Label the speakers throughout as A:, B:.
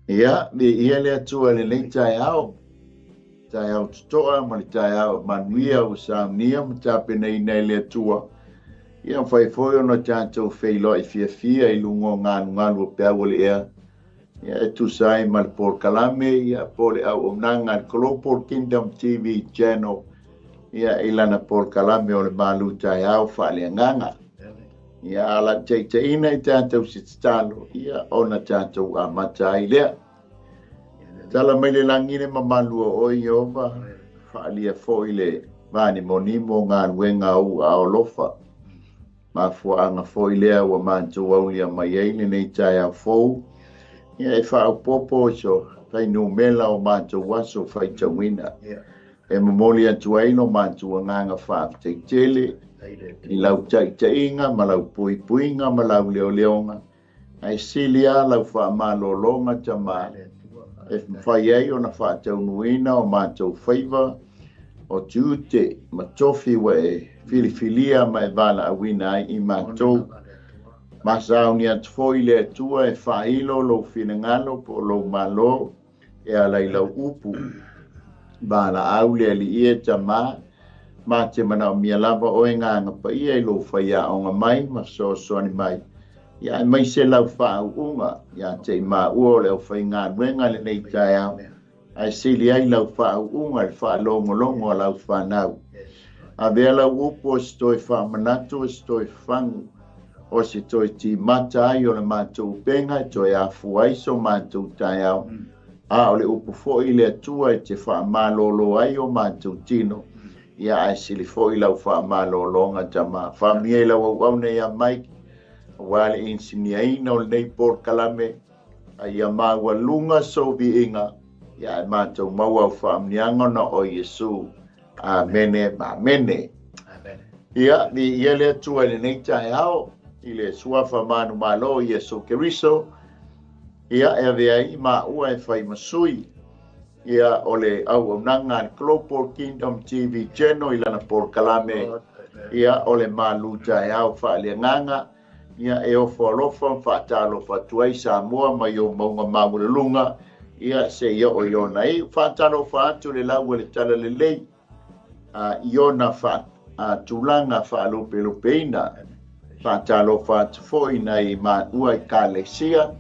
A: Ia, viia le Atua i lenei taeao, taeao totoa ma le taeao manuia ua saunia ma tapenaina e le Atua. Ia mafai foi ona tatou feiloai fiafia i luga o galugalu o peau o le ea, ia e tusa ai ma le polokalame, ia po o le auaunaga a le Global Kingdom TV Channel, ia i lana polokalame o le malu taeao faaleagaga. Ia a lau taitaiina i tatou se tatalo, ia ona tatou amata ai lea. Tala mai le lagi le mamalu o oe Ieova, faaalia foi le vanimonimo o galuega a ou aao alofa. Mafuaaga foi lea ua matou aulia mai ai lenei taeao fou, ia e faaopoopo i so fuainumera o matou aso faitauina. E momoli atu ai lo matou agaga faafetai tele i lau taitaiga ma lau puipuiga ma lau leoleoga, ae sili lava lau faamalologa Tama e mafai ai ona faataunuuina o matou faiva o tiute ma tofi ua e filifilia ma e valaauina ai i matou. Ma sauni atu foi le Atua e faailo lou finagalo po o lou Malo e ala i lau upu. Valaau le Alii e Tama, ma te manaomia lava oe Gagaga Paia i lou faiaoga mai ma fesoasoani mai, ia aemaise lau faauuga ia te i maua o le aufaigaluega lenei taeao, ae sili ai lau faauuga i le faalogologo a lau fanau. Avea lau upu o se toe faamanatu, o se toe fagu, o se toe timata ai o le matou upega e toe afua ai so matou taeao, a o le upu foi i le Atua e te faamalolo ai o matou tino, ia ae sili foi lau faamalologa Tama. Faamanuia i lau auauna ia Mike, aua le inisiniaina o lenei polokalame, a ia maualuga sou viiga, ia ae matou maua au faamanuiaga ona o Iesu. Amene ma amene. Ia, viia le Atua i lenei taeao, i le suafa manumalo o Iesu Keriso, ia e avea ai maua e fai ma sui, ia o le auaunaga a le Global Kingdom TV Channel i lana polokalame, ia o le malu taeao faaleagaga, ia e ofo alofa ma faatalofa atu ai Samoa mai ou mauga maualuluga, ia seia oo i ona iu. Faatalofa atu le lau o le talalelei i ona tulaga faalupelupeina. Faatalofa atu foi nai matua i Ekalesia,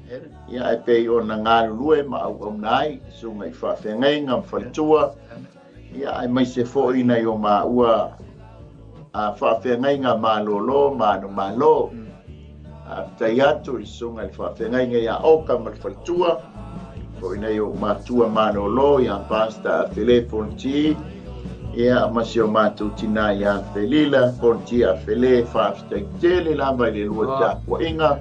A: ia e pei ona galulue ma auauna ai susuga i faafeagaiga ma faletua, ia aemaise foi nai o maua faafeagaiga malolo ma manumalo. Faafetai atu i le susuga i le faafeagaiga ia Oka ma le faletua, foi nai ou matua malolo ia Pastor Afele Fonti, ia ma si o matou tina ia Felila Fonti Afele. Faafetai tele lava i le lua tapuaiga,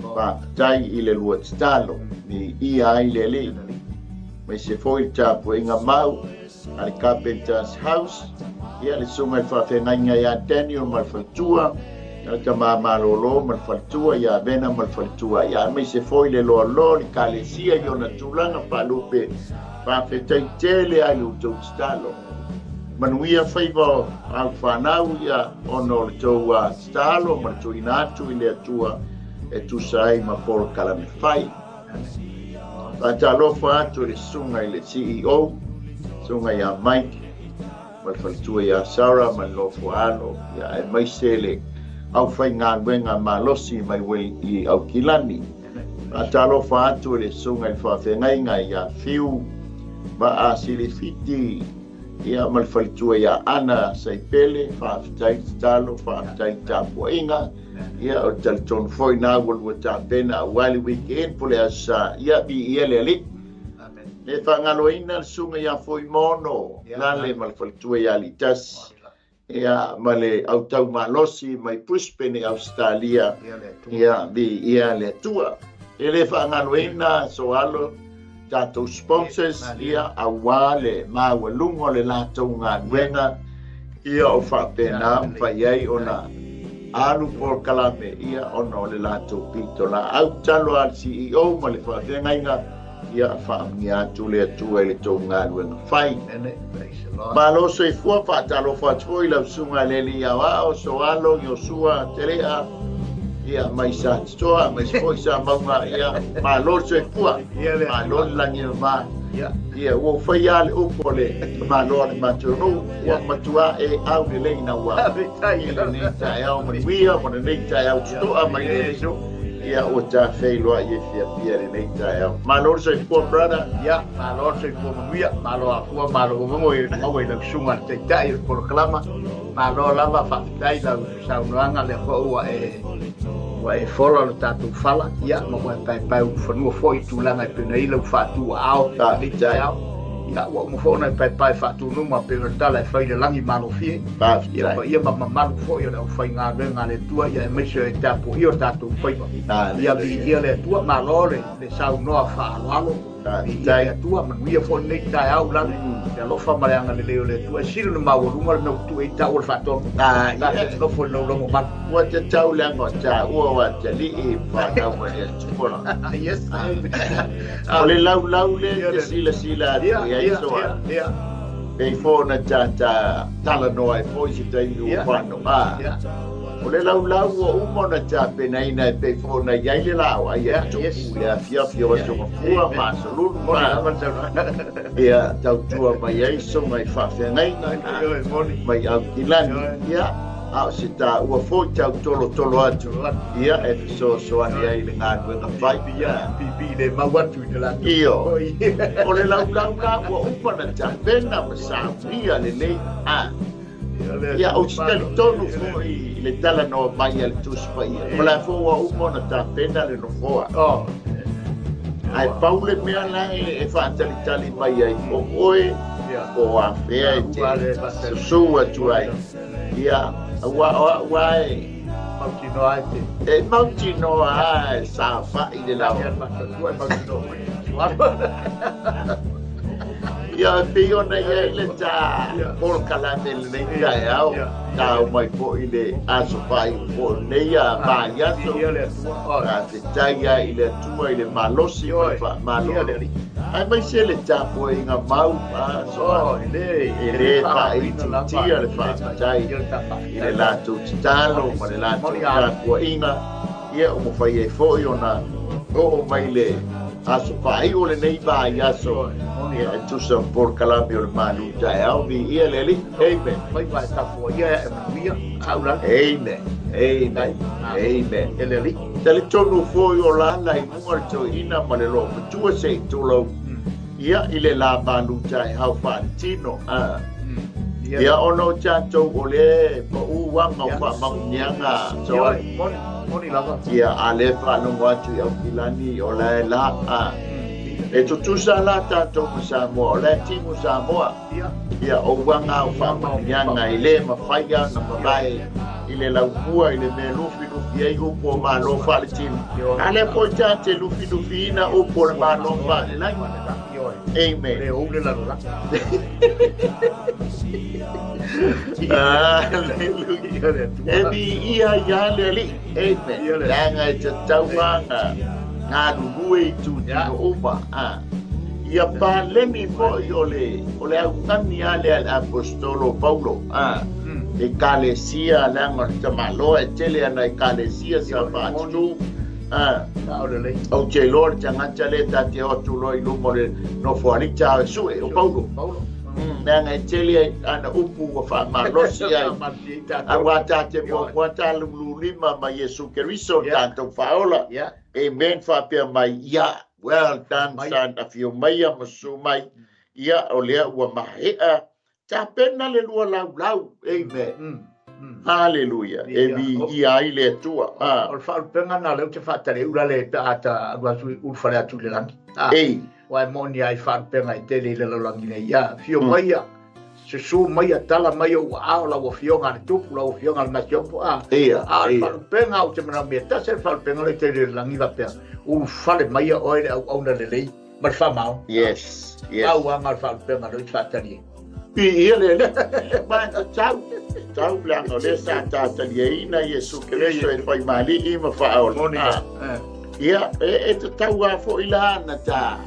A: faafetai i le lua tatalo, viia ai le Alii. Aemaise foi le tapuaiga mau a le Carpenter's House, ia le susuga i le faafeagaiga ia Daniel ma le faletua, ia le tama malolo ma le faletua, ia Vena ma le faletua, ia aemaise foi le loaloa o le Ekalesia i ona tulaga faalupe. Faafetai tele lava i lo outou tatalo. Manuia faiva o au fanau, ia ona o le tou tatalo ma le tuuina atu i le Atua e tusa ai ma polokalame fai. Faatalofa atu i le susuga i le CEO, susuga ia Mike, ma le faletua ia Sarah ma le nofo alo, ia aemaise le aufaigaluega malosi mai i Aukilani. Faatalofa atu i le susuga i le faafeagaiga ia Fiu Vaasilifiti, ia ma le faletua ia Ana Saipele. Faafetai tatalo, faafetai tapuaiga. Ia o le talitonu foi na ua lua tapena aua le weekend po le Aso Sa. Ia viia le Alii. Le faagaloina le susuga ia Fuaimono Lale ma le faletua ia Litasi, ia ma le autau malosi mai Brisbane i Ausetalia. Ia viia le Atua. E le faagaloina Soalo tatou sponsors, ia aua le maualuga o le latou galuega, ia o faapena mafai ai ona alu polokalame, ia ona o le latou pitolaau. Tatalo a le CEO ma le faafeagaiga, ia faamanuia atu le Atua i le tou galuega fai. Malo soifua. Faatalofa atu foi i lau susuga i le Alii Aoao Soalo Iosua Telea, Ia, mai Satitoa, mai foi sa mauga, ia, malo le soifua, malo le lagi e mama. Ia, ua ou faia lava le upu a le tamaloa o le matou nuu, ua matua e aulelei naua i lenei taeao manuia ma lenei taeao totoa mai le aso. Ia, ua ta feiloai e fiafia i lenei taeao. Malo le soifua, brother.
B: Ia, malo le soifua manuia, malo afua, malo gogogo i maua i lau susuga i le Taitai o le polokalama. Malo lava, faafetai lau saunoaga lea foi ua e ua e fola lo tatou fala, ia, ma ua e paepae ulufanua foi i tulaga e pei ona i ai lau faatuaao i lenei taeao. Ia, ua uma foi ona e paepae faatunuma pei o le tala e fai i le lagi malofie. Ia, paia ma mamalu foi o le aufaigaluega a le Atua, ia, aemaise o e tapuaia o tatou faiva. Ia, viia le Atua, malo le saunoa faaaloalo. Viia le Atua, manuia foi lenei taeao i lalo le alofa ma le agalelei o le Atua. E sili ona maualuga le mea ua tuu ai tau o le faatonu. Ta te nofo i lou logo malu.
A: Ua te tau leaga o taua o atalii fanau mai le Atua.
B: Yes.
A: O le laulau le te silasila atu i ai soa. Pei foi ona tata talanoa ai foi se taimi ua fano. O le laulau ua uma ona tapenaina e pei foi ona i ai le laau ai a Tupu i le afiafi o Aso Gafua ma Aso Lulu ma ia tautua mai ai susuga i faafeagaiga mai Aukilani. Ia, a o se taua foi tau tolotolo atu ia e fesoasoani ai i le galuega fai. Io, o le laulau la ua uma ona tapena ma saunia lelei. Ia, ou te talitonu foi i le talanoa mai a le Tusi Paia, o la foi ua uma ona tapena le nofoa. Ae pau le mea la e faatalitali mai ai, o oe po o afea e te susu atu ai. Ia, aua o au lava e
B: mautinoa e te.
A: E mautinoa lava e saofai le laoa. Ia, e pei ona i ai le ta polokalame i lenei taeao, tau mai foi le aso faaiu foi o lenei vaiaso. Faafetai lava i le Atua i le malosi ma le faamalolo, aemaise le tapuaiga mau aso e le faaitiitia le faafetai i le latou tatalo ma le latou tapuaiga, ia ua mafai ai foi ona oo mai le aso faaiu o lenei vaiaso, ia e tusa ma polokalame o le malu taeao. Viia le Alii. Amen.
B: Faiva e tapuaia e manuia aulala.
A: Amen. Amen. Amen.
B: E le Alii.
A: Talitonu foi o lala i luga le toeaina ma le loomatua se i tulou ia i le la malu taeao faaletino. Ia ona o tatou o le pau aga o faamanuiaga so
B: moni lava.
A: Ia a le faalogo atu i Aukilani o la e la. E tutusa la tatou ma Samoa, o la e timu Samoa. Ia o uaga o faamanuiaga e le mafai ona mavae i le laumua i le mea e lufilufi ai upu o Malo faaletino. A lea foi ta te lufilufiina upu o le Malo faalelagi. Amen.
B: Le ou le lalolagi.
A: Hallelujah. E viia ia le Alii. Amen. Leaga e tatau lava ona galulue i itutino uma. Ia paleni foi o le o le augani lava lea a le Aposetolo o Paulo Ekalesia, leaga o le tamaloa e tele ana Ekalesia sa faatutu. Ou te iloa le tagata lea ta te o atu loa i luma o le nofoalii ta o e sue, o Paulo. Leaga e tele ana upu ua faamalosi ai. Aua ta te muamua ta lululima ma Iesu Keriso le tatou Faaola. Amen. Faapea mai, ia, well done son, afio maia ma susu mai. Ia, o lea ua maea tapena le lua laulau. Amen. Haleluia. E viia ai le Atua.
B: O le faalupega lena o lea ou te faatali ai ulale pe a ta alu atu ulufale atu i le lagi.
A: Ei.
B: Aua e moni lava i faalupega e tele i le lalolagi nei. Ia, afio maia, susu maia, tala mai ou aao lau Afioga a le Tupu, lau Afioga a le Masiofo. A
A: o
B: le faalupega ou te manaomia, tasi le faalupega lea e tele i le lagi faapea, ulufale maia oe le auauna lelei ma le faamaoni.
A: Yes, yes.
B: Pau lava ma le faalupega lea ou te faatali ai.
A: Viia le Alii. Ma e tatau, tatau leaga o lea sa tataliaina Iesu Keriso e fai ma Alii ma Faaola. Ia, e tatau lava foi la ona ta,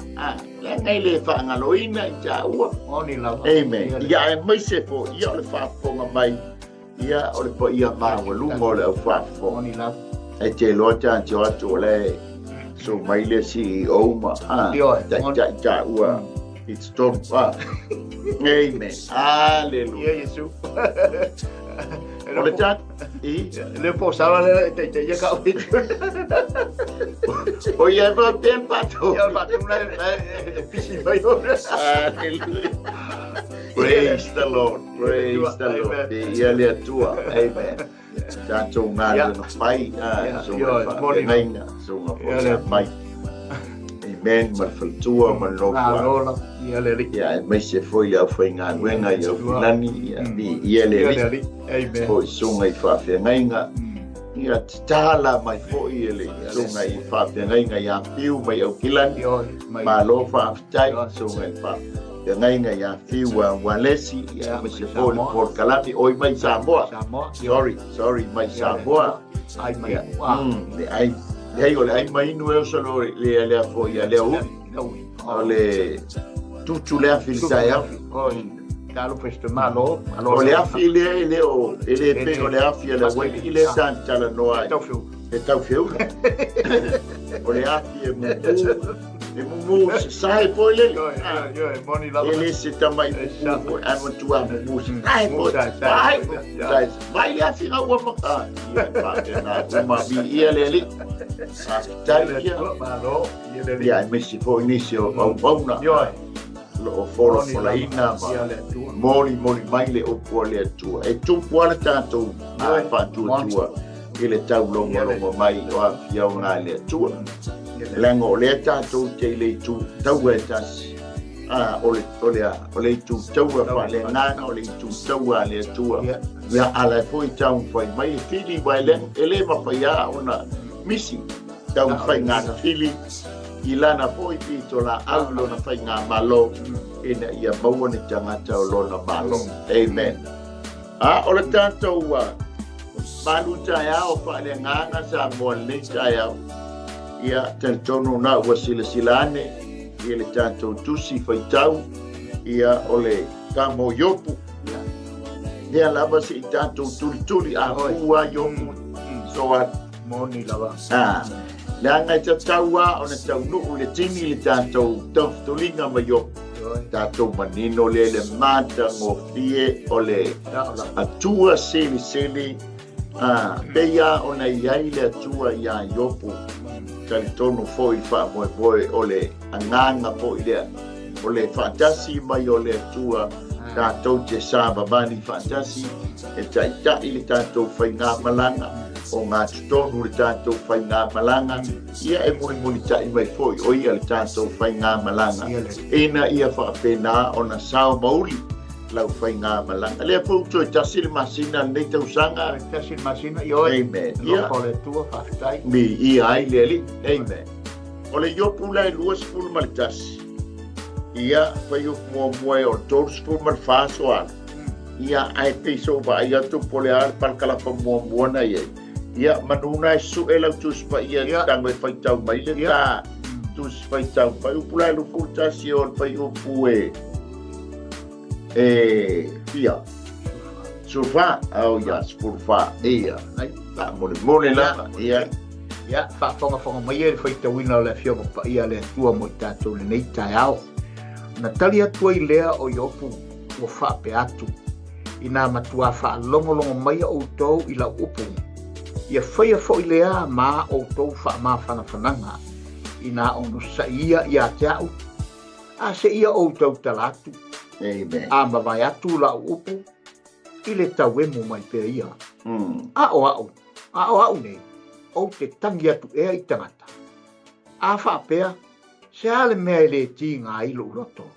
A: leaga e le faagaloina i taua.
B: Moni lava.
A: Amen. Ia aemaise foi, ia o le faafofoga mai, ia o le paia maualuga o le au faafofoga.
B: Moni lava.
A: E te loa ta te atu o le so mai le CEO ma a tai ta ua it's tonu a. Amen. Hallelujah.
B: Ia Iesu.
A: O le ta i
B: le po sala le te te ia ka o
A: O ia pa te pa to.
B: Ia pa tu na e pisi mai o.
A: Hallelujah. Praise the Lord. Praise the Lord. Ia le Atua. Amen. Tatou galuega fai, susuga faafeagaiga, susuga foi sa mai. Amen, ma le faletua ma le nofoaga. Ia, aemaise foi le aufaigaluega i Aufilani, ia, viia le Alii. Amen. Foi susuga i faafeagaiga. Ia, tatala mai foi e le susuga i faafeagaiga ia Fiu mai Aukilani. Malo faafetai, susuga i faafeagaiga ia Fiu Walesi, ia, aemaise foi le polokalame, oi mai Samoa. Sorry, sorry, mai Samoa.
B: Ai mai.
A: Le ai, leai o le ai mai inu e oso lo le lea foi ia lea ui. O le tutu le afi le taeao.
B: Talo festa malo.
A: O le afi lea e le o, e le pe o le afi a le Hawaii i le sa talanoa ai. E tau feula. O le afi e mumu, e mumu sae foi lele. E le se tamai mumu foi, ae matua mumu sae foi. Vai, vai, vai le afi ngau ua maka. Ia, faapena uma viia le Alii. Faafetai ia. Ia, aemaise foi nisi o auauna. Lo o folafolaina ma molimoli mai le upu a le Atua. E tupu lava le tatou faatuatua i le taulogologo mai o afioga a le Atua. Leaga o lea tatou te i le itu taua e tasi. A, o le, o le a? O le itu taua faaleagaga, o le itu taua a le Atua. Ia, a la e foi taumafai mai e fili, aua e le mafai lava ona misi taumafaiga fili i lana foi pitolaau i lona faigamalo ina ia maua ni tagata o lona malo. Amen. A o le tatou malu taeao faaleagaga Samoa lenei taeao, ia talitonu na ua silasila ane i le tatou tusi faitau, ia o le tama o Iopu. Lea lava se i tatou tulituli a pua Iopu. So a
B: Moni lava.
A: A, leaga e tatau lava ona taunuu le tini le tatou taufetuliga ma Iopu. Tatou manino lea i le matagofie o le Atua silisili, a, pei lava ona i ai le Atua iā Iopu. Talitonu foi i le faamoemoe o le agaga foi lea, o le faatasi mai o le Atua, tatou te savavali faatasi e taitai le tatou faigamalaga, o gatotonu le tatou faigamalaga, ia e mulimulitai mai foi o ia le tatou faigamalaga, ina ia faapena ona sao mauli lau faigamalaga. Lea foi ua toe tasi le masina lenei tausaga.
B: Tasi le masina, ioe.
A: Amen.
B: Alofa o le Atua, faafetai.
A: Viia ai le Alii. Amen. O le Iopu la e 21, ia, fuaiupu muamua e o le 34 aso alu. Ia, ae pei sou vaai atu po o le a le palakalafa muamua na i ai. Ia, manu na e su'e lau Tusi Paia e tago e faitau mai le ta Tusi Faitau. Fuaiupu la e 21 o le fuaiupu e e fia? Sefulufa. Oh, ia, sefulufa. Ia. Faamolemole lava. Ia.
B: Ia, faafogafoga mai e le faitauina o le Afioga Paia a le Atua mo i tatou lenei taeao. Na tali atu ai lea o Iopu ua faapea atu, Inā matuā faalogologo maia outou i lau upu, ia faia foi lea ma outou faamafanafanaga, inā onosai ia iā te a'u, a seia ou tautala atu,
A: Amen.
B: a mavae atu la'u upu, i le tauemu mai pea ia. A o a'u, a o a'u nei, ou te tagi atu ea i tagata. A faapea, se a le mea e le tiga ai lo'u loto?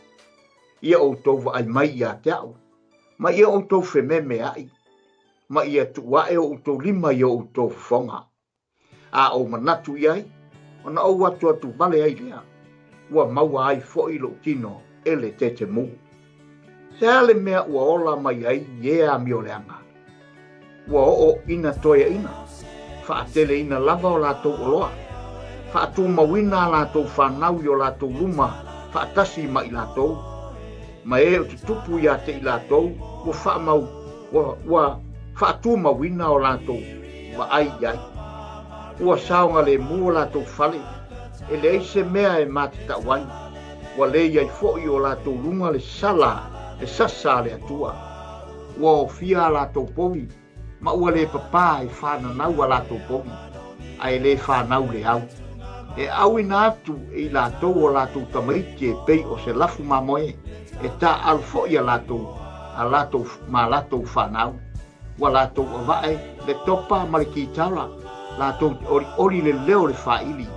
B: Ia outou vaai mai iā te a'u, ma ia outou fememea'i, ma ia tuu aʻe o outou lima i o outou fofoga. A ou manatu i ai, ona ou atuatu vale ai lea, ua maua ai foi lou tino e le tetemū. Se a le mea ua ola mai ai i ea amioleaga? Ua oo ina toeaina, faateleina lava o latou oloa, faatumauina a latou fanau i o latou luma faatasi ma i latou, ma e o tutupu iā te i latou ua faamau, ua, ua faatumauina o latou vaai i ai. Ua saogalemu o latou fale, e leai se mea e matatau ai, ua le i ai foi i o latou luga le sala, le sasa a le Atua. Ua ofia a latou povi, ma ua le papā e fananau a latou povi, a e le fanau le au. E auina atu e i latou o latou tamaiti e pei o se lafu mamoe, e taaalo foi a latou, a latou, ma latou fanau. Ua latou avae le topa ma le kitara, latou te olioli le leo o le faaili,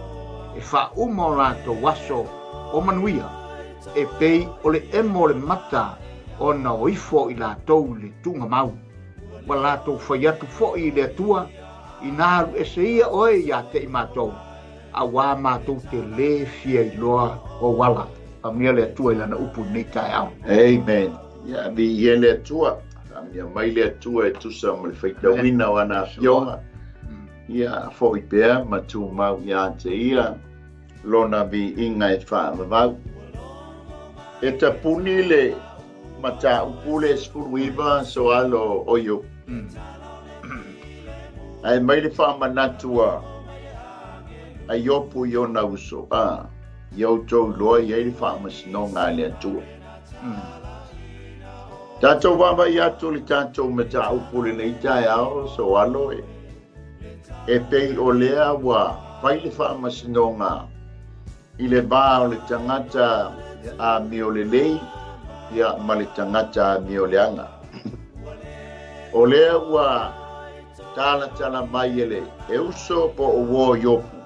B: e faauma o latou aso o manuia, e pei o le emo o le mata ona o ifo i latou i le tuugamau. Ua latou fai atu foi i le Atua, Inā alu ese ia oe ia te i matou, auā matou te lē fia iloa ou ala. Faamanuia le Atua i Lana upu i lenei taeao.
A: Amen. Ia, viia le Atua. Faamanuia mai le Atua e tusa ma le faitauina o ana afioga. Ia, foi pea ma tumau ia te ia lona viiga e faavavau. E tapuni le mataupu le 19 soalo o Iopu. Ae mai le faamanatu a Iopu i ona uso, a ia outou iloa i ai le faamasinoga a le Atua. Tatou vaavaai atu i le tatou mataupu lenei taeao, soalo e, e pei o lea ua fai le faamasinoga i le va o le tagata amio lelei ia ma le tagata amio leaga. O lea ua talatala mai e le e uso po o uo Iopu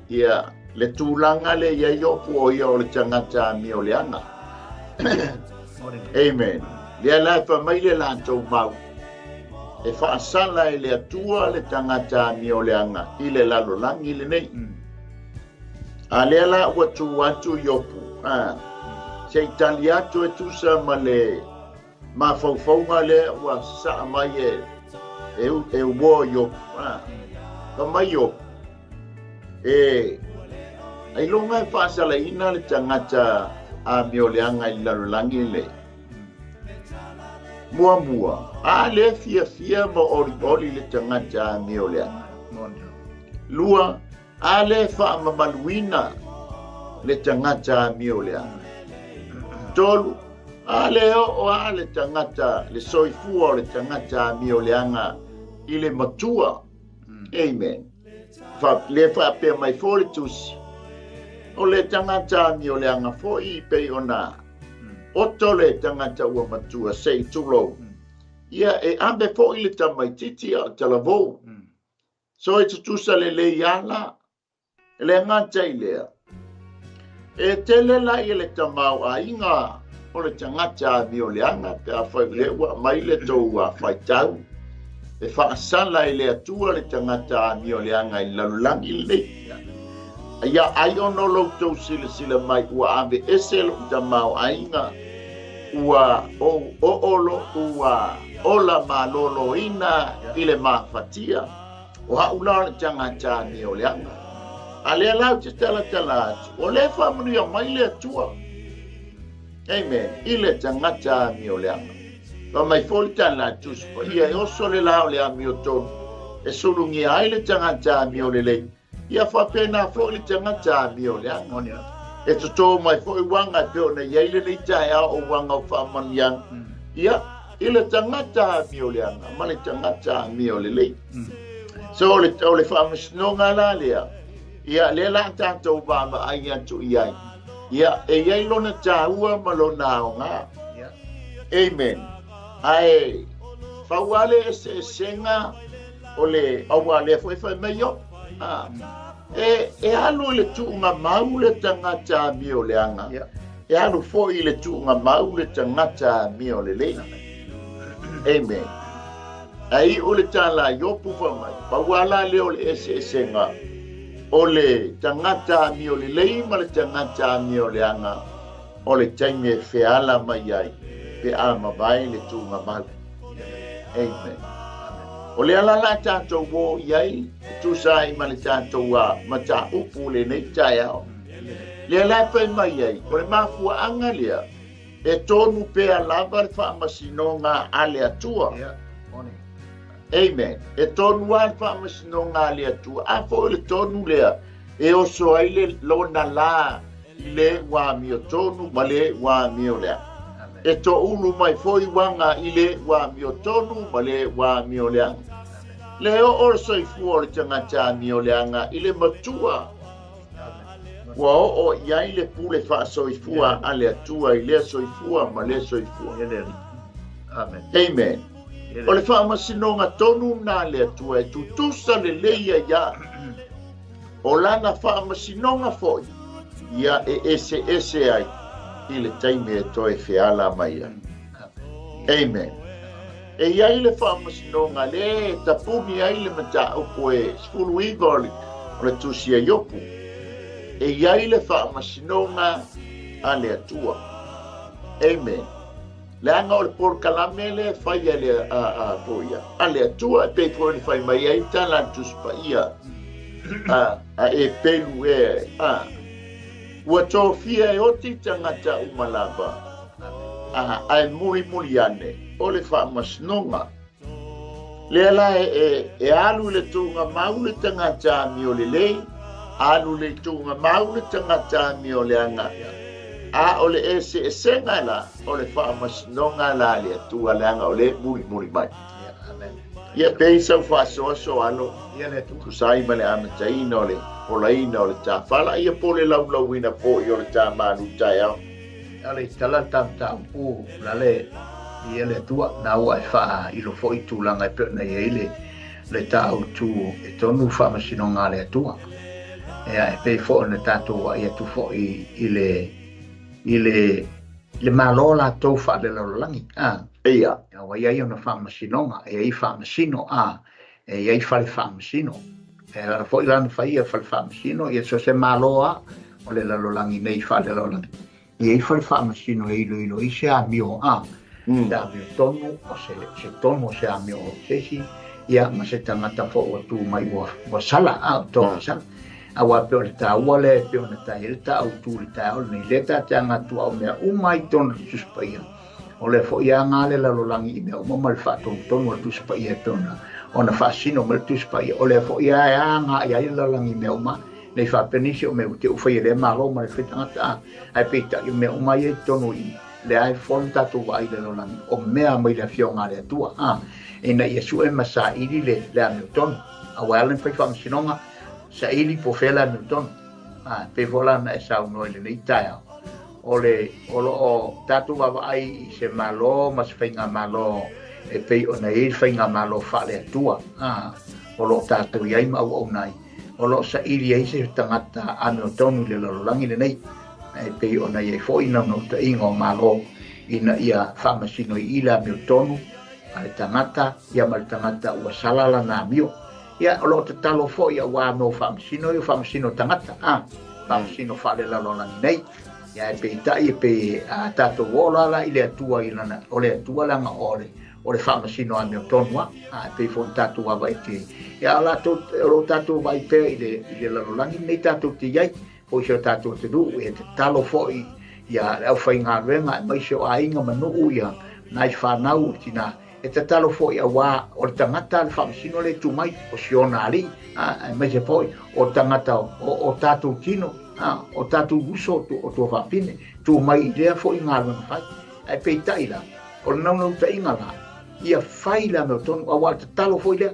A: ia le tulaga lea i ai Iopu o ia o le tagata amio leaga. Amen. Lea la e fai mai le latou mau e faasala e le Atua le tagata amio leaga i le lalolagi lenei. A lea la ua tu atu Iopu, a, se i tali atu e tusa ma le mafaufauga lea ua sasaa mai e, e, e uo Iopu. A, fai mai Iopu, e, ailoga e faasalaina le tagata amioleaga i le lalolagi le muamua, a lea fiafia ma olioli le tagata amioleaga. Lua, A le faamamaluina le tagata amio leaga. 3, A le oo a le tagata, le soifua o le tagata amio leaga i le matua. Amen. Fa, le faapea mai foi le tusi, o le tagata amio leaga foi pei ona oto le tagata ua matua, se i tulou. Ia e ave foi le tamaitiiti a o talavou. So e tutusa lelei ala, e le gata i lea. E tele la ia le tamaoaiga o le tagata amioleaga pe afai o lea ua aumai le tou faitau e faasala e le Atua le tagata amioleaga i le lalolagi lenei. Ia ai ona o lo outou silasila mai ua aveese lou tamaoaiga, ua ou oo lo'u ola maloloina i le mafatia, o a'u la o le tagata amioleaga. A lea la ou te talatala atu, o lea e faamanuia mai le Atua, amen, i le tagata amioleaga. Fai mai foi le tala a Tusi Paia, e oso le la o le amiotonu, e sulugia ai le tagata amiolelei, Ia faapena foi le tagata amioleaga. E totō mai foi uaga e pei ona i ai lenei taeao o uaga o faamanuiaga. Ia, i le tagata amioleaga ma le tagata amiolelei. So, o le, o le faamasinoga la lea, ia, lea la tatou vaavaai atu i ai. Ia, e i ai lona tāua ma lona aoga. Amen. Ae, pau lava le eseesega o le aua lea foi fai mai o a e e alu i le tuugamau le tagata amioleaga e alu foi i le tuugamau le tagata amiolelei. Amen. Ae iu le tala a Iopu fai mai, pau lava la lea o le eseesega o le tagata amiolelei ma le tagata amioleaga o le taimi e feala mai ai pe a mavae le tuugamau. Amen. O le ala la tatou o i ai, e tusa ai ma le tatou mataupu lenei taeao. Lea la e fai mai ai, o le mafuaaga lea, e tonu pea lava le faamasinoga a le Atua. Amen. E tonu lava le faamasinoga a le Atua. A foi o le tonu lea e oso ai le lona lā i le ua amiotonu ma le ua amioleaga. E toulu mai foi uaga i le ua amiotonu ma le ua amioleaga. Le oo le soifua o le tagata amioleaga i le matua ua oo i ai le pule faasoifua a le Atua i lea soifua ma lea soifua. Amen. O le faamasinoga tonu lena a le Atua e tutusa lelei ai lava. O lana faamasinoga foi ia e eseese ai i le taimi e toe feala mai ai. Amen. E i ai le faamasinoga lea e tapuni ai le mataupu e 19 o le Tusi a Iopu. E i ai le faamasinoga a le Atua. Amen. Leaga o le polokalame lea e fai a le, a, a, foi a, a le Atua, e pei foi ona fai mai ai tala a le Tusi Paia a, a Epelu e, a, ua tofia e oti tagata uma lava, a, ae mulimuli ane o le faamasinoga. Lea la e, e, e alu i le tuugamau le tagata amio lelei, alu i le tuugamau le tagata amio leaga. A o le eseesega la, o le faamasinoga la a le Atua, leaga o lea e mulimuli mai. Ia pei sau faasoaso alo, tusa ai ma le amataina o le folaina o le tafala, ia po o le laulauina foi o le tamalu taeao.
B: A le tala ta mataupu lale ia le Atua na ua e faailo foi tulaga e pei ona i ai le le tāutu e tonu faamasinoga a le Atua. Ia e pei foi ona tatou vaai atu foi i le i le le Malo latou faalelalolagi a.
A: Ia.
B: Ia ua i ai ona faamasinoga, e i ai faamasino a, e i ai fale faamasino. E ala foi la ona fai ia fale faamasino, ia so o se Malo lava o le lalolagi nei faalelalolagi, e i ai fale faamasino e iloilo ai se amio a, se amio tonu, o se, se tonu o se amio o se isi, ia ma se tagata foi ua tu mai ua, ua sala a, ua tofi sala. Aua e pei o le taua lea e pei ona tai ai le taautu i le taeao lenei, lea ta te aga atu au mea uma i totonu o le Tusi Paia, O lea foi e aga le lalolagi i mea uma ma le faatonutonu o le Tusi Paia e pei ona faasino mai le Tusi Paia. O lea foi e aga i ai le lalolagi i mea uma, nei faapea nisi o mea ua te u faia e lea Malo ma le fai tagata, a, ae peitai o mea uma ia i totonu i i, lea e fono tatou vaai i le lalolagi, o mea mai le Afioga a le Atua, a, ina ia sue ma saili le amiotonu. Aua e ala ona fai faamasinoga, saili po o fea le amiotonu. A, e pei foi la ona e saunoa i lenei taeao, O le, o lo o tatou vaavaai i se Malo ma se Faigamalo e pei ona i ai le Faigamalo faale-Atua, a, o lo o tatou i ai ma auauna ai, o lo o saili ai se tagata amiotonu i le lalolagi lenei, e pei ona i ai foi naunautaiga o Malo ina ia faamasino i le amiotonu a le tagata, ia ma le tagata ua sala lana amio. Ia, o lo o tatalo foi auā mo faamasino ia, o faamasino tagata, a, faamasino faalelalolagi nei. Ia, ae peitai e pei a tatou oo la la i le Atua i lana, o le Atua leaga o le, o le faamasino amiotonu a, a, e pei foi ona tatou vaavaai atu i ai. Ia, o latou, o lo o tatou vaai pea i le, i le lalolagi lenei tatou te i ai, foi si o tatou atunuu, e tatalo foi ia le aufaigaluega aemaise o aiga ma nuu ia nai fanau o tina, e tatalo foi auā o le tagata le faamasino lea e tu mai, o si ona alii, aemaise foi o tagata o tatou tino, o tatou uso o tuafafine, tu mai i lea foi galuega fai. Ae peitai la, o le naunautaiga la, ia fai le amiotonu, auā o le tatalo foi lea,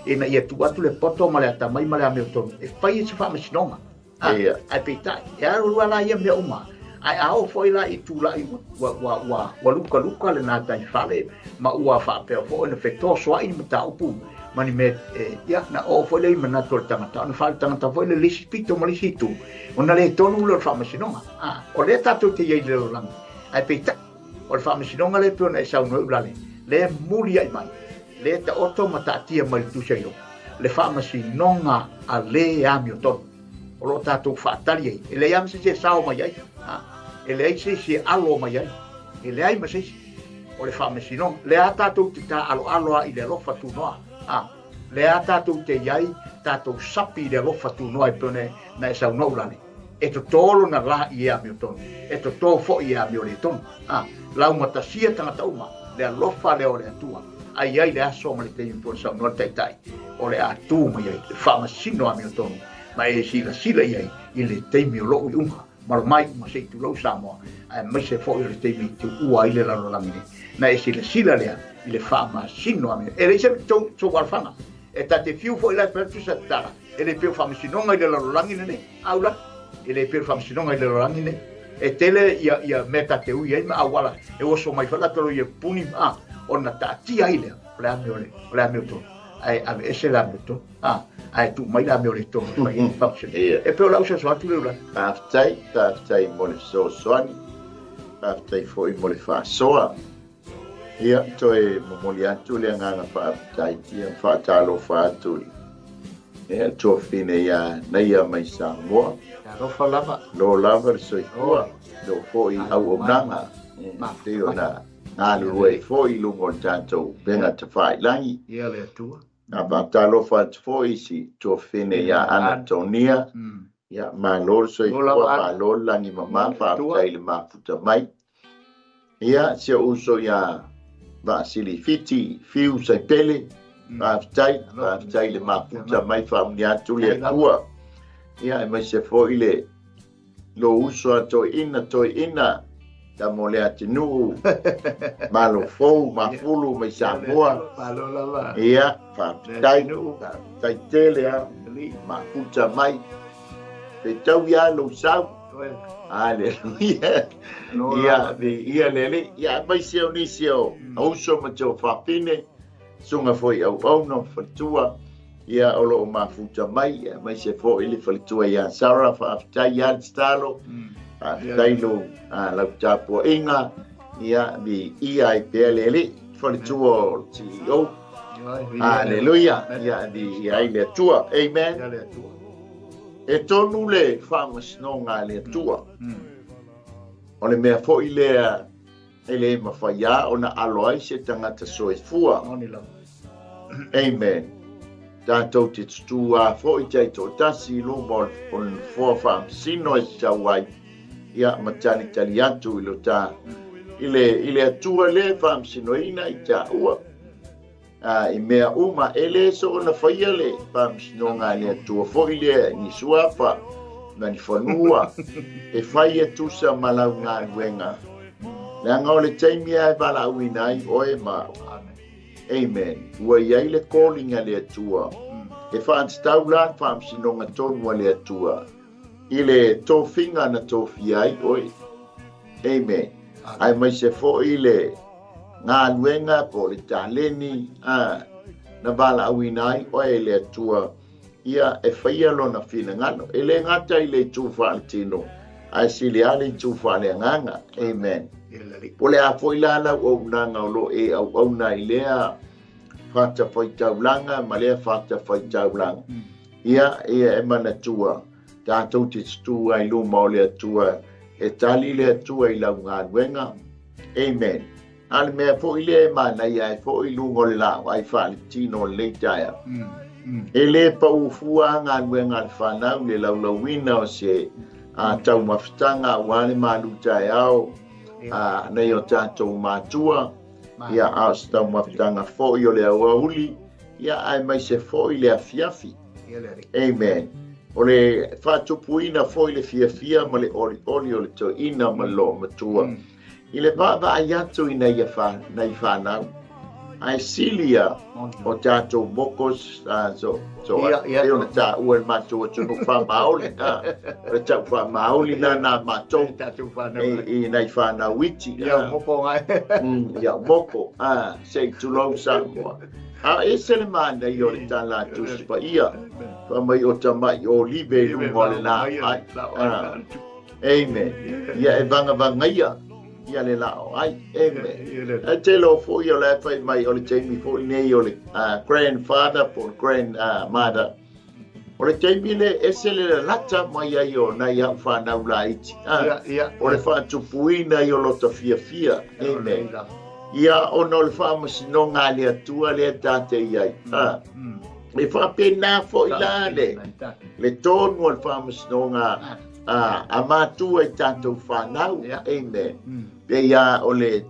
B: ina ia tuu atu le poto ma le atamai ma le amiotonu e fai ai se faamasinoga. Ae peitai, e alu lava la ia mea uma, ae a oo foi la i tulaga ua, ua, ua, ua lukaluka le gataifale ma ua faapea foi ona fetosoa'i ni mataupu ma ni mea e, ia, na oo foi lea i manatu o le tagata, ona faaletagata foi lea i le isi pito ma le isi itu, ona le tonu lea o le faamasinoga. A, o lea tatou te i ai i le lalolagi, ae peitai, o le faamasinoga lea e pei ona e saunoa ai Ulale, lea e mulia'i mai, lea e taoto ma taatia mai i le tusi a Iopu, le faamasinoga a le amiotonu o lo o tatou faatali ai. E leai lava ma se isi e sao mai ai, e leai se isi e alo mai ai, e leai ma se isi. O le faamasinoga, lea lava tatou te tāaloalo lava i le alofa tunoa, lea lava tatou te i ai, tatou sapi i le alofa tunoa e pei ona e saunoa Ulale. E totō lona lā i e amiotonu, e totō foi i e amioletonu. Laugatasia tagata uma, le alofa lea o le Atua. Ae i ai le aso ma le taimi pei ona saunoa le Taitai, o le a tu mai ai le faamasino amiotonu ma e silasila i ai i le taimi o lou iuga ma lo ma iuga se i tulou Samoa, aemaise foi o le taimi i tuua ai le lalolagi nei. Na e silasila lea i le faamasino amiotonu. E leai se tou alofaga. E ta te fiu foi la e fai atu sa tala, e le pei o faamasinoga i le lalolagi lenei. Au la, e le pei o faamasinoga i le lalolagi lenei. E tele ia mea ta te ui ai ma auala e oso mai foi latou loia puni ma ona taatia ai lea o le amio le o le amiotonu ae aveese le amiotonu a ae tuu mai le amio le tonu e fai ai faamasinoga. E pei o lau soso atu lea ula.
A: Faafetai, faafetai mo le fesoasoani, faafetai foi mo le faasoa. Ia, toe momoli atu le agaga faafetai, ia faatalofa atu i le tuafafine ia Naia mai Samoa.
B: Alofa lava.
A: Lo lava le soifua, lo foi auaunaga, e pei ona galulue ai foi i luga o le tatou upega tafailagi.
B: Ia le Atua.
A: A faatalofa atu foi i si tuafafine ia Ana Tonia. Ia, malo le soifua, malo le lagi mama, faafetai i le mafuta mai. Ia, si ou uso ia Vaasili Fiti, Fiu Saipele, faafetai, faafetai i le mafuta mai, faamanuia atu le Atua. Ia, aemaise foi le lou uso a Toeaina, Toeaina, tama o le atunuu, Malo fou, mafulu mai Samoa. Ia, faafetai, faafetai tele lava, mafuta mai. Fetaui lava lou sau. Aleluia. Ia, ia le Alii. Ia, aemaise o nisi o uso ma tuafafine, susuga foi auauna o faletua, ia, o lo o mafuta mai, aemaise foi le faletua ia Sarah, faafetai ia le tatalo, faafetai lou, lau tapuaiga, ia, viia ai pea le Alii, faletua o le CEO. Aleluia. Ia, viia ai le Atua. Amen. E tonu le faamasinoga a le Atua. O le mea foi lea e le mafai lava ona alo ai se tagata soifua. Amen. Tatou te tutū lava foi taitoatasi i luma o le nofoa faamasino e tatau ai, ia, ma talitali atu i lo ta, i le, i le Atua lea e faamasinoina i taua. Ā, i mea uma, e le soona faia le faamasinoga a le Atua foi lea i ni suafa ma ni fanua e fai e tusa ma lau galuega, leaga o le taimi lava e valaauina ai oe ma au. Amen. Ua i ai le calling a le Atua e faatatau la le faamasinoga tonu a le Atua i le tofiga na tofia ai oe. Amen. Aemaise foi le galuega po o le taleni a na valaauina ai oe e le Atua ia e faia lona finagalo. E le gata i le itu faaletino, ae sili lava le itu faaleagaga. Amen. Po o le a foi la lau auaunaga o lo o e auauna i lea fatafaitaulaga ma lea fatafaitaulaga, ia, ia e manatua, tatou te tutū ai i luma o le Atua, e tali le Atua i lau galuega. Amen. A le mea foi lea e manaia ai foi i luga o le laau faaletino o lenei taeao. E le pau fua galuega a le fanau le laulauina o se taumafataga aua le malu taeao a nei o tatou matua, ia, a o se taumafataga foi o le aoauli, ia, aemaise foi le afiafi. Amen. O le faatupuina foi le fiafia ma le olioli o le toeaina ma le loomatua i le vaavaai atu i nai nai fanau. Ae sili ia o tatou moko so so e ona taua e le matou atunuu faamaoli, o le tau faamaoli na na matou i nai fanau iti.
B: Ia moko ngai.
A: Ia moko, se i tulou Samoa. A ese le manaia o le tala a Tusi Paia, fai mai o tamai olive i luga o le laau. Amen. Ia e vagavagaia ia le laau ai. Amen. Ae tele o foi o la e fai mai o le taimi foi nei o le grandfather po o le grandmother. O le taimi le ese le lalata mai ai o nai au whanau laiti. O le faatupuina i o lota fiafia. Amen. Ia, ona o le faamasinoga a le Atua lea ta te i ai. E faapena foi la le tonu o le faamasinoga a matua i tatou fanau. Amen. Pei lava o le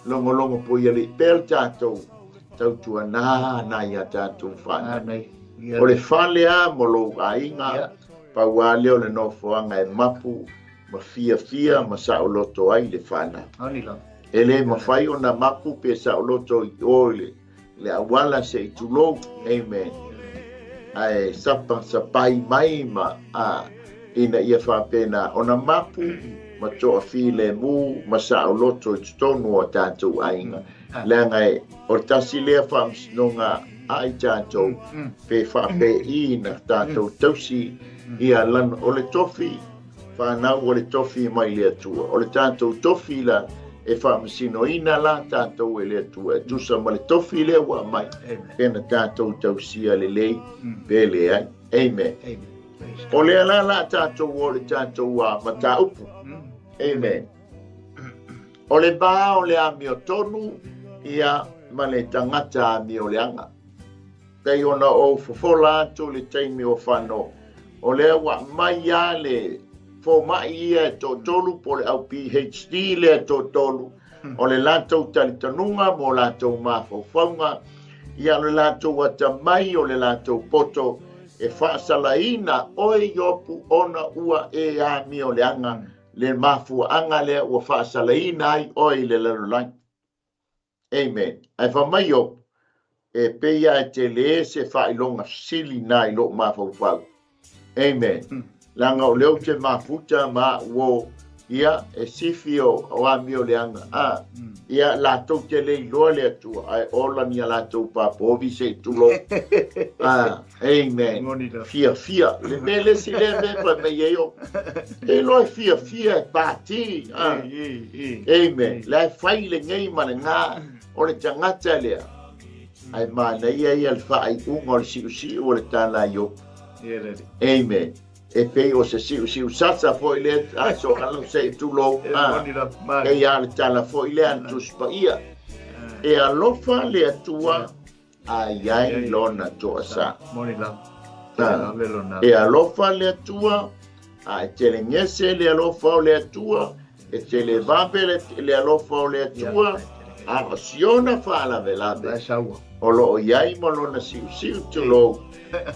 A: logologo poi alii pea le tatou. Tautuanā nai a tatou whanau. O le fale a mo lou aiga, pau lava lea o le nofoaga e mapu ma fiafia ma saoloto ai le fanau. E le mafai ona mapu pe saoloto i o i le auala se i tulou. Amen. Ae sapa sapai mai ma a ina ia faapena ona mapu ma toafilemu ma saoloto i totonu o tatou aiga. Leaga e o le tasi lea faamasinoga a i tatou pe faapei na tatou tausi ia lana o le tofi fanau o le tofi mai le Atua. O le tatou tofi la e faamasinoina la tatou e le Atua e tusa ma le tofi lea ua aumai pe na tatou tausia lelei pe leai. Amen. O lea la la tatou o le tatou mataupu. Amen. O le va o le amiotonu ia ma le tagata amioleaga. Pei ona ou fofola atu i le taimi o Fano, o lea ua aumai lava le fomai ia e toatolu po o le au PHD lea e toatolu, o le latou talitonuga ma o latou mafaufauga, ia o le latou atamai, o le latou poto e faasalaina oe Iopu ona ua e amioleaga le mafuaaga lea ua faasalaina ai oe i le lalolagi. Amen. Ae fai mai Iopu, E pei lava e tele se faailoga sili na i lou mafaufau. Amen. Leaga o lea ou te mafuta ma au o, ia, e sifi o, o amioleaga, a, ia, latou te le iloa le Atua, ae ola ni a latou papovi se i tulou. A, Amen. Fiafia. Le mea le isi lea mea fai mai ai o, e loa e fiafia e pati. Amen. La e fai lenei ma lena o le tagata lea. Ae manaia ia le faaiuga o le siusiu o le tala a Iopu. Amen. E pei o se siusiu sasa foi lea aso alo se i tulou. E ia le tala foi lea a le Tusi Paia. E alofa le Atua a i ai lona toasa. E alofa le Atua, a e telegese le alofa o le Atua, e televave le alofa o le Atua, a o siona faalavelave o lo o i ai ma lona siusiu tulou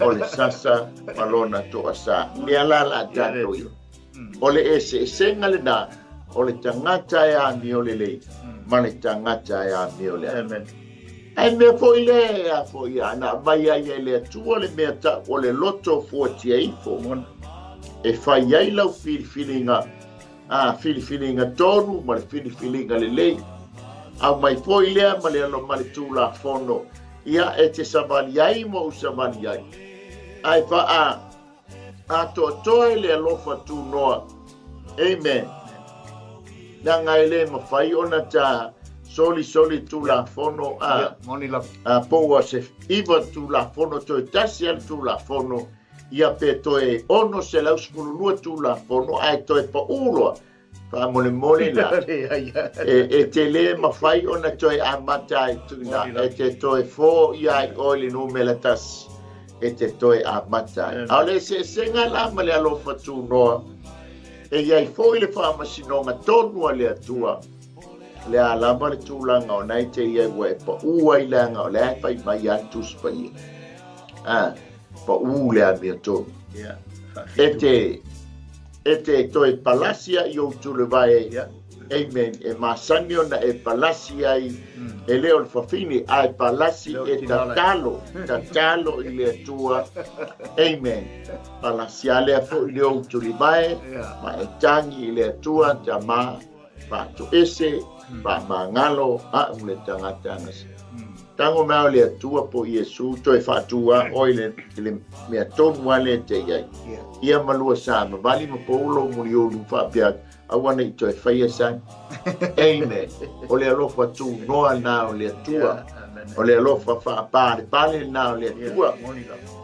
A: o le sasa ma lona toasa. Lea la la tatou ia. O le eseesega lena o le tagata e amio lelei ma le tagata e amio leaga. Ae mea foi lea e a foi a na aumai ai e le Atua le mea tau o le loto fuatia ifo e fai ai lau filifiliga, a filifiliga tonu ma le filifiliga lelei. Aumai foi lea ma le alo ma le Tulafono, ia e te savali ai ma ou savali ai. Ae faa atoatoa i le alofa tunoa. Amen. Leaga e le mafai ona ta solisoli Tulafono a, a po ua se iva Tulafono toe tasi a le Tulafono ia pe toe 612 Tulafono ae toe pau loa. Faamolemole la, e te le mafai ona toe amata ai tuina, e te toe foia ai oe le numera tasi, e te toe amata ai. A o le eseesega la ma le alofa tunoa, e i ai foi le faamasinoga tonu a le Atua, le a lava le tulaga o na e te i ai ua e pau ai leaga o lea e fai mai a le Tusi Paia. A, pau le amiotonu. E te E te toe palasi ai i ou tulevae, amen, e masani ona e palasi ai, e le o le fafine, ae palasi e tatalo, tatalo i le Atua, amen. Palasi a lea foi le ou tulivae, ma e tagi i le Atua, tama, faatoese, faamagalo, a'u le tagata gase. Tago mai o le Atua po Iesu toe faatu a oe i le mea tonu a lea te i ai. Ia ma lua sa ma vali ma poulo muliulu faapea atu, aua ne i toe faia sai. Amen. O le alofa tunoa na o le Atua. O le alofa faapalepale na o le Atua.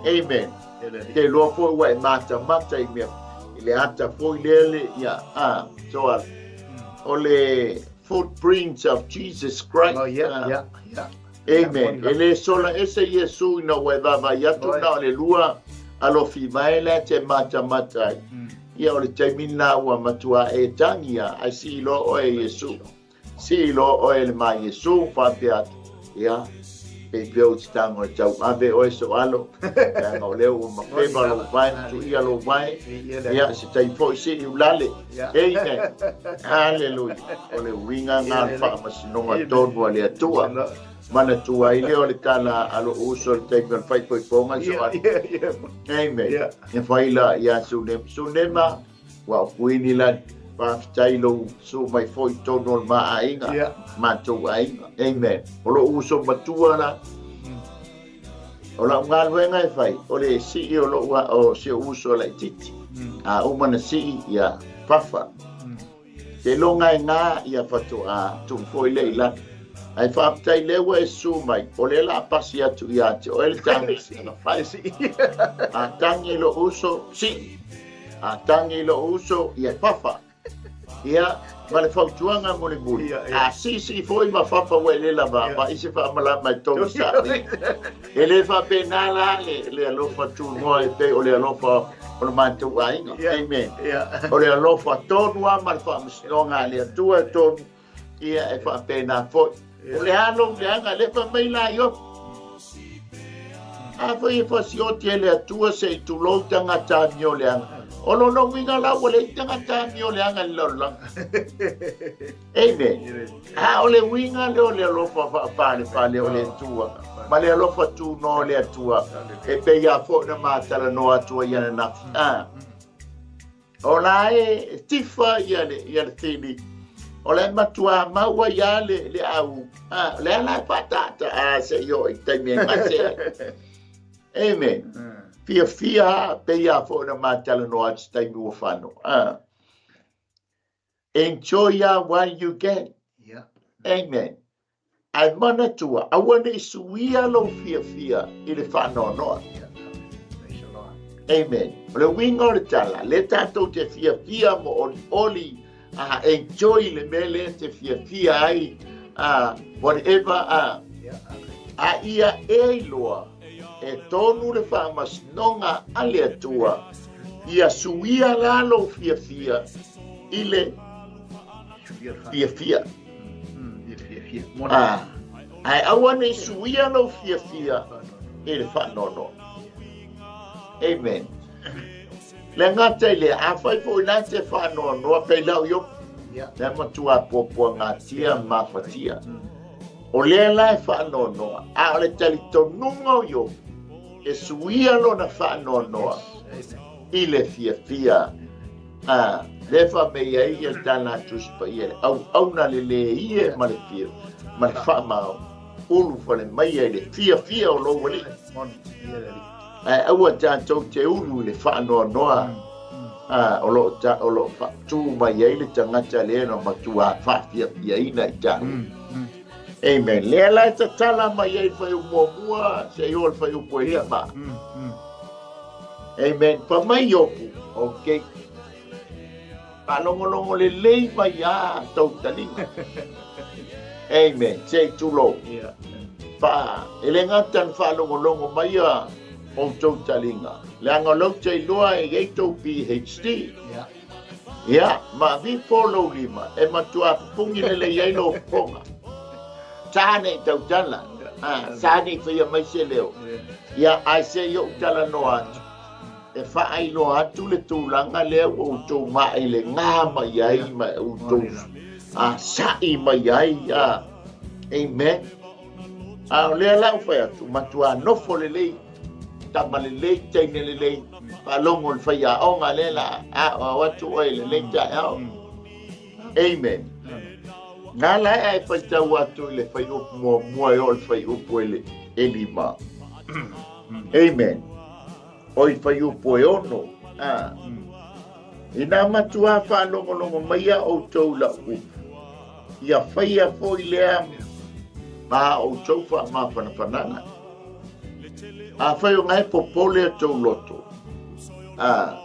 A: Amen. Te iloa foi ua e matamata i mea i le ata foi lea le ia a so a o le footprints of Jesus Christ.
B: Oh, yeah, yeah, yeah.
A: Amen. E le sola ese Iesu ina ua e vaavaai atu na o le lua alofi mai lea te matamata ai. Ia o le taimi lena ua matua e tagi a, ae sii loa oe e Iesu. Sii loa oe e le ma Iesu faapea atu. Ia, Pei pea ou te tago e tauave oe soalo, leaga o lea ua mapeva lou vae ma tuia lou vae, ia se taimi foi se i ulale. Amen. Haleluia. O le uiga na o le faamasinoga tonu a le Atua. Manatua ai lea o le tala a lou uso i le taimi o le faaipoipoga soalo. Amen. E fai la ia Sunema. Sunema, Ua o Kuini la faafetai lou suu mai foi i totonu o le ma aiga, yeah. matou aiga. Amen. O lou uso matua la, o lau galuega e fai, o le sii o lou o si ou uso laitiiti. A uma na sii, ia fafa. Te longa e ngā ia faatoa tuu foi le i lalo. Ae faafetai lea ua e susu mai, o lea la a pasi atu ia te oe le tagi na fai. A tagi lou uso, sii. A tagi lou uso, ia fafa. Ia, ma le fautuaga mulimuli, a siisii foi ma fafa ua e le lava, ma i se faamalama e tolu sa. E le faapena la le alofa tunoa e pei o le alofa o le matou aiga. Amen. O le alofa tonu lava ma le faamasinoga a le Atua e tonu, ia e faapena foi. O le a lou leaga, le fai mai la Iopu. A foi e fasioti e le Atua se i tulou tagata amioleaga. O lona uiga la ua leai tagata amioleaga i le lalolagi. Amen. A o le uiga lea o le alofa faapalepale o le Atua ma le alofa tunoa o le Atua e pei lava foi ona matalanoa atu ai ananafi. A o la e tifa ia le, ia le fili, o la e matua maua ia le, le au. A, o le ala e faataata se i oo i taimi e gase ai. Amen. Fiafia pei lava foi ona matalanoa atu se taimi ua fano. A. Enjoy ya while you can.
B: Yeah.
A: Amen. Ae manatua, aua ne i suia lou fiafia i le faanoanoa.
B: Yeah. Praise the Lord.
A: Amen. O le uiga o le tala, le tatou te fiafia mo olioli, enjoy le mea lea te fiafia ai, whatever,
B: Yeah.
A: a ia e iloa e tonu le faamasinoga a le Atua, ia suia la lou fiafia i le fiafia. Ae aua ne i suia lou fiafia i le faanoanoa. Amen. Le gata i lea, afai foi la te faanoanoa pei lau Iopu, lea matua puapuagatia ma mafatia. O lea la e faanoanoa, a o le talitonuga o Iopu, e suia lona faanoanoa i le fiafia. A, lea e faamei ai ia le tala a Tusi Paia, le auauna le lē ie ma le fia, ma le faamao, ulufale mai ai le fiafia o lou Alii. Ae aua tatou te ulu i le faanoanoa a, o lo o ta, o lo o faatu mai ai le tagata lea na matua faafiafiaina i taua. Amen. Lea la e tatala mai ai le fuaiupu muamua seia oo i le fuaiupu e lima. Amen. Fai mai Iopu, okay. Faalogologo lelei mai a tou taliga. Amen. Se i tulou.
B: Yeah.
A: Fa, e le gata na faalogologo mai a outou taliga. Leaga o lou te iloa e iai tou PhD.
B: Yeah.
A: Ia, ma avifo lou lima e matua pupungi lelei ai lou fofoga. Sa nei tautala, ah, sa nei faia mai se leo. Ia, ae se i ou talanoa atu, e faailoa atu le tulaga lea ua outou maailegā mai ai ma outou sa'i mai ai. Ah, amen. A o lea la ua fai atu, matua nofo lelei, tama lelei, teine lelei, faalogo i le faiaoga lea la aoao atu oe i lenei taeao. Amen. Ngā la e faitau atu i le fuaiupu muamua e oo i le fuaiupu e lima. Amen. O i fuaiupu e 6. Ah. Inā matua faalogologo mai a outou i lau upu, ia faia foi lea ma outou faamafanafanaga. Afai o ngae popole o tou loto, a,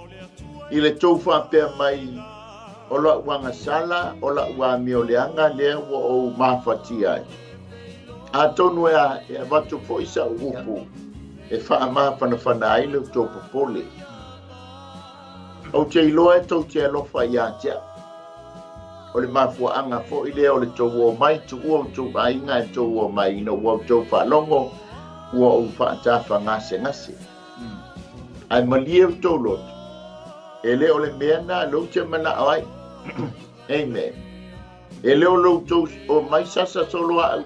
A: i le tou faapea mai, o la'u agasala, o la'u amioleaga lea ua ou mafatia ai. Atonu e a, e avatu foi sa'u upu e faamafanafana ai le outou popole. Ou te iloa e tou te alofa iā te au. o le mafuaaga foi lea o le tou omai, tuua outou aiga e tou omai ina ua outou faalogo ua ou faatafagasegase. Ae malie outou loto, e le o le mea na lou te manao ai. Amen. E le o lo outou omai sasa solo a'u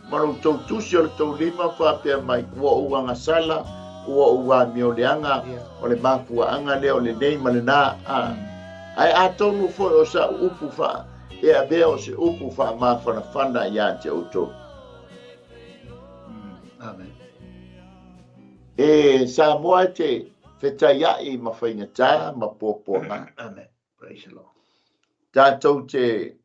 A: ma lo outou tusi o le tou lima faapea mai, ua ou agasala, ua ou amioleaga, o le mafuaaga lea o lenei ma lena. Ae atonu foi o sa'u upu faa e avea o se upu faamafanafana iā te outou.
B: Amen.
A: E Samoa e te fetaia'i ma faigata ma puapuaga.
B: Amen. Praise the Lord.
A: Tatou te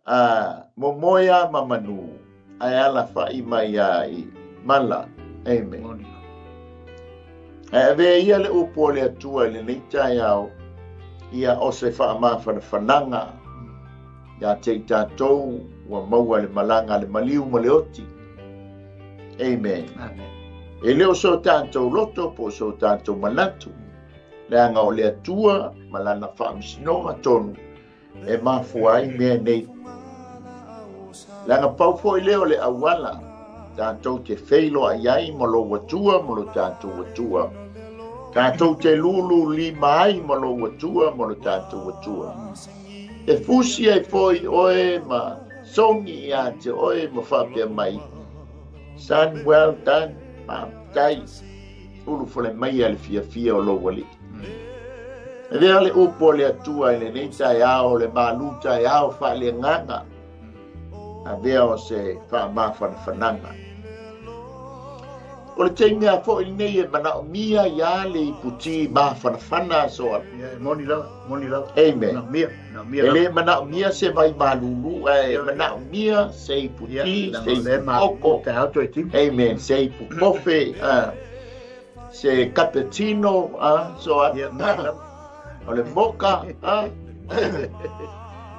A: a momoe a ma manu, ae alafa'i mai a i mala. Amen. Ae avea ia le upu o le Atua i lenei taeao, ia o se faamafanafanaga iā te i tatou ua maua le malaga a le maliu ma le oti. Amen.
B: Amen.
A: E le o so tatou loto po o so tatou manatu, leaga o le Atua ma Lana faamasinoga tonu e mafua ai mea nei. Leaga pau foi lea o le auala tatou te feiloai ai ma lou Atua ma lo tatou Atua, tatou te lulu lima ai ma lou Atua ma lo tatou Atua. E fusi ai foi oe ma sogi iā te oe ma faapea mai, Son, well done, faafetai, ulufale maia le fiafia o lou Alii. E vea le upu o le Atua i lenei taeao, le malu taeao faaleagaga, avea o se faamafanafanaga. O le taimi a foi lenei e manaomia ia le iputi mafanafana so a.
B: Ia, e moni lava, moni lava.
A: Amen.
B: Manaomia, manaomia
A: E
B: lava.
A: le manaomia se vai malulu, ae manaomia se iputi,
B: Ia,
A: se
B: leaga o lea e malulu
A: ipukoko.
B: taeao toe timu.
A: Amen. Se ipukofe, se cappuccino, so a.
B: Ia, moni lava.
A: O le moka,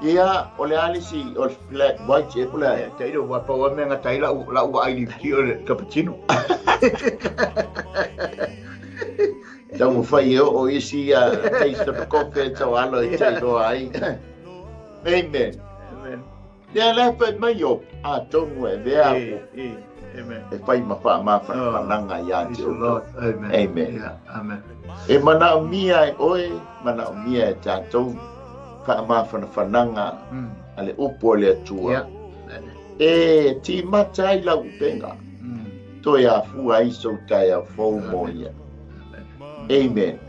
A: Ia, o le a le isi, o le flat white e po o le a?
B: Ia, tailo, ua pau lava mea gata ai lau, lau vaai i le iputi o le cappuccino.
A: Taumafai e oo isi ia taste of the coffee e tau alo e te iloa ai. Amen.
B: Amen.
A: Lea la e fai mai o atonu e vea
B: E, e, amen.
A: e fai ma faamafanafanaga iā
B: Praise
A: te
B: the
A: outou.
B: Lord. Amen.
A: Amen.
B: Yeah, amen.
A: E manaomia e oe, manaomia e tatou faamafanafanaga a le upu o le Atua.
B: Yeah.
A: E timata ai lau upega, toe afua ai sou taeao fou mo ia. Amen.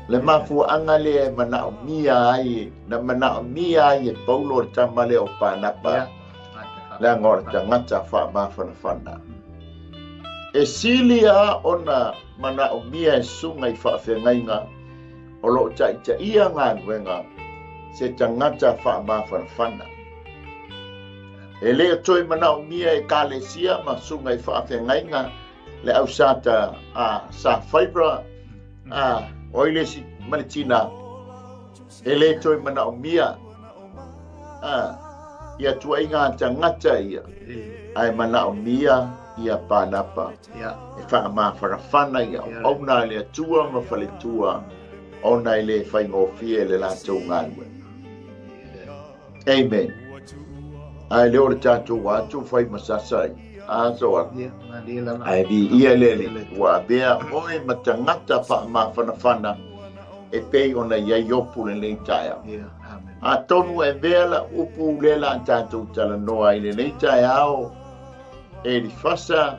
A: Le mafuaaga lea e manaomia ai, na manaomia ai e Paulo le tama lea o Panapa,
B: Yeah.
A: leaga o le tagata faamafanafana. E sili a ona manaomia e susuga i faafeagaiga o lo o taitaia galuega se tagata faamafanafana. E le o toe manaomia e Ekalesia ma susuga i faafeagaiga le ausata a sa Fibra, a o ai le isi ma le tina, e le toe manaomia a ia tuaiga tagata ia, ae manaomia ia Panapa e faamafanafana ia auauna a le Atua ma faletua ona e le faigofie le latou galuega. Amen. Ae le o le tatou atu fai ma sasa ai. A so a.
B: Ia, malie lava.
A: Ae viia le Alii, ua avea oe ma tagata faamafanafana e pei ona i ai Iopu lenei taeao.
B: Ia, amen.
A: Atonu e avea la upu lea la tatou talanoa ai lenei taeao, Elifasa,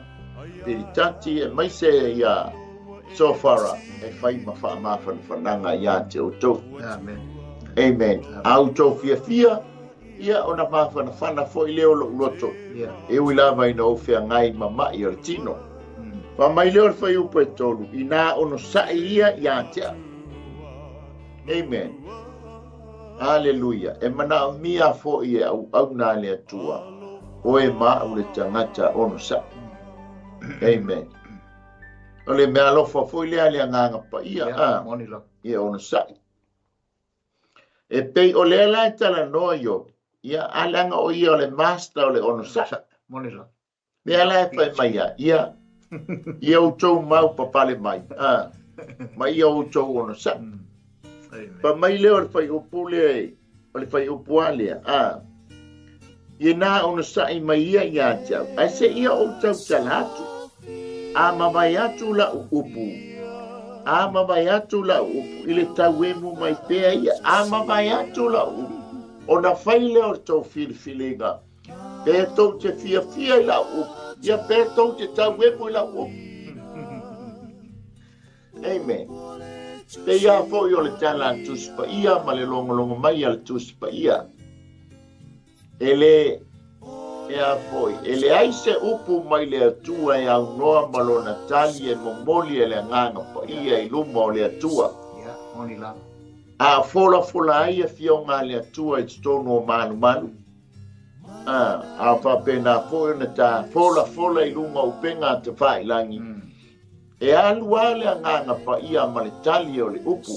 A: Pilitati, aemaise ia Sofara e fai ma faamafanafanaga iā te outou.
B: Amen.
A: Amen. A outou fiafia, ia ona mafanafana foi lea o lou loto.
B: Ia.
A: E ui lava ina ou feagai ma ma'i o le tino. Fai mai lea o le fuaiupu e 3, inā onosa'i ia iā te au. Amen. Aleluia. E manaomia foi e auauna a le Atua, oe ma au le tagata onosa'i. Amen. O le mea alofa foi lea le Agaga Paia,
B: Ia,
A: a,
B: moni lava.
A: ia onosa'i. E pei o lea la e talanoa Iopu, ia, a leaga o ia o le master o le onosa'i.
B: Moni lava.
A: Mea la e fai mai ai, ia, ia outou mau papale mai, a, ma ia outou onosa'i.
B: Amen.
A: Fai mai lea o le fuaiupu lea i O le fuaiupu lava lea, a. Ia na onosai mai ia iā te au, ae seia ou tautala atu. A mavae atu lau upu, a mavae atu lau upu, i le tauemu mai pea ia, a mavae atu lau upu, ona fai lea o le tou filifiliga, pe tou te fiafia i lau upu, ia pe tou te tauemu i lau upu. Amen. Pei lava foi o le tala a le Tusi Paia ma le logologo mai a le Tusi Paia. E le, e a foi, e leai se upu mai le Atua e aunoa ma lona tali e momoli e le Agaga Paia i luma o le Atua.
B: Ia, moni lava.
A: A folafola ai afioga a le Atua i totonu o malumalu, a, a faapena foi ona ta folafola i luga o upega a tafailagi, E alu a le Agaga Paia ma le tali o le upu,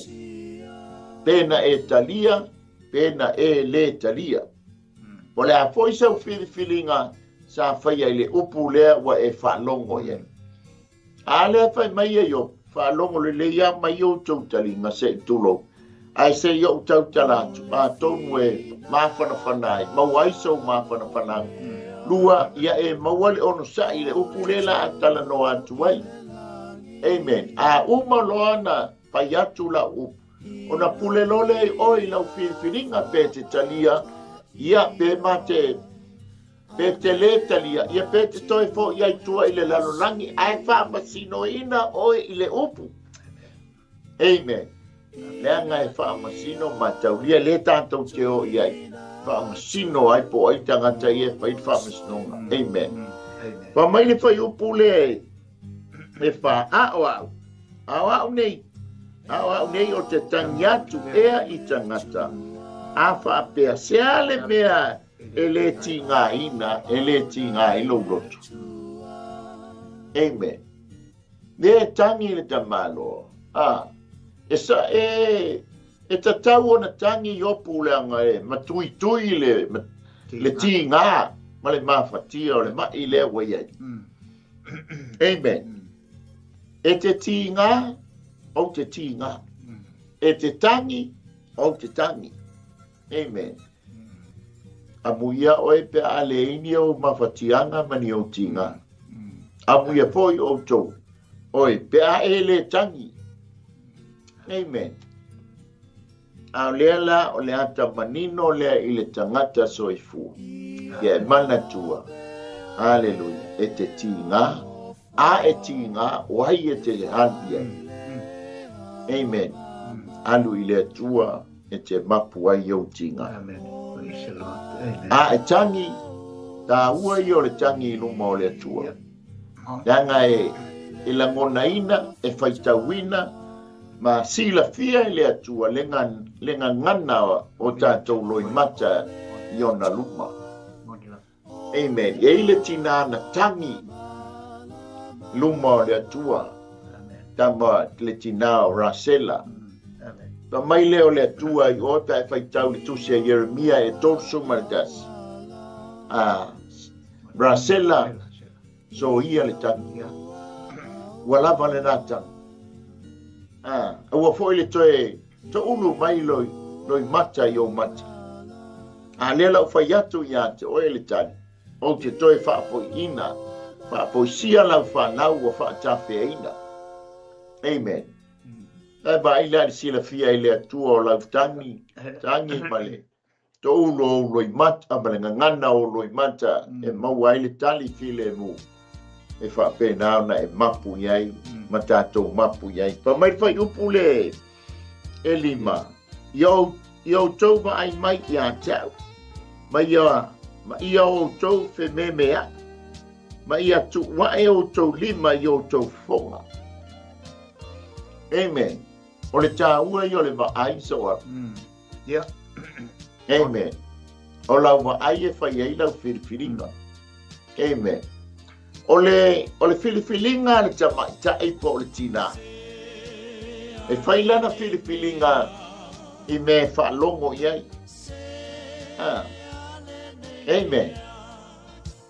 A: pe na e talia, pe na e lē talia. O le a foi sau filifiliga sa faia i le upu lea ua e faalogo i ai? A lea fai mai e Iopu, Faalogo lelei a mai outou taliga se i tulou, ae se i ou tautala atu, atonu e mafanafana ai, maua ai sou mafanafanaga. Lua, ia e maua le onosai i le upu lea la a talanoa atu ai. Amen. A uma loa na fai atu lau upu, ona pule loa lea i oe i lau filifiliga pe te talia, ia pe ma te pe te lē talia, ia pe te toe foʻi ai tua i le lalolagi, ae faamasinoina oe i le upu. Amen. Leaga e faamasino ma taulia lē tatou te o i ai. Faamasino ai po o ai tagata ia e fai le faamasinoga. Amen. Fai mai le fuaiupu lea e fa, a o au, a o au nei, a o au nei o te tagi atu ea i tagata, a faapea, se a le mea e lē tigaina, e lē tiga ai lou loto. Amen. Lea e tagi le tamaloa, a, e sa, e, e tatau ona tagi Iopu leaga e matuitui le, le tiga ma le mafatia o le maʻi lea ua i ai. Amen. E te tiga, ou te tiga. E te tagi, ou te tagi. Amen. Amuia oe pe a le ini ou mafatiaga ma ni ou tiga. Amuia foi outou, oe, pe a e lē tagi. Amen. A o lea la o le ata manino lea i le tagata soifua. Ia e manatua. Aleluia. E te tiga, a e tiga, o ai e te alu i ai. Amen. Alu i le Atua e te mapu ai ou tiga.
B: Amen. Praise the Lord. Amen.
A: A e tagi, taua ia o le tagi i luma o le Atua. Leaga e, e lagonaina, e faitauina, ma silafia e le Atua le, le gagana o tatou loimata i ona luma. Amen. E i le tinā na tagi luma o le Atua. Tama le tinā o Rasela. Fai mai lea o le Atua i oe pe a e faitau i le tusi a Ieremia e 31. A Rasela, soia le tagi. Ua lava lena tagi. A, aua foi le toe toulu mai loi, loi mata i ou mata. A lea la ou fai atu iā te oe le tali, ou te toe faafoiina, faafoisia lau fanau ua faatafeaina. Amen. Ae vaai la i le silafia i le Atua o lau tagi, tagi ma le toulu o ou loimata ma le gagana o ou loimata e maua ai le tali filemu e faapena ona e mapu i ai ma tatou mapu i ai. Fai mai le fuaiupu le e lima, ia ou, ia outou vaai mai iā te au, ma ia, ma ia outou fememeaʻi, ma ia tuuaʻe outou lima i outou fofoga. Amen. O le taua ia o le vaai so au.
B: Yeah.
A: Amen. O lau vaai e fai ai lau filifiliga. Amen. O le, o le filifiliga a le tamaitai po o le tinā, e fai lana filifiliga i mea e faalogo i ai. Ah. Amen.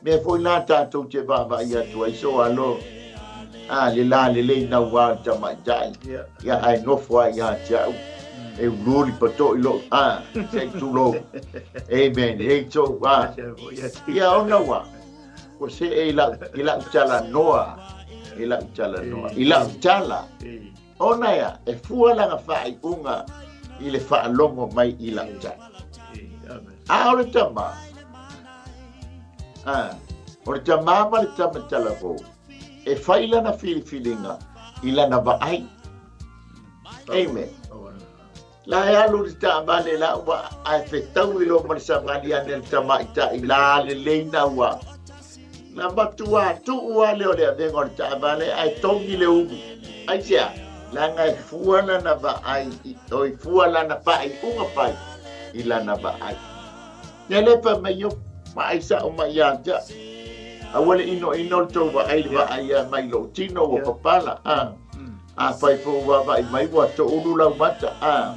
A: Mea foi la tatou te vaavaai atu ai so alo a le la lelei nauā o le tamaitai, ia ae nofo ai ia te au. E ululi patoʻi loʻu a se i tulou. Amen. E tou a. Ia ona ua ua seʻe i lau i lau talanoa i lau talanoa i lau tala. Ona ea e fua lana faaiuga i le faalogo mai i lau tala. A o le tama, a, o le tamā ma le tama talavou, e fai lana filifiliga i lana vaai. Amen. La e alu le taavale la ua ae fetau i lo ma le savali ane le tamaitai la lelei na ua na matua tuu lava lea o le avega o le taavale ae togi le ulu. Aisea? Leaga e fua lana vaai oi fua lana faaiuga fai i lana vaai. Ia le fai mai Iopu, vaai sao mai ia te au. Aua le inoino le tou vaai i le vaai ia mai lou tino ua papala. A, afai foi ua vaavaai mai ua toulu lau mata, a,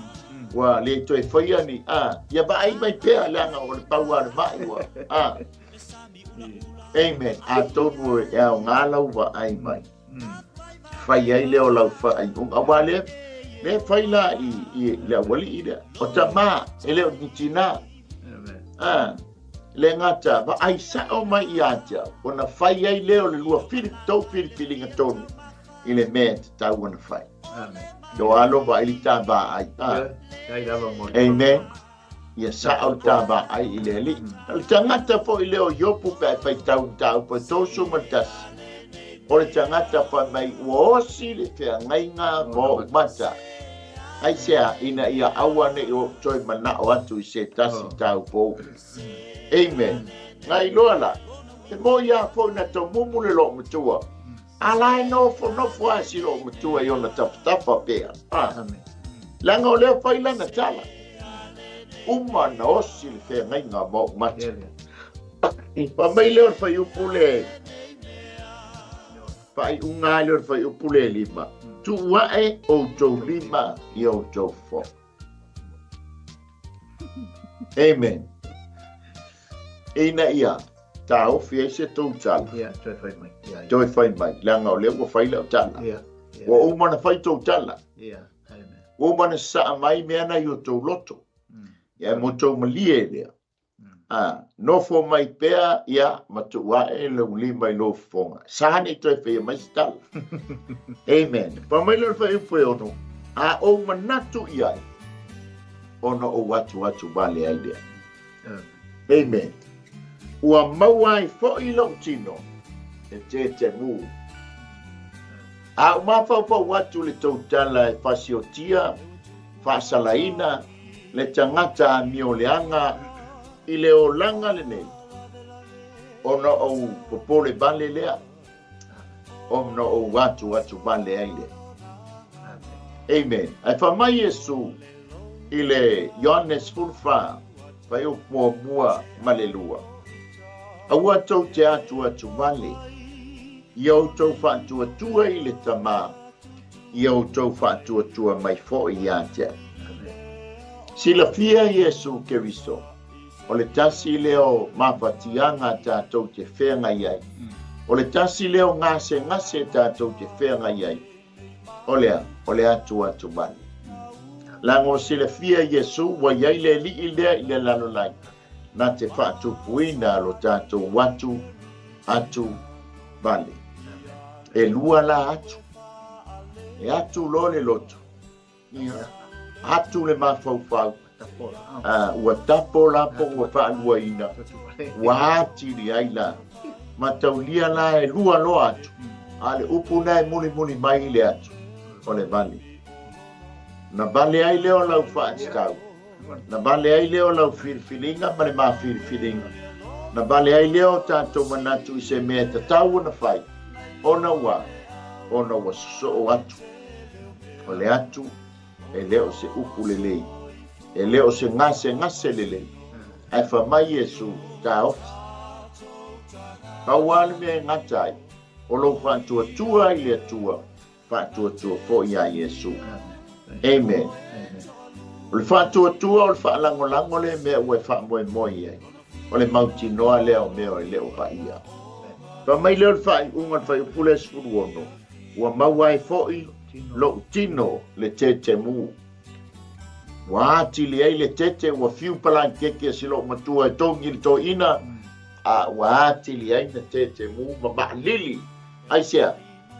A: ua le toe faia ni, a, ia vaai mai pea leaga o le pau lava o le mai ua, a. Amen. Atonu e aoga lau vaai mai. Fai ai lea o lau faaiuga. Aua lea, lea fai la i, i le aualii lea. O tamā, e le o ni tinā. Ah, le gata, vaai sao mai ia te au, ona fai ai lea o le lua fili, tou filifiliga tonu i le mea e tatau ona fai.
B: Amen.
A: Lo alo vaai le ta vaai. Ah. Amen. Ia sao le ta vaai i le Alii. O le tagata foi lea o Iopu pe a e faitau i mataupu e 31, o le tagata fai mai ua osi le feagaiga ma ou mata. Aisea? Ina ia aua ne i ou toe manao atu i se tasi taupou. Amen. Na iloa la, e moi lava foi na tomumu le loomatua, a la e nofonofo lava si loomatua i ona tafatafa pea. Ah. Leaga o lea fai lana tala. Uma na osi le feagaiga ma ou mata. Fai mai lea o le fuaiupu le faaiuga lea o le fuaiupu le 5. Tuu ae outou lima i outou fofoga. Amen. Ina ia taofi ai se tou tala.
B: Ia, toe fai mai. Ia, ia.
A: Toe fai mai. Leaga o lea ua fai lau tala.
B: Ia, ia.
A: Ua uma ona fai tou tala.
B: Ia, amen.
A: Ua uma ona sasaa mai mea na i o tou loto. Ia, mo tou malie lea. A, nofo mai pea, ia, ma tuu ae lou lima i lou fofoga. Sa ne i toe faia mai se tala. Amen. Fai mai lea o le fuaiupu e 6, A ou manatu i ai, ona ou atuatu vale ai lea. Amen. Ua maua ai foi lou tino e tetemu. A ou mafaufau atu i le tou tala e fasiotia, faasalaina le tagata amioleaga i le olaga lenei, ona ou popole vale lea, ona ou atuatu vale ai lea. Amen. Ae fai mai Iesu i le Ioane 14, fuaiupu muamua ma le lua, Aua tou te atuatu vale, ia outou faatuatua i le Tama, ia outou faatuatua mai foi ia te au. Silafia Iesu Keriso, o le tasi lea o mafatiaga tatou te feagai ai, o le tasi lea o gasegase tatou te feagai ai, o le a? O le atuatu vale. Leaga ua silafia Iesu ua i ai le Alii lea i le lalolagi, na te faatupuina lo tatou atu, atu vale. E lua la atu. E atu loa le loto. Ia. Atu le mafaufau. Ua tapo la po ua faaluaina. Ua atili ai la. Mataulia la e lua loa atu. A le upu na e mulimuli mai i le atu, o le vale. Na vale ai lea o lau faatatau. Na vale ai lea o lau filifiliga ma le ma filifiliga. Na vale ai lea o tatou manatu i se mea e tatau ona fai, ona ua, ona ua sosoo atu. O le atu, e le o se upu lelei, e le o se gasegase lelei, ae fai mai Iesu, Taofi. Pau lava le mea e gata ai, o lou faatuatua i le Atua, faatuatua foi iā Iesu. Amen. O le faatuatua o le faalagolago lea i mea ua e faamoemoe i ai. O le mautinoa lea o mea e le o paia. Fai mai lea o le faaiuga o le fuaiupu lea 16, Ua maua ai foi lou tino le tetemu. Ua atili ai le tete, ua fiu palangikeke a si loomatua e togi le toeaina, a ua atili ai na tete mu ma maalili. Aisea?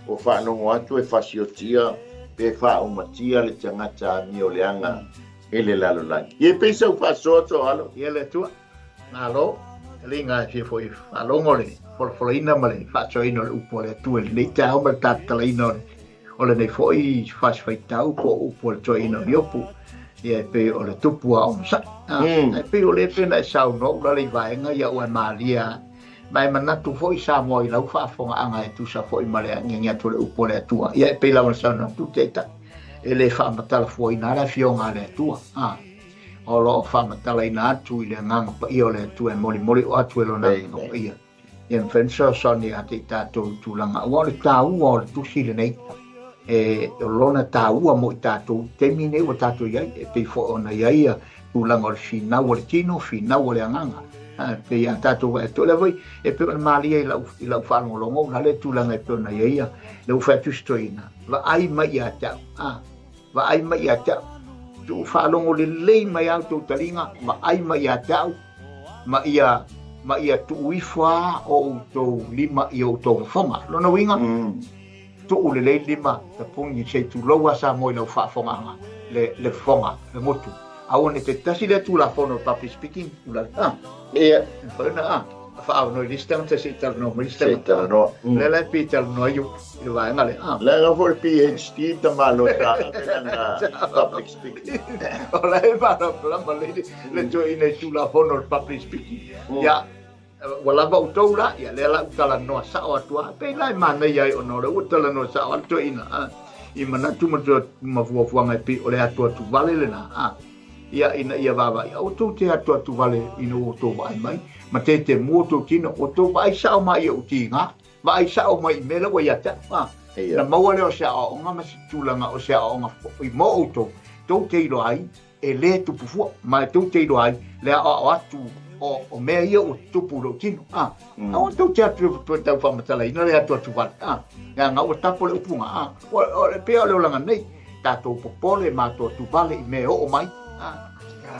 A: Ua faalogo atu e fasiotia pe faaumatia le tagata amio leaga e le lalolagi. Ia pei sau faasoa Toalo.
B: Ia le Atua. Malo. Taliga e fia foi faalogo le folafolaina ma le faasoaina o le upu a le Atua i lenei taeao ma le talatalaina o le O lenei foi fasi faitau po o upu a le toeaina o Iopu, ia e pei o le tupu a onosai. E pei o lea pei ona e saunoa ula i vaega ia ua e malie lava. Ma e manatu foi Samoa i lau faafofogaaga e tusa foi ma le agiagi atu o le upu a le Atua. Ia e pei lava ona saunoa atu Taitai, e le faamatalafuaina lava le Afioga a le Atua. O lo o faamatalaina atu i le Agaga Paia o le Atua e molimoli o atu e Lona Agaga Paia. Ia mafai ona fesoasoani ia te i tatou i tulaga, aua o le taua o le tusi lenei, e o lona taua mo i tatou i taimi nei ua tatou i ai, e pei foi ona i ai ia tulaga o le finau o le tino, finau o le agaga. E pei a tatou vaai atu, o lea foi e pei ona malie i lau, i lau faalogologo, o le tulaga e pei ona i ai ia, le ua fai atu si toeaina, vaai mai ia te au, a, vaai mai ia te au, tuu faalogo lelei mai au tou taliga, vaai mai ia te au, ma ia ma ia tuu ifo lava o outou lima i outou fofoga. Lona uiga, tuu lelei lima tapuni se i tulou lava Samoa i lau faafofogaaga le le fofoga, le gutu. Aua ne i te tasi lea Tulafono o le public speaking, ula, a,
A: Ia.
B: E mafai ona, a, faaaunoa i le isi tagata se i talanoa mai le isi
A: Se i
B: tagata.
A: talanoa.
B: Lea la e pei e talanoa ai i le vaega lea, a.
A: Leaga foi le PhD tamaloa sa ave lana public speaking.
B: O la e malamalama lelei le toeaina i Tulafono o le public speaking. Ia, ua lava outou la, ia lea la ua talanoa sao atu lava. Pei la e manaia ai ona o lea ua talanoa sao lava le toeaina, a, i manatu ma fuafuaga e pei o le atuatuvale lena, a. Ia, ina ia vaavaai, aua tou te atuatuvale ina ua outou vaai mai, ma tetemu outou tino, ua outou vaai sao mai i ou tiga. Vaai sao mai i mea la ua ia te au. A,
A: Ia.
B: na maua lea o se aoaoga ma se tulaga o se aoaoga foi mo outou, tou te iloa ai e lē tupu fua, ma e tou te iloa ai le aoao atu o, o mea ia ua tutupu i lou tino. A, aua tou te atu e toe tau faamatalaina le atu atu vale. A, leaga ua tapo le upuga. A, ua, o le pea o le olaga nei, tatou popole ma atu atu vale i mea e oo mai. A,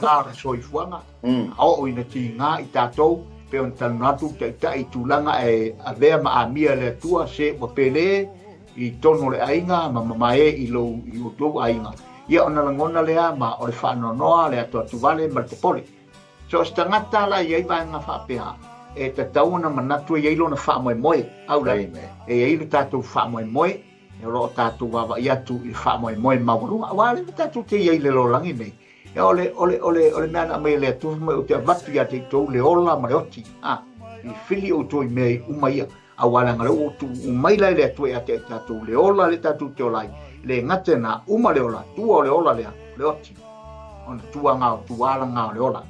B: a o le soifuaga. A oo ina tiga i tatou, pei ona talanoa atu le Taitai i tulaga e avea ma amia e le Atua se ua pele i totonu o le aiga ma mamae i lou i outou aiga, ia ona lagona lea ma o le faanoanoa, le atoatovale ma le popole. So o se tagata la e i ai vaega faapea, e tatau ona manatu e i ai lona faamoemoe, au la, e i ai lo tatou faamoemoe, e o lo o tatou vaavaai atu i le faamoemoe maualuga, aua o lea tatou te i ai i le lalolagi nei, Ia, o le, o le, o le, o le mea na aumai e le Atua, fai mai, ou te avatu ia te outou le ola ma le oti. A, filifili outou i mea uma ia, aua leaga o lea ua tuu mai la e le Atua ia te tatou le ola lea tatou te ola ai. E le gata i lena, uma le ola, tua o le ola lea, o le oti. Ona tua nga o tua ala nga o le ola.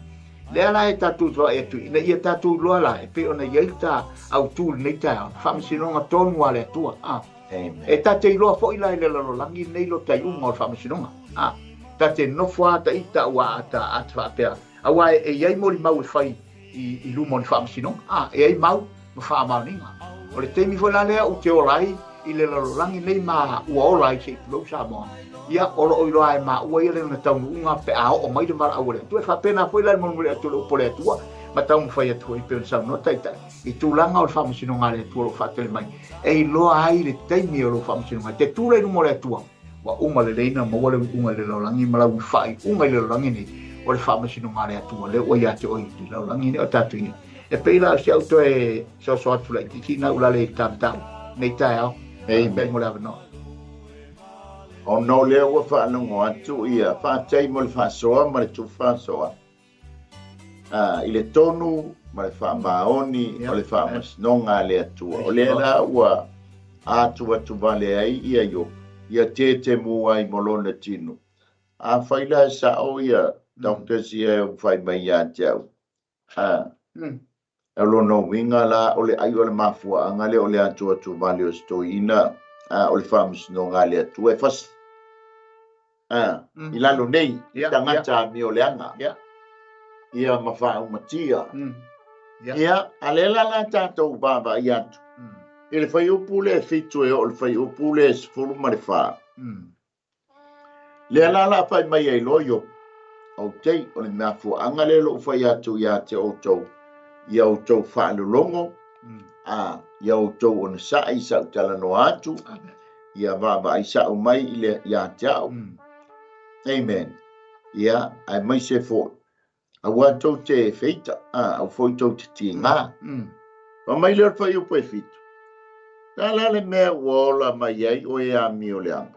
B: Lea la e tatou te vaai atu, ina ia tatou iloa la, e pei ona i ai le ta autu i lenei taeao, faamasinoga tonu a le Atua. A,
A: Amen.
B: E ta te iloa foi la i le lalolagi lenei lo taiuga o le faamasinoga. A, ta te nofo lava ta ita ua ata ata faapea, aua e i ai molimau e fai i, i luma o ni faamasinoga. A, e i ai mau ma faamaoniga. O le taimi foi la lea ou te ola ai i le lalolagi lenei ma ua ola ai se i tulou Samoa, ia, o lo o iloa e maua ia lona taunuuga pe a oo mai le valaau a le Atua. E faapena foi la le molimoli atu o le upu a le Atua ma taumafai atu foi pei ona saunoa Taitai i tulaga o le faamasinoga a le Atua o lo o faatali mai, e iloa ai le taimi o lou faamasinoga. E te tu la i luma o le Atua, ua uma lelei ona maua le uiuga i le lalolagi ma lau faaiuga i le lalolagi nei, o le faamasinoga a le Atua lea ua ia te oe i le lalolagi nei o tatou i ai. E pei la o si au toe soso atu laitiiti na ulale i le ta nei taeao.
A: Amen.
B: Mo le avanoa.
A: Ona o lea ua faalogo atu ia faafetai mo le faasoa ma le tupu faasoa. I le tonu ma le faamaoni o le faamasinoga a le Atua. O lea la ua atuatuvale ai ia Iopu, ia tetemu ai ma lona tino. Afai la e sao ia doctors ia e fai mai ia te au, o lona uiga la o le ai o le mafuaaga lea o le atuatuvale o se toeaina, o le faamasinoga a le Atua e fasi. I lalo nei, i tagata amioleaga, ia ma faaumatia. Ia, a lea la la tatou vaavaai atu, i le fuaiupu lea e 7 e oo i le fuaiupu lea e 14. Lea la la fai mai ai loa Iopu. Okay, o le mafuaaga lea o lou fai atu ia te outou, ia outou faalologo, a ia outou onosai i sau talanoa atu, ia vaavaai sao mai i le, ia te au. Amen. Ia, aemaise foi, aua tou te feita, a, aua foi tou te tiga. Fai mai lea o le fuaiupu e 7, Sa la le mea ua ola mai ai oe amioleaga?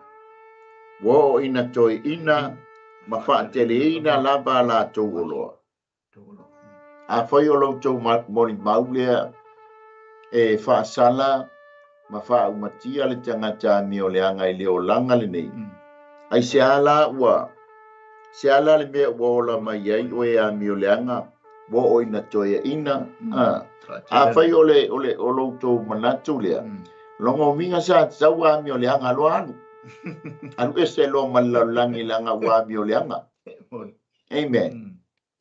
A: Ua oo ina toeaina ma faateleina lava a latou oloa. Afai o lo outou molimau lea e faasala ma faaumatia le tagata amioleaga i le olaga lenei, aisea la ua, sea la le mea ua ola mai ai oe amioleaga? Ua oo ina toeaina. Afai o le, o le, o lo outou manatu lea, lona uiga sa tatau amioleaga loa alu. Alu ese loa ma le lalolagi leaga ua amioleaga. Amen.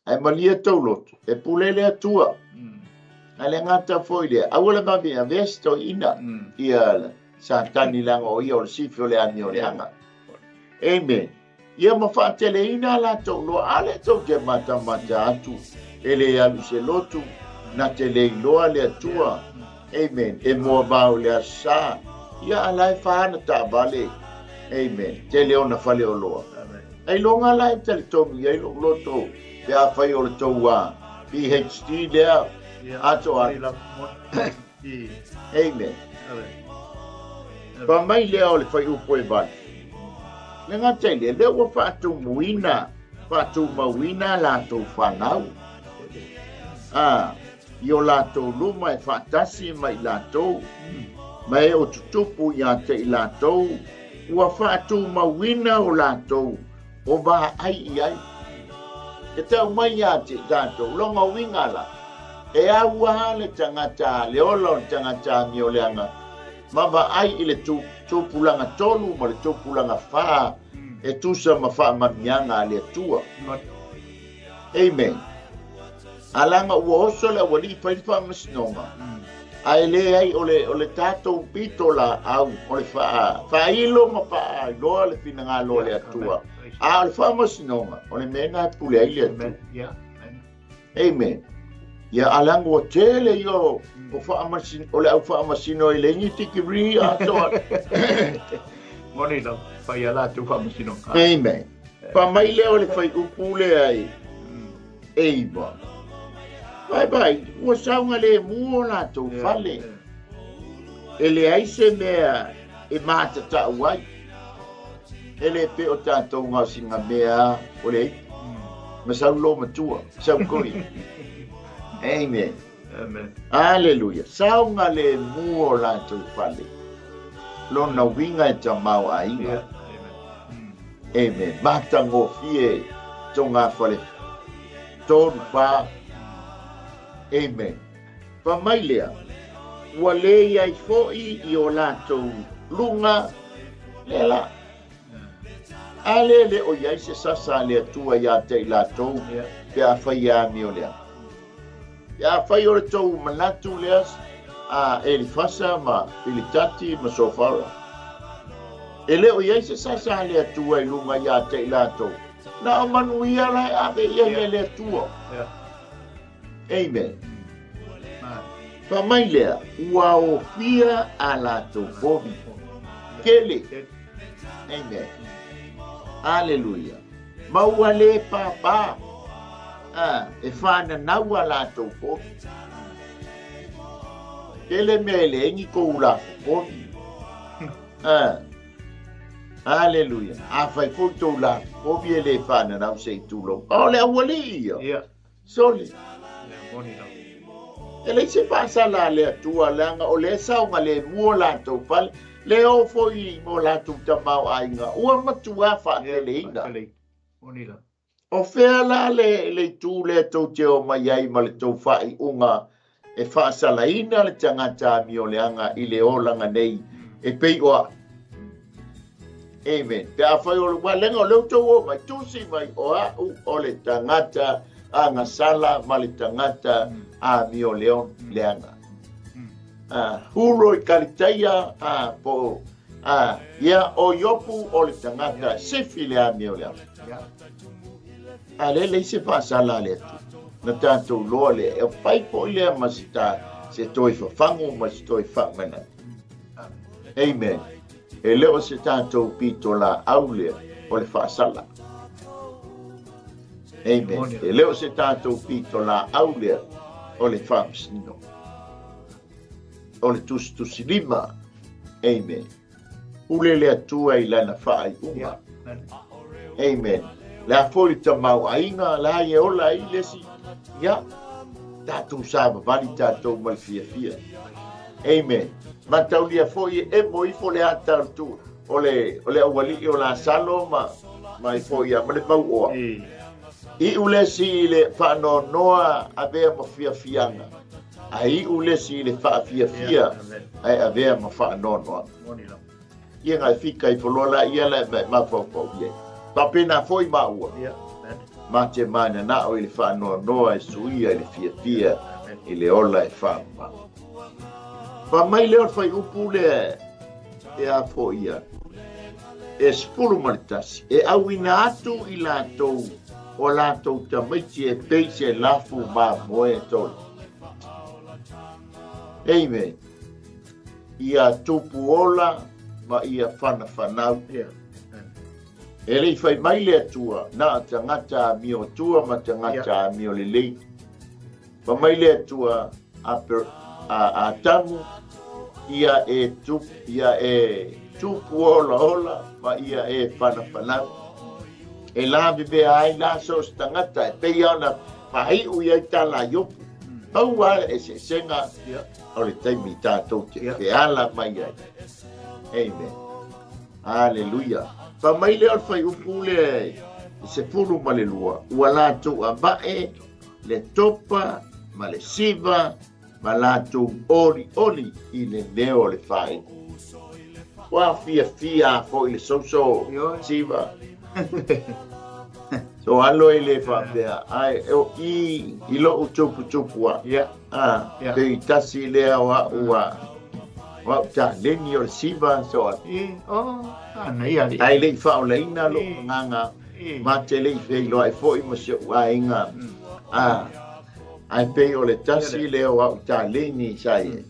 A: Ae malie tou loto, e pule le Atua. Ae le gata foi lea, aua le vave avea se toeaina ia Satani leaga o ia o le sifi o le amioleaga. Amen. Ia ma faateleina a latou loa, a lea tou te matamata atu, e le alu i se lotu, na te le iloa le Atua. Amen. E moavao i le Aso Sa, ia a la e fa ana taavale. Amen. Tele ona faleoloa. Ailoga la e talitonu i ai lou loto pe afai o le tou a PhD lea ato a. Amen. Fai mai lea o le fuaiupu e 8. Le gata i lea, lea ua faatumuina, faatumauina a latou fanau. A, i o latou luma e faatasi ma i latou, ma e o tutupu ia te i latou, ua faatumauina o latou o vaai i ai. E tau mai ia te i tatou, lona uiga la, e au lava le tagata, le ola o le tagata amioleaga, ma vaai i le tupulaga 3 ma le tupulaga 4 e tusa ma faamanuiaga a le Atua. Amen. A leaga ua oso le aualii fai le faamasinoga, ae leai o le, o le tatou pito laau, o le faailo ma faailoa le finagalo o le Atua. A o le faamasinoga, o le mea lena e pule ai le Atua. Amen. Ia, a leaga ua tele ia o, o, faamasin, o le au faamasino e leai ni tikiri atoa.
B: Moni lava, fai a latou faamasinoga.
A: Amen. Fai mai lea o le fuaiupu lea e 9. Vai vai, ua saogalemu o latou fale. E leai se mea e matatau ai. E le pei o tatou gaosigamea o le aitu. Ma sau lo matua, sau koi. Amen.
B: Amen.
A: Aleluia. Saogalemu o latou fale. Lona uiga e tamaoaiga.
B: Yeah.
A: Amen. Matagofie togafale 3, 4. Amen. Fai mai lea, ua le i ai foi i o latou luga lea la. A lea le o i ai se sasa a le Atua ia te i latou pe afai e amioleaga. Pe afai o le tou manatu lea a Elifasa ma Pilitati ma Sofara, e le o i ai se sasa a le Atua i luga ia te i latou, na o manuia la e ave i ai e le Atua. Amen. Fai mai lea, ua ofia a latou povi. Tele. Amen. Aleluia. Ma ua le pāpā e whananau a latou povi. Tele mea e leai ni kou lafo povi. Aleluia. Afai foi tou lafo povi e le whananau se i tulou. O le aualii ia.
B: Yeah.
A: Soli.
B: Yeah, moni lava.
A: E leai se faasala a le Atua, leaga o lea e saogalemu o latou fale, le oo foi mo latou tamaoaiga, ua matuā faateleina.
B: Yeah, moni lava.
A: O fea la le, le itu lea tou te o mai ai ma le tou faaiuga e faasalaina le tagata amioleaga i le olaga nei e pei o a'u? Amen. Pe afai o le ua leaga o lea ua tou o mai, tusi mai o a'u o le tagata agasala ma le tagata amioleaga. Hulo i Kalitaia po o ia o Iopu o le tagata sifi le amioleaga. A lea leai se faasala a le Atua. Na tatou iloa lea, e fai foi lea ma se, ta, se toe fafagu ma se toe faamanatu. Amen. E le o se tatou pitolaau lea o le faasala. Amen. E le o se tatou pitolaau lea o le faamasino. O le tusitusilima. Amen. Pule le Atua i lana faaiuga. Amen. Le a foi le tamaoaiga la e ola ai le isi, ia, tatou savavali tatou ma le fiafia. Amen. Mataulia foi e emo ifo le ata o le tu, o le, o le aualii o Lasalo ma, ma ifo ia, ma le mauoa. Iu le isi i le faanoanoa avea ma fiafiaga. A iu le isi i le faafiafia ae avea ma faanoanoaga. Ia ngai fika ifo loa la ia la e mai mafaufau i ai. Faapena foi maua. Ma te mananao i le faanoanoa e suia i le fiafia i le ola e faamama. Fa mai lea o le fuaiupu lea e a foi ia e 11, e auina atu i latou o latou tamaiti e pei se lafu mamoe e tolu. Amen. Ia tupu ola ma ia whanafanau.
B: Yeah.
A: E le i whai mai le Atua, na tagata amio tua ma tagata yeah. amio lelei. Fa mai le Atua a, per, a, Atamu, ia e, tu, ia e tupu ola ola ma ia e whanafanau. E la bebea ai la so se tagata e pei ona fahaiu i ai tala Iopu. Pau lava le eseesega o le taimi tatou te feala mai ai. Amen. Aleluia. Fa mai lea o le fuaiupu lea i 12, ua latou avae le topa ma le siva ma latou olioli i le leo o le faaiu. Ua fiafia foi le soso siva. So alo e le faapea, ai o i i lou tuputupu a.
B: Yeah.
A: Ah,
B: Yeah.
A: pe i tasi lea o au a o au taleni o le siva so a.
B: E, oh, ana ia li.
A: Ai le i whaolaina lo
B: E.
A: nganga
B: E.
A: ma te le i wheiloa e foi ma se au aiga. Ah, ai pei o le tasi lea o au taleni sa i.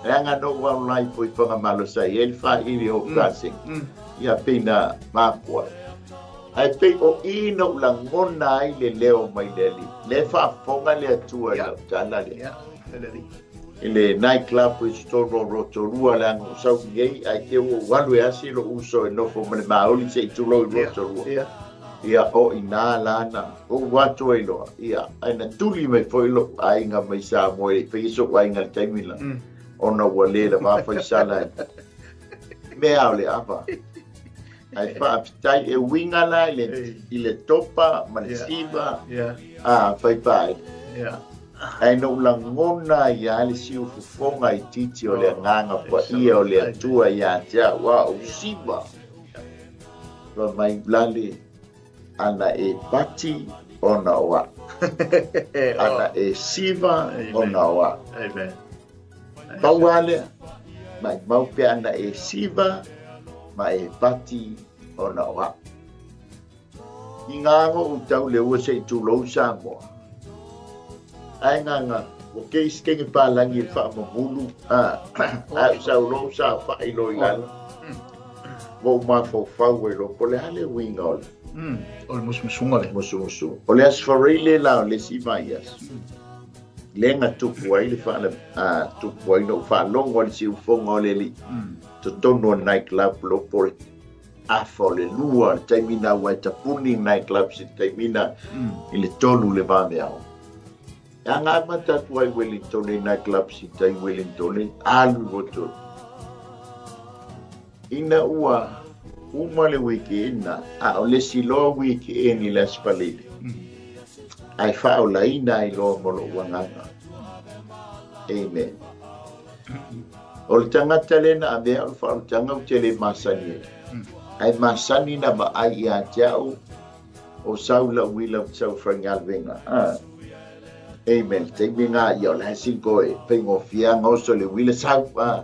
A: Leaga no ua lai foi whangamalo sa i e le whaili o Prasing. Ia pei na makua. Ae pei o i na ou lagona ai le leo mai le Alii. Le faafofoga le Atua i lau tala lea. I le night club i totonu o Rotorua leaga ua sau i ai, ae te ua ou alu e asi lou uso e nofo ma le maoli se i tulou i Rotorua. Ia, o i nā la na ou atu ai loa. Ia, ae na tuli mai foi lou aiga mai Samoa e le i faia so'u aiga i le taimi la, ona ua le lava faisala i mea o le ava. Ae faafetai e uiga la i le, i le topa ma le siva a fai pae. Ae na ou lagona ai lava le siufofoga itiiti o le Agaga Paia o le Atua ia te au, a ou siva. Fai mai lale, ana e pati ona o au. Ana e siva ona o au.
B: Amen.
A: Pau lava lea, maumau pe ana e siva ma e pati ona o au. I ngā ngo u tau le ua se i tulou Samoa. Ae ngā ngā, o ke isi kenge pālangi e whaamamulu, a, a u sau lo sa wha i lo i lalo. Mo u mafaufau ai lo, po le a le uiga o le.
B: O le musumusuga le.
A: Musumusuga. O le Aso Faraile la o le isi vaiaso. Lea na tupu ai le faala, a, tupu ai na ou faalogo i le siufofoga o le alii, totonu o le night club lo po le afa o le lua, le taimi na ua e tapuni night club se taimi na i le 3 le vaveao. E aga amata atu ai Wellington i night club si tai Wellington e alu i Rotorua. Ina ua uma le weekend, a o le isi loa weekend i le Aso Faraile, ae faaolaina ai loa ma lou agaga. Amen. O le tagata lea na avea o le faaolataga ou te le masani ai. Ae masani na vaai ia te au o sau lau uila ou te sau faigaluega. Ah. Amen. Taimi ngā ia o le hasingo e faigofie oso le uila sau. Ah.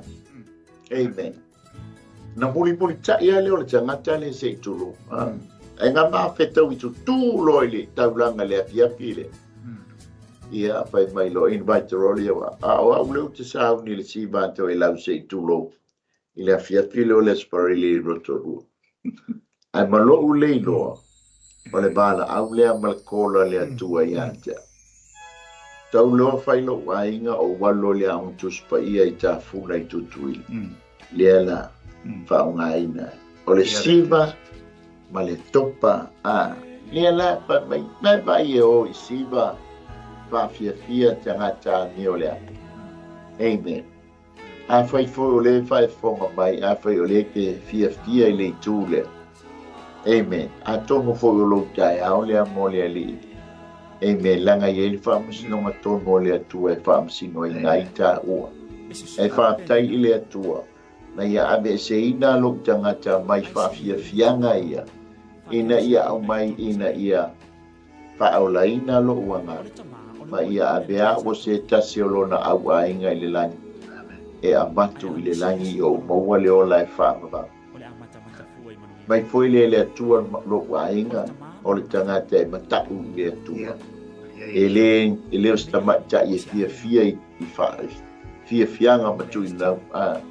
A: Amen. Na mulimulitai lava lea o le tagata lea se i tulou. Ae na mafetau i tutū loa i le taulaga i le afiafi lea. Ia, fai mai loa, invite loa le ia, a o au lea ou te sauni i le siva atu e lau se i tulou i le afiafi lea o le Aso Faraile i Rotorua. Ae ma lou le iloa, o le valaau lea ma le kola a le Atua ia te au. Tau loa fai lou aiga ou alu loa i le Aoga Tusi Paia i Tafula i Tutuila. Lea la faaaogaina ai. O le siva ma le topa a. Lea la fai mai, mai vai e o i siva faafiafia tagata amio le ata. Amen. Afai foi o lea e faafofoga mai, afai o lea e te fiafia i le itu lea. Amen. Atonu foi o lou taeao lea mo le Alii. Amen. Leaga e i ai le faamasinoga tonu a le Atua e faamasinoina ai taua. E faafetai i le Atua na ia aveeseina lou tagata mai faafiafiaga ia, ina ia aumai ina ia faaolaina lou agaga, ma ia ave au o se tasi o lona auaiga i le lagi, e avatu i le lagi i ou maua le ola e faavavau. Mai foi lea i le Atua lou aiga, o le tagata e mataʻu i le Atua. E le, e le o se tamaitai e fiafia i, i fiafiaga ma tuinau. A.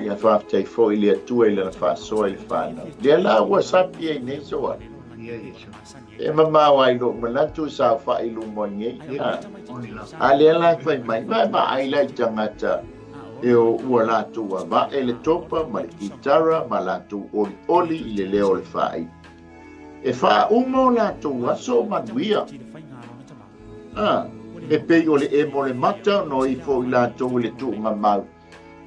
A: Ia faafetai foi i le Atua i lana faasoa i le fanau. Lea la ua sapi ai nei so ai. E mamao ai lou manatu i saofai i luma nei. A lea la fai mai, vai vaai la i tagata e o ua latou avae le topa ma le kitara ma latou olioli i le leo o le faaili. E faauma o latou aso o manuia. A, e pei o le emo le mata ona o ifo i latou i le tuugamau.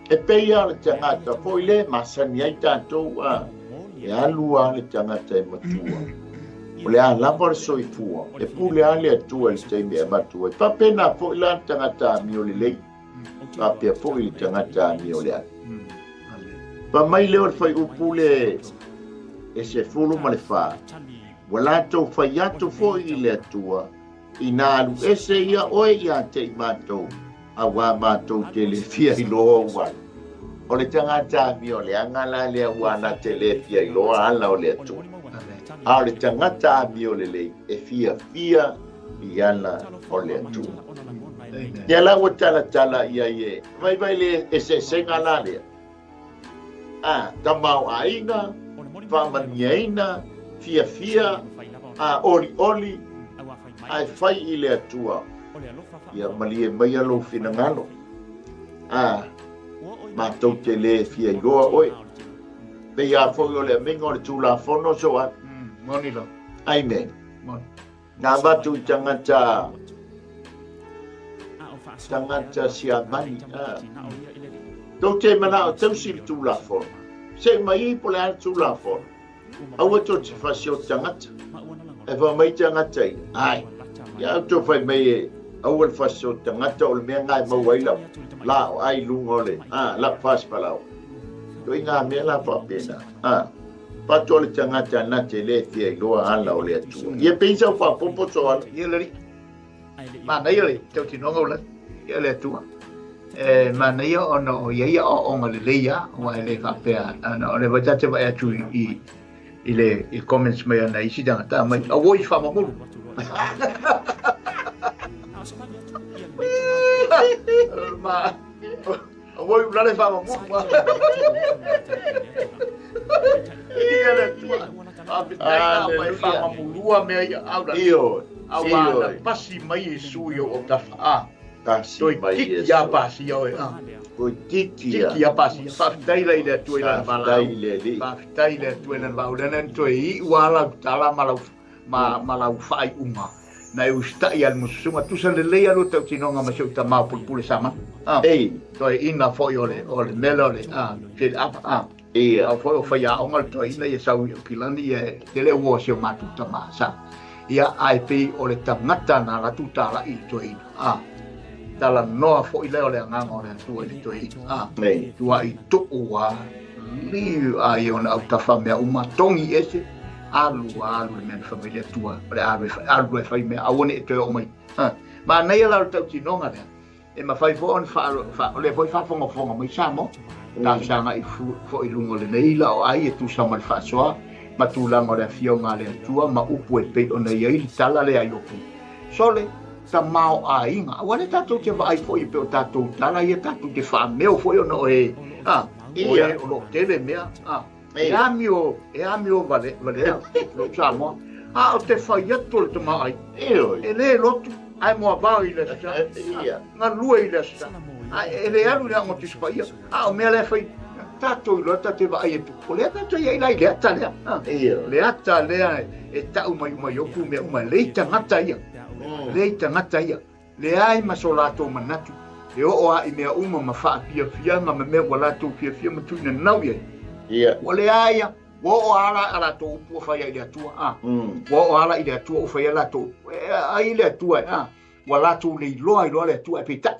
A: E pei lava o le tagata foi lea e masani ai tatou, a, e alu lava le tagata e matua. O le a lava le soifua, e pule lava le Atua i le taimi e avatu ai. Faapena foi la le tagata amio lelei, faapea foi le tagata amio leaga. Fai mai lea o le fuaiupu le e 14, Ua latou fai atu foi i le Atua, Inā alu ese ia oe ia te i matou, auā matou te le fia iloa ou ala. O le tagata amio leaga la lea ua na te le fia iloa ala o le Atua. A o le tagata amio lelei e fiafia i ala o le Atua. Ia la ua talatala ia i e vaivai le eseesega la lea. A, tamaoaiga, faamanuiaina, fiafia, a, olioli, ae fai i le Atua, ia malie maia lou finagalo. A, matou te le fia iloa oe. Pei lava foi o le amiga o le Tulafono so a.
B: Moni lava.
A: Amen. Na avatu i tagata tagata Siamani. Tou te manao tausi le Tulafono. Se i mai i po o le a le Tulafono. Aua tou te fasi o tagata. E fai mai tagata ia, ai, ia au tou fai mai e aua le fasi o tagata o le mea lena e maua ai lau la o ai lunga o le, a, lau fasi palau. Ituaiga mea la faapena. A. Pato le tagata na te le fia iloa ala o le Atua. Ia pei sau faapopo so ala.
B: Ia le Manaia le tautinoga o ia le Atua. E manaia ona o ia ia aoaoga lelei lava, aua e le faapea, ona o le vai ta te vaai atu i i le i comments mai ana isi tagata mai, auoi faamamulu. Ma Auoi ulale faamamulu. Ia le Atua. Faafetai la mai faamamulua mea ia au la.
A: Ioe.
B: Aua na pasi mai Iesu i ou autafa. A.
A: Pasi mai Iesu.
B: Toeitiiti a pasia oe. A.
A: Toeitiiti a.
B: Titi a pasia. Faafetai la i le Atua i lana valaau.
A: Faafetai i le Alii.
B: Faafetai i le Atua i lana valaau. Lea na toe iu a lau tala ma lau ma, ma lau faaiuga na e usitai a le mususuga tusa lelei a lua tautinoga ma si ou tama o Pulepule Samana. Ah,
A: Ei.
B: Toeaina foi o le, o le mea lea o le, ah, fili apa, ah.
A: Ia.
B: Au foi o faiaoga le toeaina ia sau i Aukilani, ia e tele ua o si o matou tama, sa. Ia, ae pei o le tagata na alu atu talai i le toeaina, ah. Talanoa foi lea o le agaga o le Atua i le toeaina, ah.
A: Ei.
B: Tuai tuu a, liu a i ona autafa mea uma, togi ese, alu alu le mea na fai mai le Atua, o le alu e fai, alu e fai mea, aua ne i toe oo mai. Ha. Manaia la o le tautinoga lea, e mafai foi ona faa, faa, o lea foi faafogafoga mai Samoa, talosaga i foi i luga o lenei la o ai e tusa ma le faasoa Ma tulaga o le Afioga a le Atua ma upu e pei ona i ai le tala lea a Iopu. Sole, tamaoaiga. Aua lea tatou te vaai foi e pei o tatou tala ia tatou te faameo foi ona o e, a, o e o lo o tele mea, a. E amio, e amio vale, valea, lou Samoa. A o te fai atu o le tamaoaiga. E le lotu, ae moavao i le Aso Sa. Galue i le Aso Sa. Ae e le alu i le Aoga o Tusi Paia. A o mea la e fai, tatou iloa tatou te vaai atu, o lea tatou i ai la i le ata lea. Le ata lea e tau mai uma i oku mea uma, lei tagata ia. Lei tagata ia. Leai ma so latou manatu e oo a i mea uma ma faafiafiaga ma mea ua latou fiafia ma tuuinanau i ai. Ua leai ia, ua oo a la a latou upu ua fai ai i le Atua, a. Ua oo a la i le Atua ua fai ai latou upu. E ai le Atua, a. Ua latou le iloa iloa le Atua, ae peitai,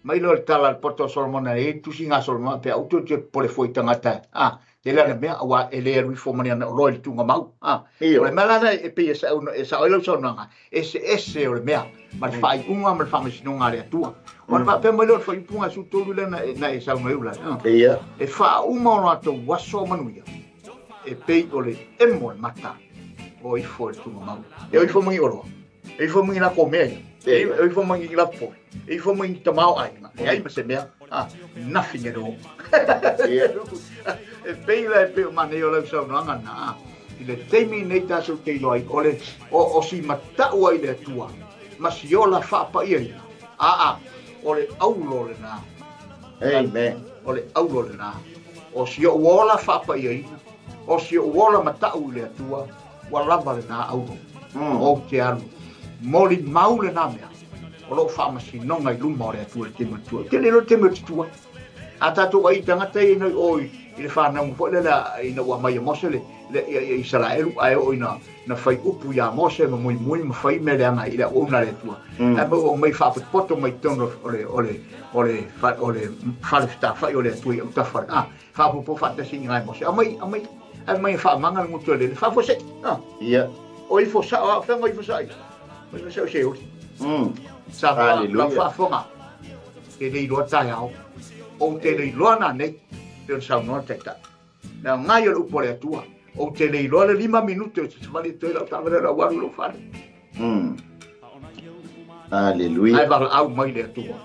B: mai lea o le tala a le poto a Solomona e i ai le tusiga a Solomona, pe a utu te popole fua i tagata, a, tele ana mea, aua e le alu ifo ma ni ana oloa i le tuugamau, a. O le mea la lena e pei e sao ai lau saunoaga, eseese o le mea ma le faaiuga ma le faamasinoga a le Atua. Ona faapea mai lea o le fuaiupu 13 lea na e saunoa ai Ulalei, a, e faauma o latou aso manuia e pei o le emo o le mata o ifo i le tuugamau. E o ifo ma ni oloa. E ifo mai lako mea ia. E ifo mai i lafo. E ifo mai i tamaoaiga. E ai ma se mea. Ah, nothing at all. E pei la e pei o manaia o lau saunoaga na. Ah, i le taimi nei tatou te iloa ai, o le o, o si matau ai le Atua, ma si ola faapaiaina. A, o le aulo lena.
A: Amen.
B: O le aulo lena. O si ou ola faapaiaina, o si ou ola matau i le Atua, Ua lava lena aulo. Ou te alu. Molimau lena mea o lou faamasinoga i luma o le Atua i le taimi o le tua. Ou te le iloa le taimi o te tua. A tatou vaai i tagata ia ina o i le whanau foi lele ina ua mai e Mose le, le ia, ia Isaraelu ae oo ina na fai upu iā Mose ma muimui ma fai mea leaga i le auauna a le Atua. Ae ma ua mai faapotopoto mai totonu o le o le o le o le fale fetafai o le Atua i autafa. Ah, faapopo faatasi i ngai Mose. Aumai, aumai, aumai e faamaga le gutu e le faafuasei. Ah.
A: Ia.
B: O ifo sao, a o fea o ifo sao? O ifo sao se uli. Sa
A: Hallelujah.
B: lau faafofoga. Te le iloa taeao. Ou te le iloa nanei. Pei ona saunoa le Taitai. Le agai o le upu a le Atua. Ou te le iloa le 5 minute o se savali atu ai lau taavale lau alu i lou fale.
A: Hallelujah.
B: Ae valaau mai le Atua.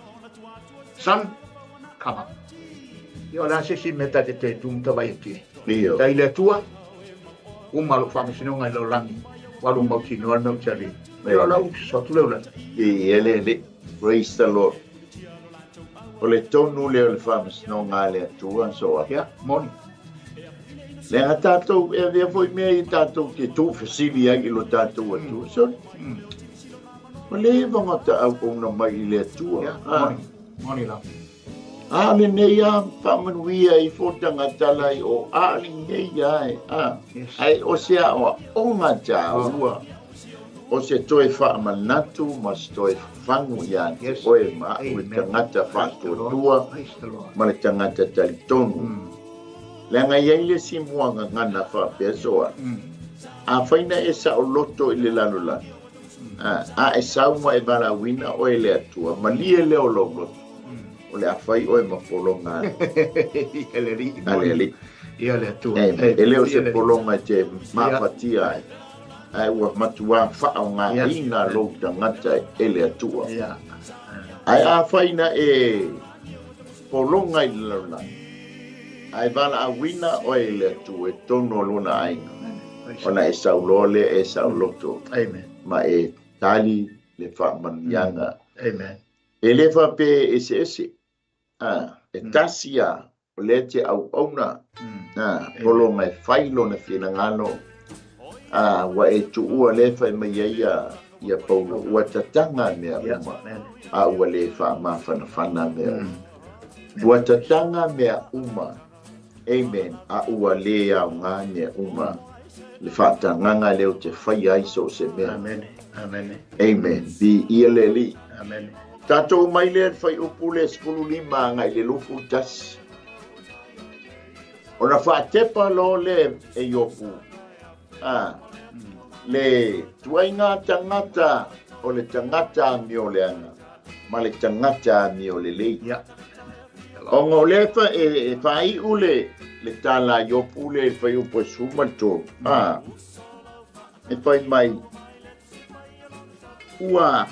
B: Son, come up. Ia o le a se isi mea ta te toe tu ma ta vaai atu i ai?
A: Io.
B: Tai le Atua, uma lou faamasinoga i lalolagi, ua alu mautinoa le mea ou te alu i ai. Ia o lau soso atu lea Ulalei.
A: I ele le. Praise the Lord. O le tonu lea o le faamasinoga a le Atua so a.
B: Ia, moni.
A: Leaga tatou e avea foi mea ia tatou te tuufesili ai i lo tatou Atua. So, ua leva ona auauna mai i le Atua.
B: Ia, moni. Moni lava.
A: A lenei a faamanuia ifo tagata lai o a lenei a e a.
B: Yes.
A: Ai o se aoaoga taua. O se toe faamanatu ma se toe fafagu ia te
B: Yes.
A: oe ma au le
B: Amen.
A: tagata
B: Praise the Lord.
A: faatuatua
B: Praise the Lord.
A: ma le tagata talitonu. Leaga e i ai le isi muagagana faapea soa. Afai na e saoloto i le lalolagi, a, a e sau ma e valaauina oe e le Atua, malie lea o lou loto, o le a fai oe ma pologa a
B: le Alii.
A: A le Alii.
B: Ia le Atua.
A: Amen. E le o se pologa e te mafatia ai, ae ua matuā faaaogaina lou tagata e le Atua. Ae afai na e pologa i le lalolagi, ae valaauina oe e le Atua i totonu o lona aiga, ona e sau loa lea e saoloto ma e tali le faamanuiaga. E le faapea e eseese, a, e tasi lava o lea te auauna, a, pologa e fai lona finagalo, a, ua e tuua lea e fai mai ai ia, ia Paulo, ua tataga mea uma, a ua le faamafanafana mea uma. Ua tataga mea uma, amen, a ua le aoga mea uma, le faatagaga lea ou te faia ai so o se mea.
B: Amen. Amen.
A: Amen. Viia le Alii.
B: Amen.
A: Tatou mai lea i le fuaiupu lea 15 agai i le 21. Ona faatepa loa lea e Iopu, a, le tuaiga tagata o le tagata amioleaga ma le tagata amiolelei.
B: Ia.
A: Ona o lea e faaiu le le tala a Iopu lea i le fuaiupu e 13, a, e fai mai, Ua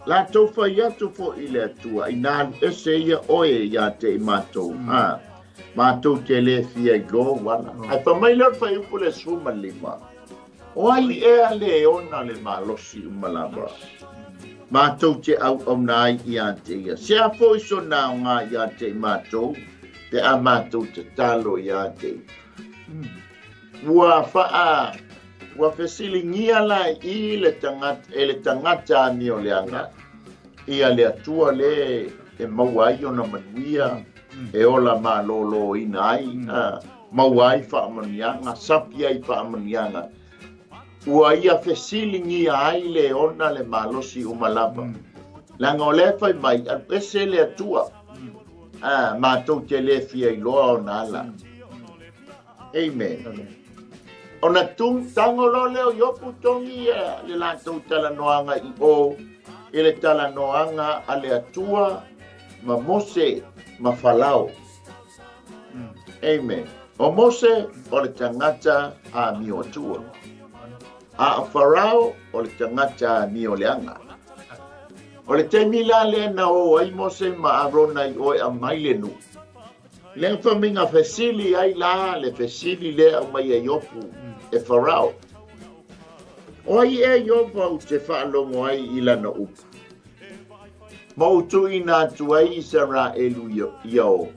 A: latou fai atu foi i le Atua, Inā alu ese ia oe ia te i matou, a, matou te lē fia iloa ou ala. Ae fai mai lea o le fuaiupu lea 15, O ai ea le ona le malosi uma lava? Matou te auauna ai ia te ia. Se a foi sona aoga ia te i matou, pe a matou tatalo ia te ia. Ua faa, ua fesiligia la i le tagata, e le tagata amioleaga, ia le Atua le e maua ai ona manuia, e ola malōlōina ai, a, maua ai faamanuiaga, sapi ai faamanuiaga. Ua ia fesiligia ai le ona le malosi uma lava. Leaga o lea e fai mai, alu ese le Atua, a, matou te le fia iloa ona ala. Amen. Ona tung, tago loa lea o Iopu togi le latou talanoaga i o i le talanoaga a le Atua ma Mose ma Falao. Amen. O Mose o le tagata amioatua. A o Farao o le tagata amioleaga. O le taimi la lea na o ai Mose ma Arona i o e aumai le nuu. Lea famiga fesili ai la le fesili lea aumai e Iopu e Farao. O ai ea Ieova ou te faalogo ai i lana upu? Ma ou tuuina atu ai Isaraelu ia o,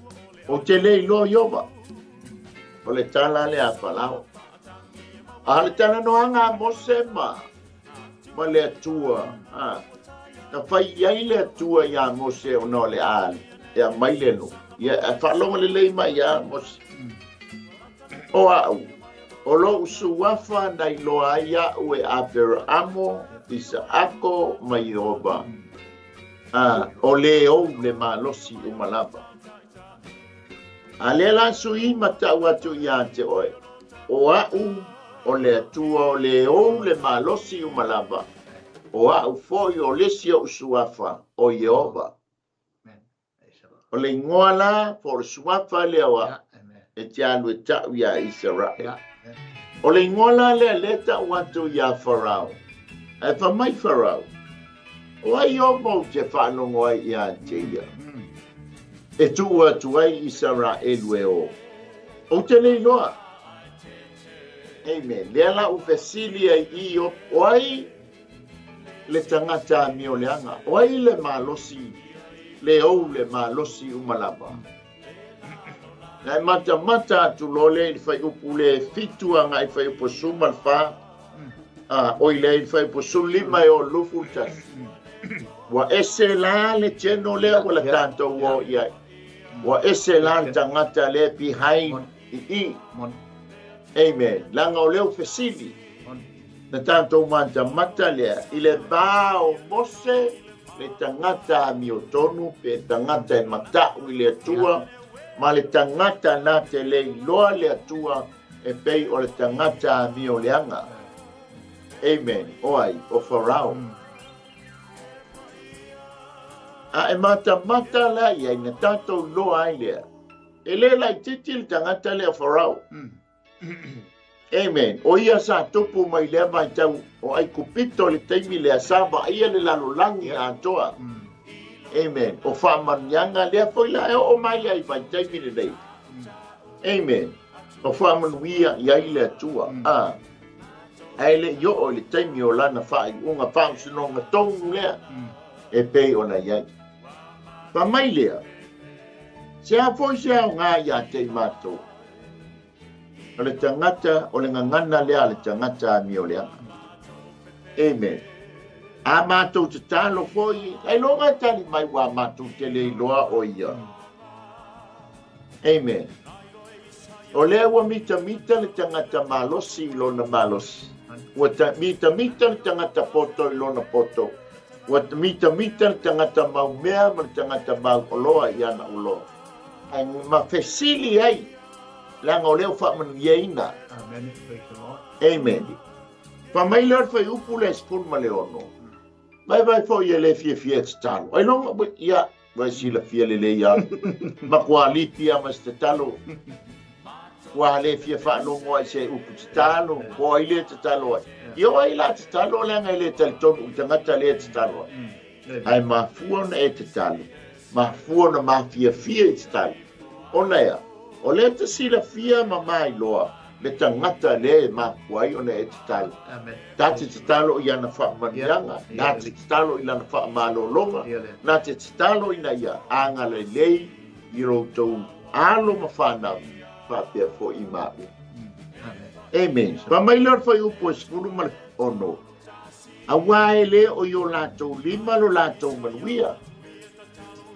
A: ou te le iloa Ieova. O le tala lea a Farao. A o le talanoaga a Mose ma, ma le Atua, a, na fai i ai le Atua iā Mose ona o le a e aumai le nuu. Ia, e faalogo lelei mai iā Mose. O a'u, o lo'u suafa na iloa ai a'u e Aperaamo, Isaako ma Ieova, a o lē ou le malosi uma lava. A lea la sui ma ta'u atu iā te oe, o a'u, o le Atua o lē ou le malosi uma lava, o a'u foi o le isi o'u suafa, o Ieova. O le igoa la, po o le suafa lea o a'u, e te alu e ta'u iā Isaraele. O le igoa la lea lea ta'u atu iā Farao. Ae fai mai Farao, O ai Ieova ou te faalogo ai iā te ia, e tuu atu ai Isaraelu e o? Ou te le iloa. Amen. Lea la ua fesili ai i o ai le tagata amioleaga? O ai le malosi, le ou le malosi uma lava? Na e matamata atu loa lea i le fuaiupu le 7 agai i le fuaiupu 14, a, oi lea i le fuaiupu 15 e 61. Ua ese la le channel lea ua la tatou o i ai. Ua ese la le tagata lea behind i i. Amen. Leaga o lea ua fesili. Na tatou matamata lea i le va o Mose le tagata amiotonu pe tagata e mata'u i le Atua, ma le tagata na te le iloa le Atua e pei o le tagata amioleaga. Amen. O ai? O Farao. A e matamata la i ai, na tatou iloa ai lea, e le laitiiti le tagata lea o Farao. Amen. O ia sa tupu mai lea vaitau o Aikupito i le taimi lea sa vaaia le lalolagi atoa. Amen. O faamanuiaga lea foi la e oo mai ai vaitaimi lenei. Amen. O faamanuia i ai le Atua. A. Ae le i oo i le taimi o lana faaiuga faamasinoga tonu lea e pei ona i ai. Fai mai lea, se a foi se aoga ia te i matou? O le tagata, o le gagana lea a le tagata amioleaga. Amen. A matou tatalo foi, ailoga e tali mai ua matou te le iloa o ia. Amen. O lea ua mitamita le tagata malosi i lona malosi. Ua mitamita le tagata poto i lona poto. Ua mitamita le tagata maumea ma le tagata mauoloa i ana oloa. Ae ma fesili ai, leaga o lea ua faamanuiaina.
B: Amen. Praise the Lord.
A: Amen. Fai mai lea o le fuaiupu lea 16. Vaivai foi e le fiafia e tatalo. Ailoga, ia, vai silafia lelei lava. Matua lipi lava ma se tatalo. Matua le fia faalogo ai i se upu tatalo, po o ai lea e tatalo ai. Ia o ai la tatalo leaga e le talitonu i tagata lea e tatalo ai. Ae mafua ona e tatalo, mafua ona mafiafia i tatalo. Ona ea, o lea e te silafia ma mailoa le tagata lea e mafua ai ona e tatalo. Na te tatalo i ana faamanuiaga, na te tatalo i lana faamalologa, na te tatalo ina ia agalelei i lo outou alo ma fanau faapea foi i maua. Amen. Fai mai lea o le fuaiupu e 16, Auā e le o i o latou lima lo latou manuia.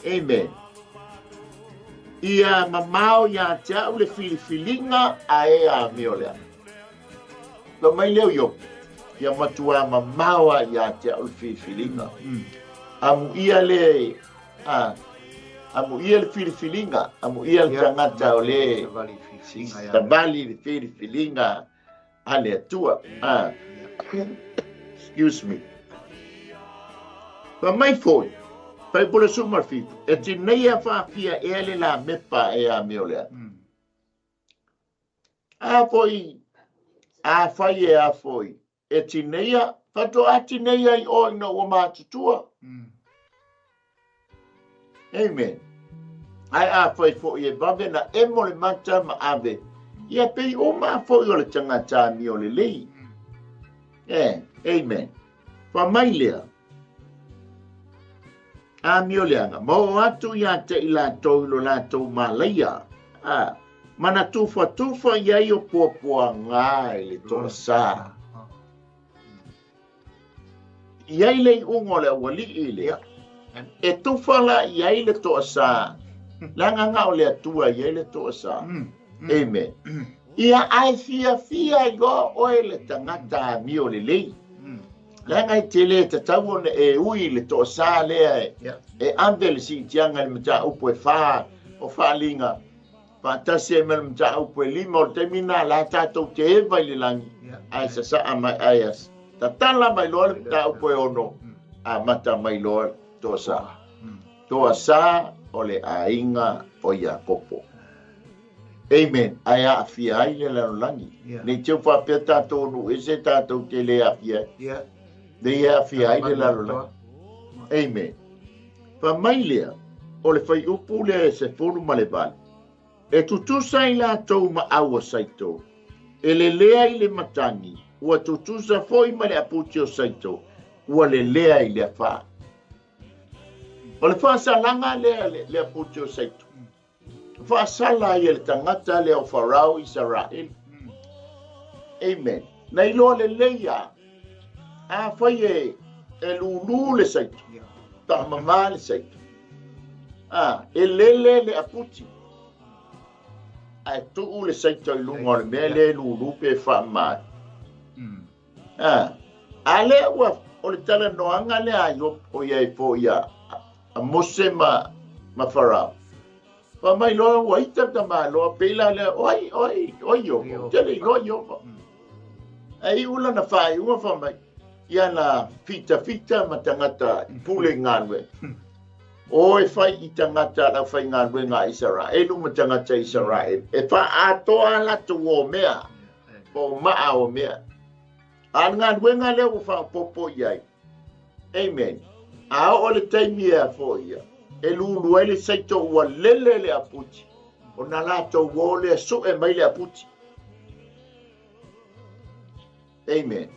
A: Amen. Ia mamao iā te a'u le filifiliga a e amio leaga. Fai mai lea o Iopo, Ia matuā mamao a iā te a'u le filifiliga. Amuia le A, amuia le filifiliga, amuia le tagata o le savali le filifiliga a le Atua. A, excuse me. Fa mai foi, fai pole suma fitu, e tinei a faafia ea le la mepa e a meo lea. A foi, a fai e a foi, E tineia, faatoa tineia i o ina ua matutua. Amen. Ae afai foi e vave na emo le mata ma ave, ia pei uma foi o le tagata amio lelei. Eh, amen. Fa mai lea, amio leaga, ma oo atu ia te i latou i lo latou malaia. Ah. Mana tufatufa i ai o puapuaga i le toasā. I ai le iuga o le aualii lea, e tufa la i ai le toasā, leaga na o le Atua i ai le toasā. Amen. Ia ae fiafia ai loa oe le tagata amio lelei. Leaga e te le tatau ona e ui i le toasā lea e ave le siitiaga i le mataupu e fa o faaaliga Faatasi ai ma le mataupu e lima o le taimi lena la tatou te eva i le lagi, ae sasaa mai, ae tatala mai loa le mataupu e ono, amata mai loa le toasā. Toasā o le aiga o Iakopo. Amen. Ae aafia ai le lalolagi. Nei teu faapea tatou o nuu ese tatou te le aafia ai. Nei e aafia ai le lalolagi. Amen. Fai mai lea, o le fuaiupu lea e 18, E tutusa i latou ma aua saito, e lelea i le matagi, ua tutusa foi ma le aputi o saito, ua lelea i le afā. O le faasalaga lea le aputi o saito. Faasala ai e le tagata lea o Farao Isaraelu. Amen. Na iloa lelei a afai e lūlū le saito, taamamā le saito, a, e lele le aputi, ae tuu le saito i luga o le mea lea e lūlū pe faamamā ai. A, a lea ua, o le talanoaga lea a Iopo, ʻoiai foi a, a Mose ma, ma Farao. Fai mai loa ua ita le tamaloa, pei la lea, o ai, o ai, o ai Iopa, ou te le iloa Iopa. Ae iu lana faaiuga fai mai, i ana fitafita ma tagata i pule i galuega. O e fai i tagata a le aufaigaluega a Isaraelu ma tagata Isaraelu, e faaatoa a latou omea, po o maa omea. A o le galuega lea ua faaopoopo i ai, Amen. A oo le taimi ea foi ia, e lulu ai le saito ua lele le aputi, ona latou o lea sue mai le aputi. Amen.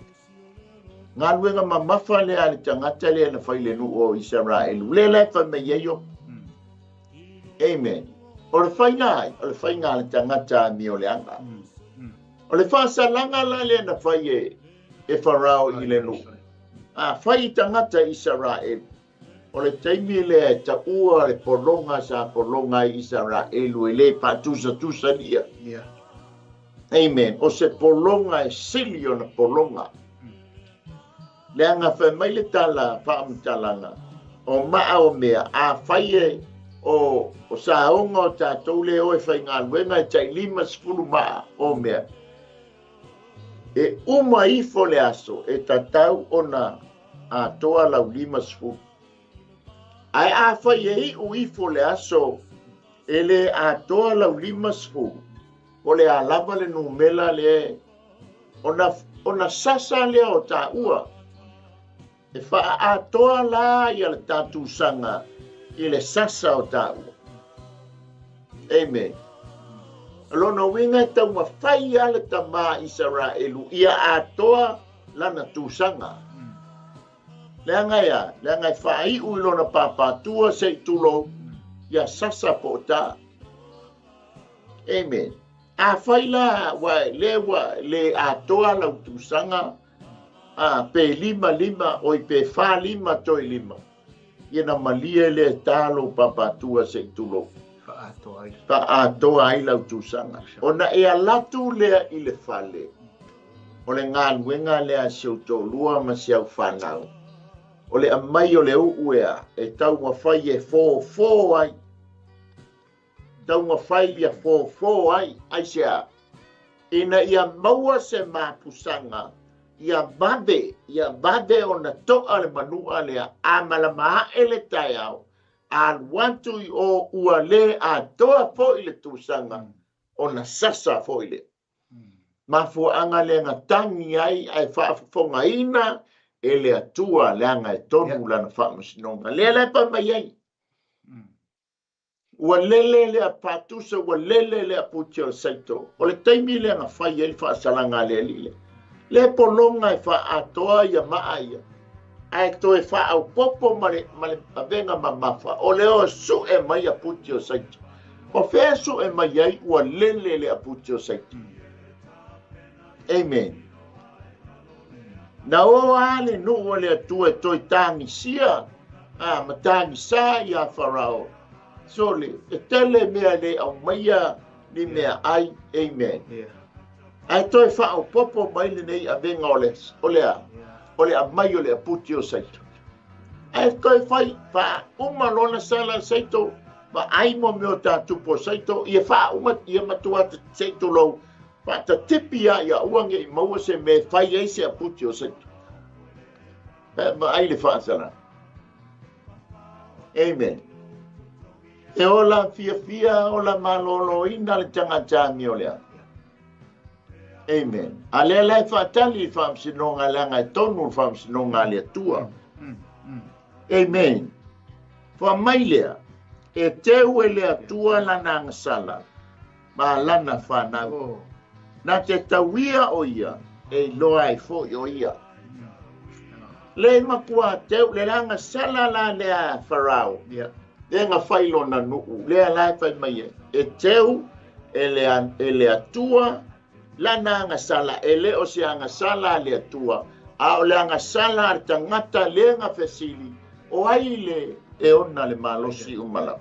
A: Galuega mamafa lea a le tagata lea na fai le nuu o Isaraelu. Lea la e fai mai ai Iopo. Amen. O le faiga ai, o le faiga a le tagata amioleaga. O le faasalaga la lea na fai e e Farao i le nuu. A fai i tagata Isaraelu, o le taimi lea e taua le pologa sa pologa ai Isaraelu e le faatusatusalia. Amen. O se pologa e sili ona pologa. Leaga fai mai le tala faamatalaga, o maa o mea, afai e o saoga o tatou lea e o e faigaluega e tai 50 maa o mea, E uma ifo le aso e tatau ona atoa lau 50. Ae afai e iu ifo le aso e le atoa lau 50, Po le a lava le numera lea ona, ona sasa lea o taua. E faaatoa la ia le ta tusaga i le sasa o taua. Amen. O lona uiga e taumafai lava le tama Isaraelu ia atoa lana tusaga. Leaga e a? Leaga e faaiu i lona pāpātua se i tulou, ia sasa po o ta. Amen. Afai la ua lea ua le atoa lau tusaga, a, pe lima lima, oi pe fa lima toe lima, ia na malie lea ta lou pāpātua se i tulou.
B: Faaatoa ai.
A: Faaatoa ai lau tusaga. Ona e alatu lea i le fale, o le galuega lea a si ou toalua ma si au fanau, o le aumai o le u'u ea e taumafai e fofo ai, taumafai ia fofo ai, aisea? Ina ia maua se mapusaga ia vave, ia vave ona to'a le manu'a lea, a malama a'e le taeao, alu atu i o ua lē atoa foi le tusaga, ona sasa foi lea. Mafuaaga lea na tagi ai ae faafofogaina e le Atua leaga e tonu lana faamasinoga. Lea la e fai mai ai. Ua lele le apatusa, ua lele le aputi o le saito. O le taimi lea na fai ai le faasalaga a le alii lea. Le pologa e faaatoa ia maa ia, ae toe faaopoopo ma le, ma le avega mamafa, o le o sue mai aputi o saito. O fea sue mai ai ua lele le aputi o saito. Amen. Na o a le nuu o le Atua e toe tagisia a ma tagisa iā Farao. Sole, e tele mea e le aumaia ni mea ai. Amen. Ae toe faaopoopo mai lenei avega o le, o le a? O le aumai o le aputi o Saito. Ae toe fai faauma lona sala Saito, vaai mo mea o tatupu o Saito, ia faauma, ia matua se i tulou, faatatipi a ia aua ne i maua se mea e fai ai se aputi o Saito. Ae vaai le faasalaga. Amen. E ola fiafia, ola maloloina le tagata amio lea. Amen. A lea la e faatali i faamasinoga leaga e tonu le faamasinoga a le Atua. Amen. Fai mai lea, e teu e le Atua lana agasala ma lana fanau. Na te tauia o ia, e iloa ai foi o ia. Le matua teu, le agasala la lea a Farao. Lea na fai lona nuu, lea la e fai mai ai, e teu e le, e le Atua lana agasala, e le o se agasala a le Atua, a o le agasala a le tagata lea na fesili, o ai le e ona le malosi uma lava.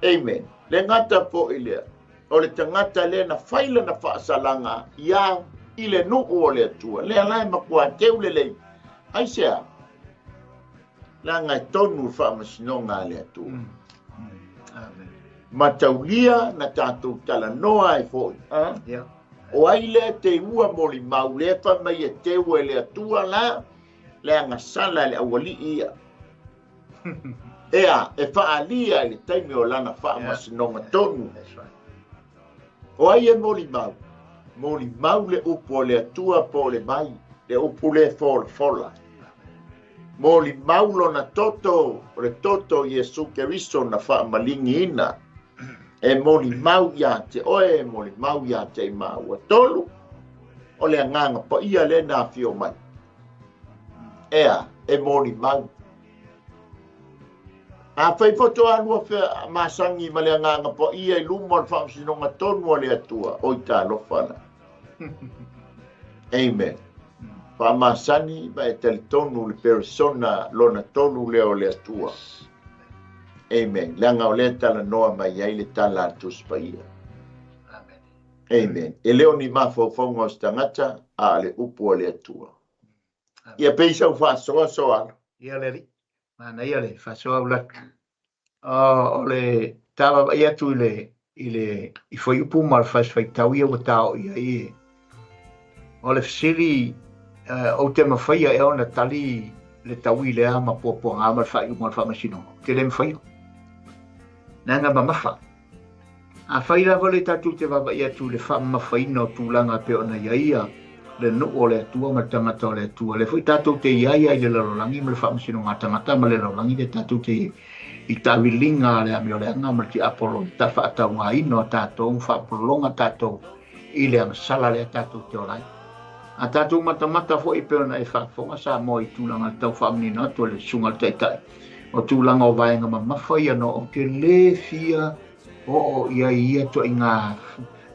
A: Amen. Le gata foi lea, o le tagata lea na fai lana faasalaga ia i le nuu o le Atua. Lea la e matua teu lelei. Aisea? Leaga e tonu le faamasinoga a le Atua.
B: Amen.
A: Mataulia na tatou talanoa ai foi. A?
B: Yeah.
A: O ai lea te ua molimau lea fai mai e teu e le Atua la, le agasala e le aualii ia. Ea, e faalia i le taimi o lana faamasinoga tonu.
B: That's right.
A: O ai e molimau? Molimau le upu o le Atua po o le vai, le upu le folafola. Molimau lona toto, o le toto o Iesu Keriso na faamaligiina. E molimau ia te oe, e molimau ia te i māua. Tolu, o le Agaga Paia lea na afio mai. Ea, e molimau. Afai foi to alua fea masagi ma le Agaga Paia i luma o le faamasinoga tonu a le Atua, oi talofa la. Amen. Faamasani ma e talitonu le persona lona tonu lea o le Atua. Amen. Leaga o lea talanoa mai ai le tala a le Tusi Paia.
B: Amen.
A: Amen. E le o ni mafaufauga o se tagata, a o le upu a le Atua. Ia pei sau faasoasoa ala.
B: Ia le alii. Manaia le faasoa au latu. O le ta vaavaai atu i le i le i fuaiupu ma le fasi-faitau ia ua tao'i ai e. O le fesili, ou te mafaia ea ona tali le taui lea ma puapuaga ma le faaiuga o le faamasinoga? Ou te le mafaia. Leaga mamafa. Afai lava le tatou te vaavaai atu i le faamamafaina o tulaga e pei ona i ai ia le nuu o le Atua ma le tagata o le Atua, lea foi tatou te i ai ai i le lalolagi ma le faamasinoga a tagata ma le lalolagi lea tatou te i ai i taaviliga a le amioleaga ma le tiapolo i le faataugaina o tatou ma faapolologa tatou i le agasala lea tatou te ola ai. A tatou matamata foi e pei ona e faafofoga Samoa i tulaga tau faamanino atu e le Susuga i le Taitai o tulaga o vaega mamafa ia no ou te lē fia oo i ai ia ituaiga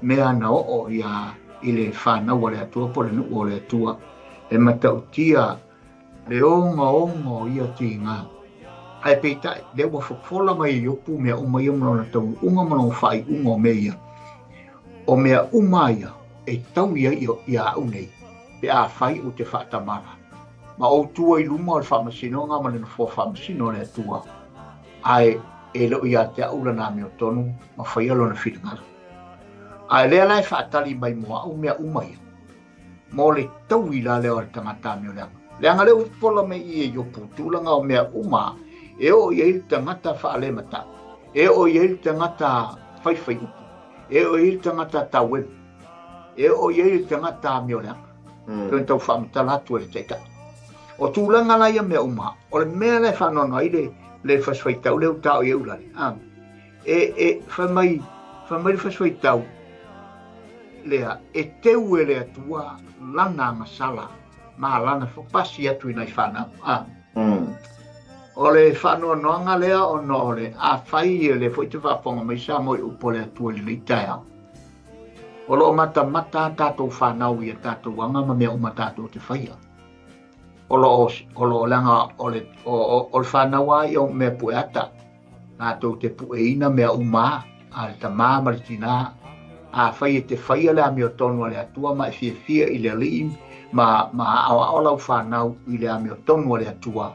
B: mea na oo ia i le fanau a le Atua po o le nuu o le Atua e matautia le ogaoga o ia tiga. Ae peitai, lea ua fofola mai e Iopu mea uma ia ma lona taunuuga ma lona faaiuga o mea ia. O mea uma ia e tau i ai ia au nei, pe afai ou te faatamala, ma ou tua i luma o le faamasinoga ma le nofoa faamasino o le Atua, ae e le o ia te au lana amiotonu ma faia lona finagalo. Ae lea la e faatali mai mo au mea uma ia, mo le taui la lea o le tagata amioleaga. Leaga lea ua fofola mai i e Iopu tulaga o mea uma e oo i ai le tagata faalematau, e oo i ai le tagata faifai upu, e oo i ai le tagata tauemu, e oo i ai le tagata amioleaga. Pei ona tau faamatala atu e le Taitai. O tulaga la ia mea uma, o le mea la e faanoano ai le, le fasi faitau lea ua tao i ai ulale, e fai mai, fai mai le fasi faitau lea, e teu e le Atua lana agasala ma lana pasi atu i nai fanau. O le faanoanoaga lea ona o le afai e le foi te faafofoga mai Samoa i upu a le Atua i lenei taeao. O lo o matamata a tatou fanau i a tatou aga ma mea uma tatou te faia. O lo o, o lo o leaga o le, o, o, o le fanau a ia o mea pue ata. Tatou te pueina mea uma a le tamā ma le tinā. Afai e te faia le amiotonu a le Atua ma e fiafia i le Alii ma, ma aoao lau fanau i le amiotonu a le Atua,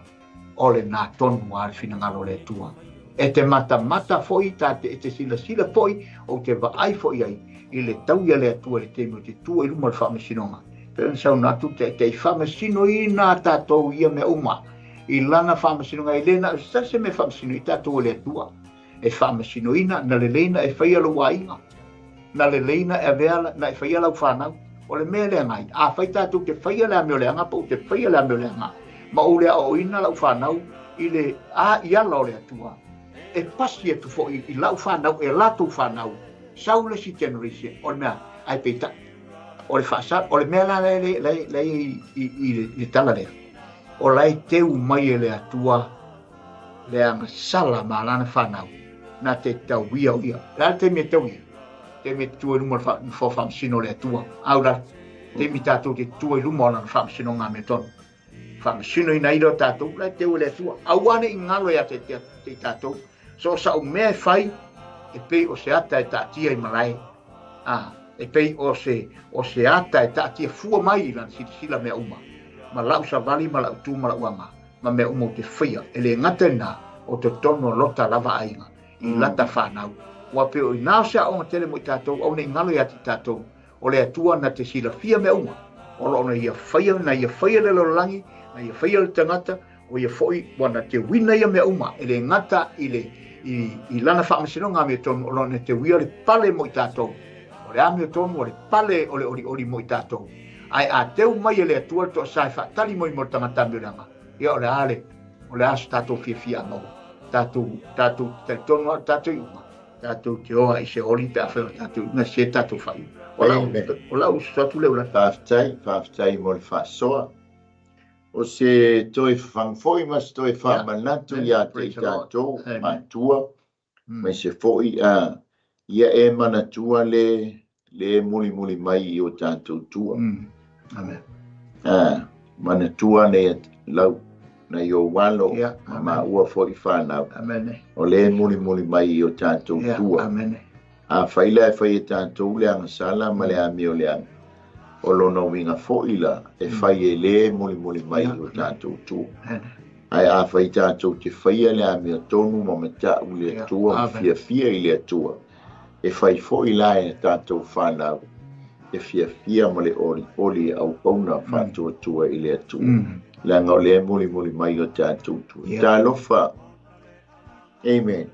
B: o lenā tonu a le finagalo o le Atua. E te matamata foi ta te, e te silasila foi, ou te vaai foi ai i le taui a le Atua i le taimi o te tua i luma o le faamasinoga. Pei ona saunoa atu te, te i faamasinoina tatou i ia mea uma. I lana faamasinoga e le na o se tasi se mea e faamasino i tatou e le Atua. E faamasinoina, na lelei na e faia lou aiga, na lelei na e avea, na e faia lau fanau. O le mea lea nai, afai tatou te faia le amioleaga po o te faia le amioleaga, ma ou le aoaoina lau fanau i le a i ala o le Atua, e pasi atu foi i lau fanau e latou fanau, sau le isi generation, o le mea, ae peitai, o le faasa, o le mea la la la la i, i, i le, le tala lea, o la e teu mai e le Atua le agasala ma lana fanau na te tauia o ia. Le a le taimi e tauia? Taimi e tua i luma o le nofoa faamasino o le Atua. Au la, taimi tatou te tua i luma o lana faamasinoga amiotonu. Faamasinoina ai lea o tatou, la e teu e le Atua. Aua ne i galo ia te, te, te i tatou. So o sa'u mea e fai, e pei o se ata e taatia i malae. A, e pei o se, o se ata e taatia fua mai i lana silasila mea uma. Ma la'u savali ma la'u tu ma la'u aga, ma mea uma ou te faia. E le gata i lena, o totonu o lota lava aiga, i lata fanau. Ua pei o inā o se aoga tele mo i tatou, aua ne i galo ia te i tatou, O le Atua na te silafia mea uma, o lo o na ia faia, na ia faia le lalolagi, na ia faia le tagata, o ia foi ua na teuina ia mea uma, e le gata i le, i, i lana faamasinoga amiotonu, o lo o na teuia le pale mo i tatou. O le amiotonu, o le pale o le olioli mo i tatou. Ae a teu mai e le Atua le toasa e faatali moi mo le tagata amioleaga, ia o le a le, o le a so tatou fiafia a maua. Tatou, tatou te talitonu lava o le tatou iuga, Tatou te oa i se oli pe afai o tatou iuga se tatou faaiuga. O lau, o lau usu atu lea ulani.
A: Faafetai, faafetai mo le faasoa. O se toe fafaga foi ma se toe faamanatu ia te i tatou matua, aemaise foi a ia e manatua le le mulimuli mai i o tatou tua.
B: Amen.
A: Manatua nei lau nai ou alo ma maua foi fanau.
B: Amen.
A: O le mulimuli mai i o tatou tua.
B: Amen.
A: Afai la e fai e tatou le agasala ma le amioleaga, o lona uiga foi la e fai e le mulimuli mai i o tatou tua. Ae afai tatou te faia le amiotonu ma matau i le Atua ma fiafia i le Atua, E fai foi la e a tatou fanau le fiafia ma le olioli e auauna faatuatua i le Atua, leaga o lea e mulimuli mai o tatou tua. Talofa! Amen.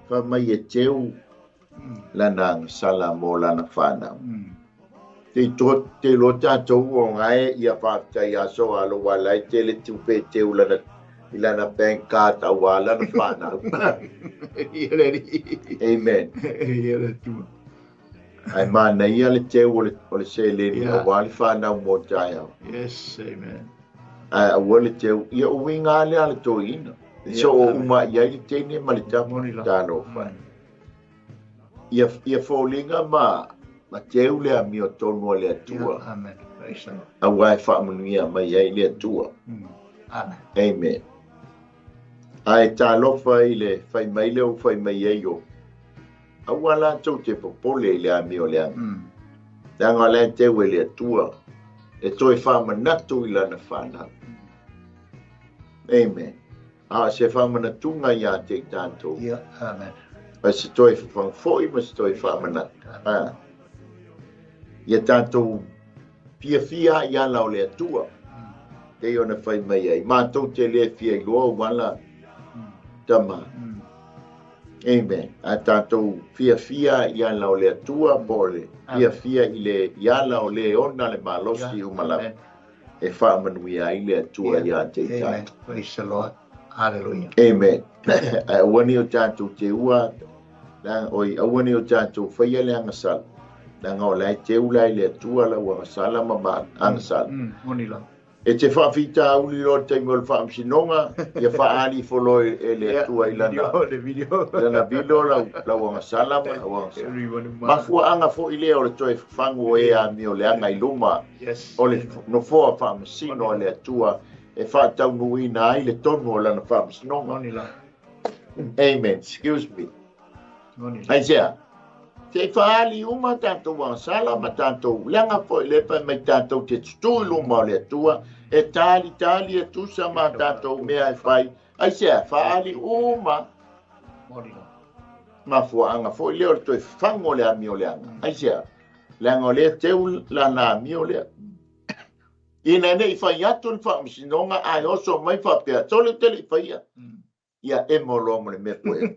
A: Fai mai e teu. Lana agasala mo lana whanau. Te to te lo tātou o ngai ia whātai aso alo walai te le tupe te ulana ilana bank card au lana whanau. Amen. Ai mana ia le te o le seleni o wali whanau mo tāiau.
B: Yes, amen.
A: Ai aua le te ia uinga le ale toina. So o uma ia i tēne ma le tapu tālo whai. Ia fōlinga ma teu le amio tonu o le Atua.
B: Amen.
A: Aua e whaamanuia mai ai le Atua.
B: Amen.
A: Amen. Ai tālofa i le whai mai le o whai mai ei o. Aua la tau te popole i le amio le anga. Leanga le teu e le Atua. E toi whaamanatu i lana whanau. Amen. A se whaamanatunga ia te tātou.
B: Yeah, amen.
A: Ma se toi whawhangfoi, ma se toi whaamanatu. Ia tātou fia fia ia lau le Atua. Te ona whai mai ai. Mātou te le fia i loa wala tama. Amen. A tātou fia fia ia lau le Atua po le. Fia fia i le ia lau le ona le malosi umala. E whaamanuia ai le Atua ia te tātou.
B: Amen. Praise the Lord. Hallelujah.
A: Amen. Ai wani o tātou te ua, oi awani o tātou whaia le angasala. Nanga o lai te ula i le Atua la ua angasala ma angasala. E te whaafita auli lo te mo le whaamsinonga, ia whaali folo e le Atua i lana. Lana vilo la ua angasala ma la ua angasala. Mafua anga fo i lea o le toe whangu e a mi o le anga i luma. O le nofoa whaamasino o le Atua e whaataunuina ai le tonu o lana whaamasinonga. Amen. Excuse me. Aisea. Te whaali uma tātou angasala ma tātou leanga fo i lepa mai tātou te tutui luma o le Atua e tali tali e tusa ma tātou mea e whai. Aisea, whaali uma mafuaanga fo i lea o le toe whango le amio leanga. Aisea, leanga o lea teu lana amio lea. Ina nei whai atu ni whaamasinonga ai oso mai whapea. Tole tele i whaia. Ia e molo mo le mea koe.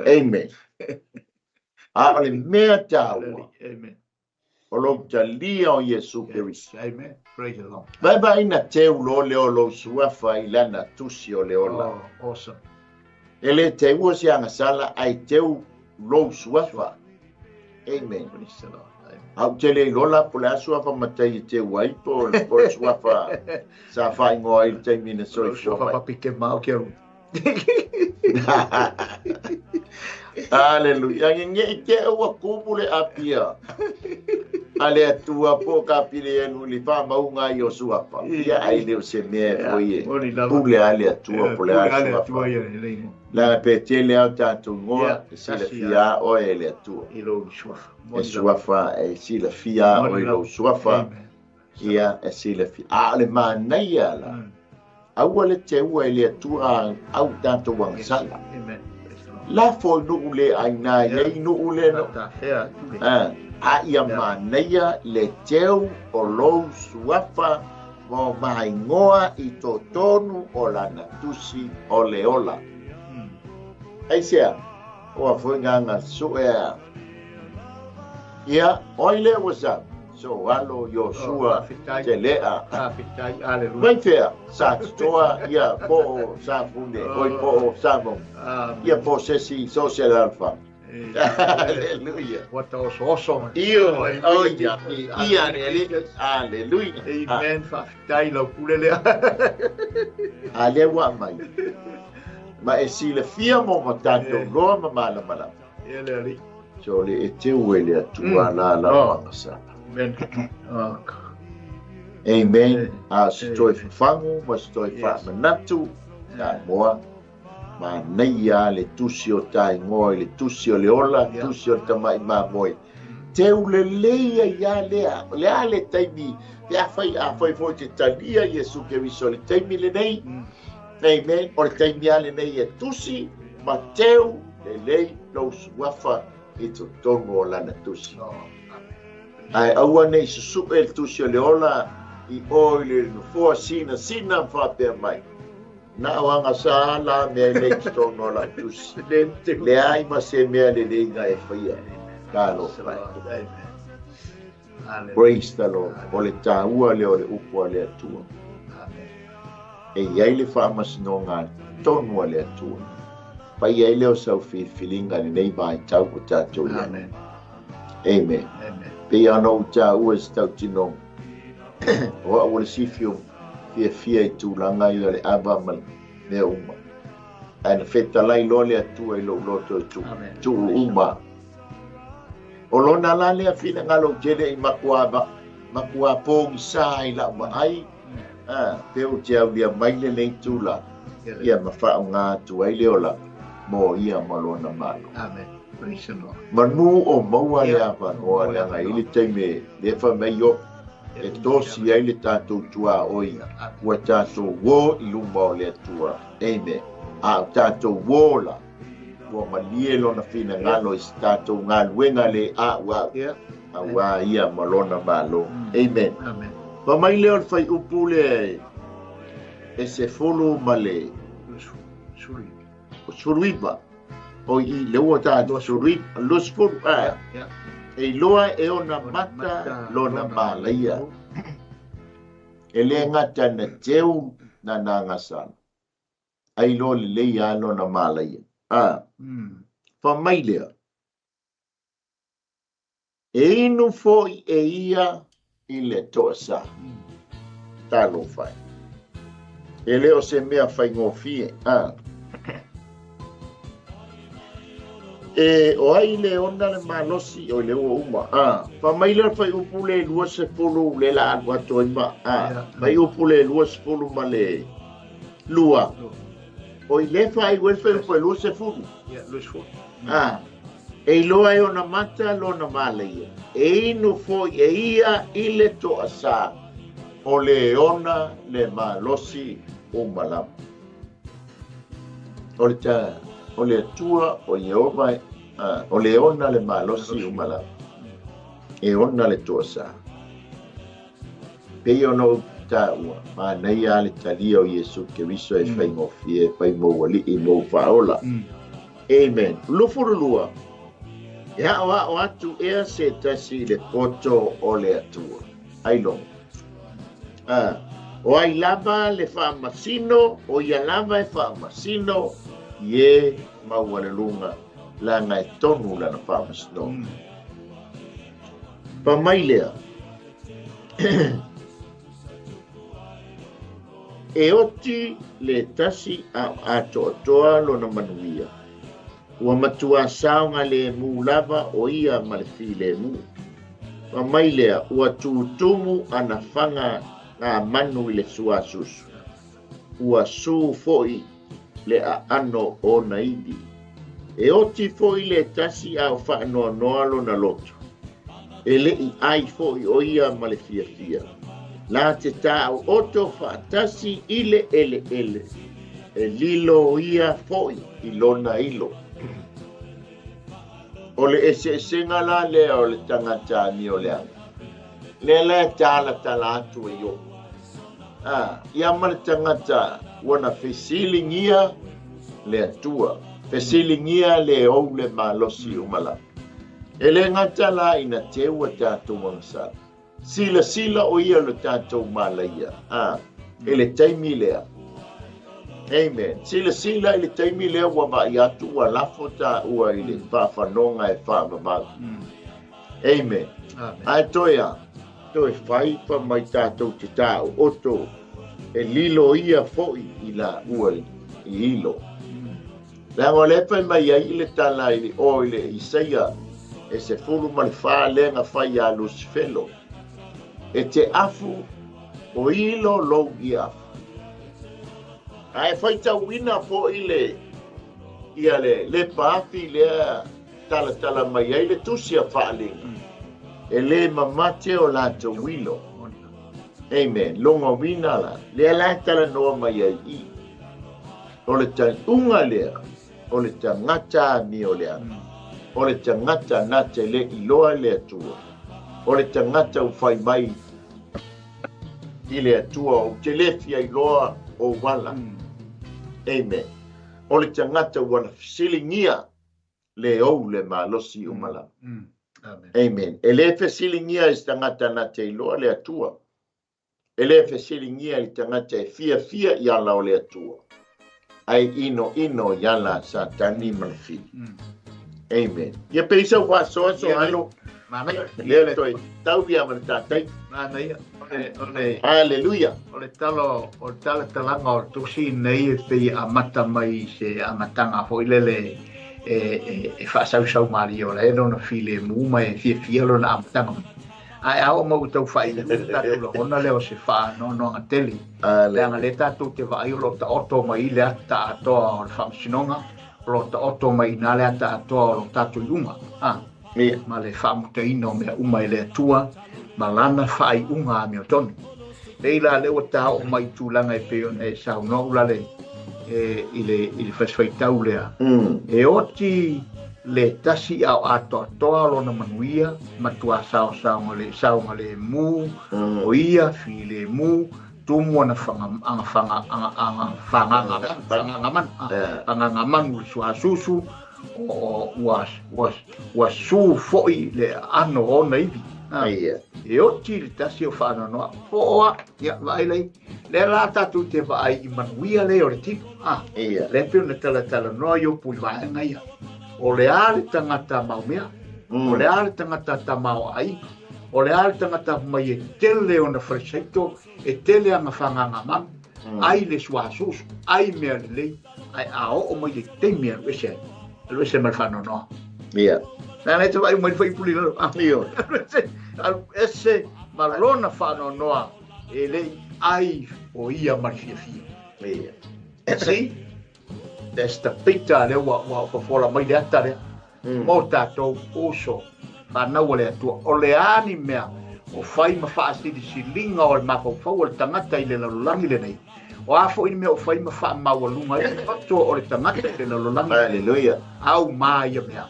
A: Amen. A o le mea tāua.
B: Amen.
A: O lo talia o Yesu Kristo.
B: Amen. Praise the Lord.
A: Vai vai na teu lo le o lo suafa i lana tusi o le ola.
B: Oh, awesome.
A: E le teu o se angasala ai teu lo suafa. Amen.
B: Praise the Lord.
A: Au te le lola po le asuafa matai i te wai po le suafa sa whaingoa i te mina soi
B: suafa. Papi ke mau ke au.
A: Hallelujah. Nge i te ua kumu le apia. Ale atua po ka pile enu li wha maunga i o suafa. Ia ai leo se mea e foi e. Pule ale atua po le asuafa. Lana pe te le au tātou ngoa, e sila fia o e le atua. E suafa, e sila fia o e lo suafa. Ia, e sila fia. A le manaia la. Aua le te ua e le atua au tātou angasala. La fo nuu le aina, nei nuu le no. A ia manaia le teu o lou suafa mo maingoa i totonu o lana tusi o le ola. Aisea, o a foi nganga suea. Ia, oi le wasa. So alo Yosua te lea. Mai fea, sa toa ia po sa funde, oi po sa mo. Ia po sesi social alpha. Hallelujah.
B: What was awesome.
A: Io, oh ia, ia hallelujah.
B: Amen. Whaafitai lau pule lea.
A: Ale wa mai. Ma e sila fia mo ma tātou loa ma mala mala.
B: Ia le ali.
A: So le e te ue le atua la la wangasa.
B: Amen.
A: Amen. A se toi whangu, ma se toi whaamanatu, tā moa, ma nei a le tusi o tā ingoa, le tusi o le ola, tusi o tamai mā moe. Te ule leia ia lea, le a le taimi, te a whai fo te talia Yesu Keriso le taimi le nei. Amen. O le taimi ale nei e tusi, ma teu le lei lou suafa i totonu o lana tusi. Ai aua nei susu'e le tusi o le ola i o i le nofoa sina sina whapea mai. Na o anga sa la mea le tonu la tusi. Le ai ma se mea le leiga e whaia. Talofa. Praise the Lord. O le tāua le o le upu a le Atua. E iai le whaamasinoga tonu a le Atua. Pai ai leo sau filifiliga lenei vaitau o tatou i ai.
B: Amen.
A: Amen.
B: Amen.
A: Pei ona ou tāua i se tautinoga. O au o le sifi o fiafia i tulaga ia le ava ma le mea uma. Ae na fetalai loa le Atua i lou loto e tuu,
B: Amen.
A: tuu uma. O lona la lea finagalo ou te le i matua matua pogisa i lau vaai, pe ou te aulia mai lenei tulaga. Ia ma faaaoga atu ai le ola mo ia ma lona Malo.
B: Amen. Praise the Lord.
A: Manu o maua le
B: Ia,
A: avanoa
B: maua le
A: leaga i
B: avanoa.
A: le taimi le fai mai o e tosi ai le tatou tuaoi
B: Amen.
A: ua tatou uō i luma o le Atua. Amen. A o tatou uō la ua malie lona finagalo i se tatou galuega le a'ua'u
B: Ia.
A: auā ia ma lona Malo. Amen.
B: Amen.
A: Fa mai lea o le fuaiupu lea e 19 ma le
B: Suri.
A: 19. O i le ua tatou 19, 20,
B: Ia. Ia.
A: e iloa e ona mata lona malaia. E le gata na teu na nagasala. Ai loa lelei lava lona malaia. Fa mai lea. E inu foi e ia i le toasā. Talofa e. E le o se mea faigofie. E o ai le ona le malosi o le ua uma. Fa mai lea fuaiupu le 20 le la alu atu ai ma.
B: Ia.
A: Fuaiupu le 22 ma le 2. O i le faaiu ai le fuaiupu e 20.
B: Ia, 20.
A: E iloa e ona mata lona malaia. E inu foi e ia i le toasā. O le ona le malosi uma lava. O le ta, o le Atua o Ieova, o le ona le malosi uma lava. E ona le toasā. Pei ona ou tāua, manaia le talia o Iesu Keriso e faigofie, e fai mou ali'i, mou faaola. Amen. 22. E a'oa'o atu ea se tasi i le poto o le Atua. Ailoga. O ai lava le faamasino, o ia lava e faamasino, i e maualuluga, laga e tonu lana faamasinoga. Fa mai lea. E oti le tasi a atoatoa lona manuia. Ua matua saoga lemu lava o ia ma le filemu. Fa mai lea, ua tutumu ana faga ngā manu i le suasusu. Ua su foi le aano o na ivi. E oti foi le tasi a o faanoanoa lona loto. E le i ai foi o ia ma le fiafia. La te tāu oto faatasi i le ele ele. E lilo ia foi i lona ilo. O le eseesega la lea o le tagata amio leaga. Lea la e talatala atu e Iopo. Ia ma le tagata ua na fesiligia le Atua. Fesiligia le ou le malosi uma lava. E le gata la ina teu a tatou agasala. Silasila o ia le tatou malaia. E le taimi lea. Amen. Silasila i le taimi lea ua vaai atu ua lafo tāua i le faafanoga e faavavau. Amen.
B: Amen.
A: Ae toe a, toe fai fa mai tatou te tāu oto e lilo ia foi i la ua i ilo. Leaga o le fai mai ai i le tala i le o i le Isaia e 14 lega fai a Lucifelo. E te afu o ilo lou i afu. Ae faitauina foi le ia le paafi lea talatala mai ai le tusi a faaaliga. E le mamate o latou ilo. Amen. Longa wina la. Lea la talanoa mai ai i. O le taiuga lea, o le tagata amio leaga. O le tagata na te le iloa le Atua. O le tagata ua fai mai i le Atua, ou te le fia iloa o wala. Amen. O le tagata ua na fesiligia le ou le malosi uma lava.
B: Amen.
A: Amen. E le fesiligia e se tagata na te iloa le Atua. E le fesiligia i le tagata e fiafia i ala o le Atua. Ai ino ino i ala a Satani ma le fili. Amen. Ia pe isa ua soa so alo.
B: Manaia.
A: Le toe tau ia ma le tātai.
B: Manaia. O le
A: Hallelujah.
B: O le talo o le tala talaga o le tusi nei e pei amata mai se amataga foi lele e faasausau malie o lae lona filemu ma e fiafia lona amataga mai. Ae a oo mai ua tau faaiu tatou lagona lea o se faanoanoaga tele. Leaga lea tatou te vaai o loo taoto mai le ata atoa o le faamasinoga, o loo taoto mai ina le ata atoa o lo tatou iuga a ma le faamutaina o mea uma e le Atua ma lana faaiuga amiotonu. Lei la lea ua taoo mai i tulaga e pei ona e saunoa ulale e, i le fasifaitau lea. E oti le tasi ao atoatoa lona manuia, matua saosaoga le saoga le mu, o ia filemu, tumu ana fanga aga fanga aga aga fagaga fagagamanu fagagamanu le suasusu o ua su foi le ano ona ivi. E oti le tasi o faanoanoa po o a ia vaai lei lea la tatou te vaai i manuia lea o le tino a lea pei ona talatalanoa Iopu i vaega ia o le a le tagata maumea, o le a le tagata tamaoaiga, o le a le tagata mai e tele ona falesaito e tele aga fagagamanu ai le suasusu ai mea lelei ae a oo mai le taimi alu ese ai alu ese ma le faanoanoa. Na le te vai mai fai puli lalo. Alu ese ma lona faanoanoa e le ai o ia ma le fiafia. See? That's the picture lea ua fofola mai le ata lea. Mo tatou uso whanau le Atua. O le a ni mea o fai ma faasilisiliga o le mafaufau o le tagata i le lalolagi lenei. O a foi ni mea o fai ma faamaualuga ai le toto o le tagata i le lalolagi.
A: Hallelujah.
B: Au ma ia mea.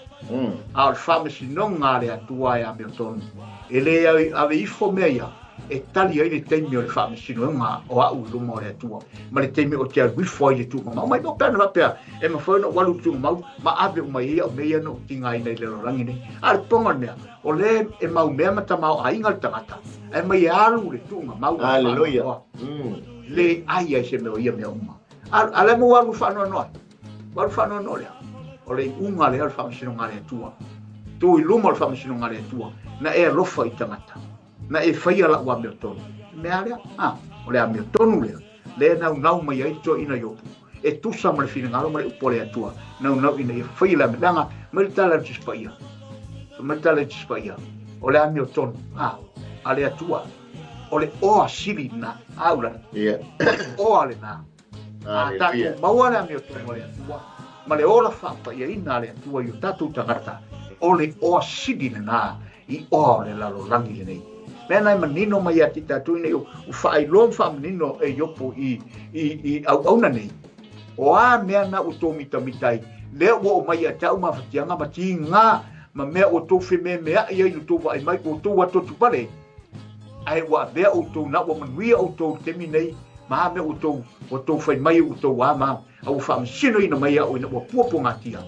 B: A o le faamasinoga a le Atua e amiotonu. E le ave ifo mea ia e tali ai le taimi o le faamasinoga o au i luma o le Atua. Ma le taimi o te alu ifo ai le tuugamau. Mai mo pena faapea e mafai ona ou alu i le tuugamau ma ave uma ai au mea ia na ou tigaina i le lalolagi nei. A le poga o le mea, o le e mau mea ma tamaoaiga le tagata. Ae mai e alu le tuugamau.
A: Hallelujah.
B: Le ai ai se mea o ia mea uma. A le mo alu faanoanoa. Ua alu faanoanoa lea. O le iuga lea o le faamasinoga a le Atua. Tu i luma o le faamasinoga a le Atua. Na e alofa i tagata. Na e faia lau amiotonu. Mea lea. O le amiotonu lea. Le naunau mai ai toeaina Iopu. E tusa ma le finagalo ma le upu a le Atua. Naunau ina ia faia le amiotonu. Mai le tala o le Tusi Paia. Mai le tala o le Tusi Paia. O le amiotonu. A le Atua. O le oa sili na. Aula. Oa le na. A tatou maua le amiotonu a le Atua. Ma le ola faapaiaina a le Atua i o tatou tagata. O le oa sili lena i oa o le lalolagi lenei. Mea nai manino mai ia te tatou ina u faailoa ma faamanino e Iopu i auauna nei. O a mea na ua tou mitamita ai, lea ua o mai ia te au mafatiaga ma tiga ma mea ua tou fememeai ai lo tou vaai mai ua tou atoatu pale. Ae ua avea outou na ua manuia outou i le taimi nei, ma a mea ua tou fai mai ua tou a ma a ua faamasinoina mai au ina ua puapuagatia.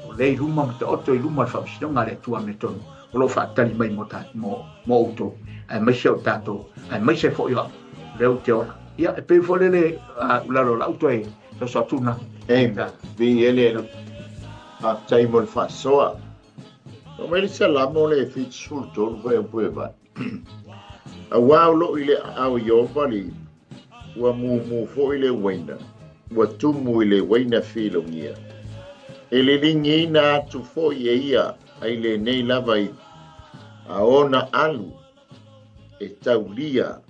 B: O lea i luma ma taoto i luma o le faamasinoga a le Atua amiotonu o loo faatali mai mo outou. Aemaise o tatou, aemaise foi o au, lea ou te ola. Ia, e pei foi lele ulalo lau toe soso atu na.
A: Amen. Vi ele faafetai mo le faasoa. O mai le Salamo le 73 fai o pue vai. Auā o loo i le aao Ieova le ua mumu foi le uaina, ua tumu i le uaina filogia. E liligiina atu foi e ia ai lenei lava i a ona alu e taulia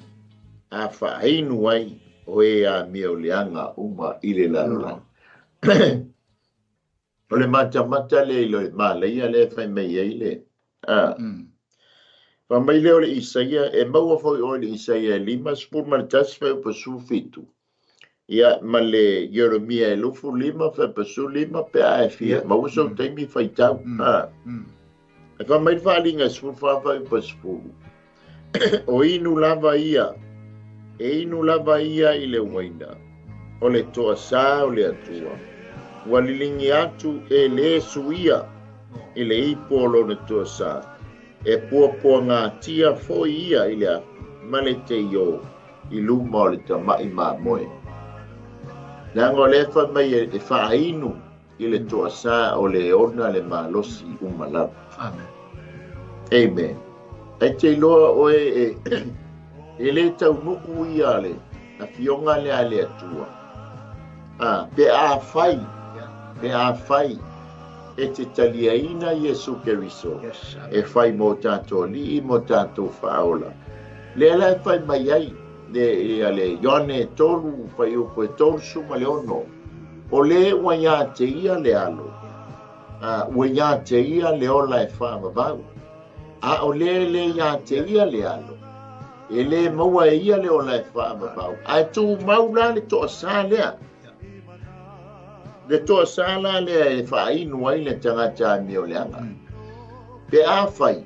A: a faainu ai o e amia o leaga uma i le lalolagi. O le matamata le i le malaia le fai mai ai le. Fa mai lea o le Isaia, e maua foi o le Isaia e 51 fai pa 17. Ia, ma le Ieremia e 25 fai pa 15 pe a e fia. Maua sau taimi faitau. E fa mai le faaliga 14 fai pa 10. O inu lava ia, e inu lava ia i le uaina. o le toasā o le Atua, ua liligi atu e lē suia i le ipu o lona toasā, e puapuagatia foi ia i le afi ma le teiō i luma o le tamaʻi mamoe. Leaga o lea fai mai e faainu i le toasā o le ona le malosi uma lava.
B: Amen.
A: Amen. Ai te iloa oe e lē taunuu ia le afioga lea a le Atua. Pe afai, pe afai e te taliaina Iesu Keriso e fai mo tatou alii mo tatou faaola. Lea la e fai mai ai le ia le Ioane 3 fuaiupu e 36, o lē ua iā te ia le alo, ua iā te ia le ola e faavavau. A o lē lē iā te ia le alo, e lē maua e ia le ola e faavavau. Ae tumau la le toasā lea. Le toasā la lea e faainu ai le tagata amioleaga. Pe afai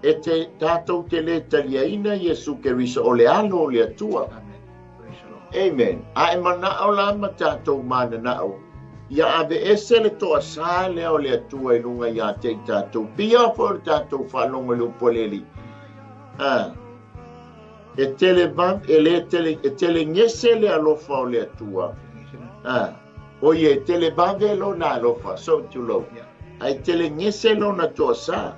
A: e te tatou te lē taliaina Iesu Keriso o le alo o le Atua. Amen. A e manao la ma tatou mananao ia aveese le toasā lea o le Atua i luga iā te i tatou. Pia foi o le tatou faalogo i le upu a le Alii. E tele e lē tele e tele gese le alofa o le Atua. O ia e tele vave lona alofa, so tulou. Ae tele gese lona toasā.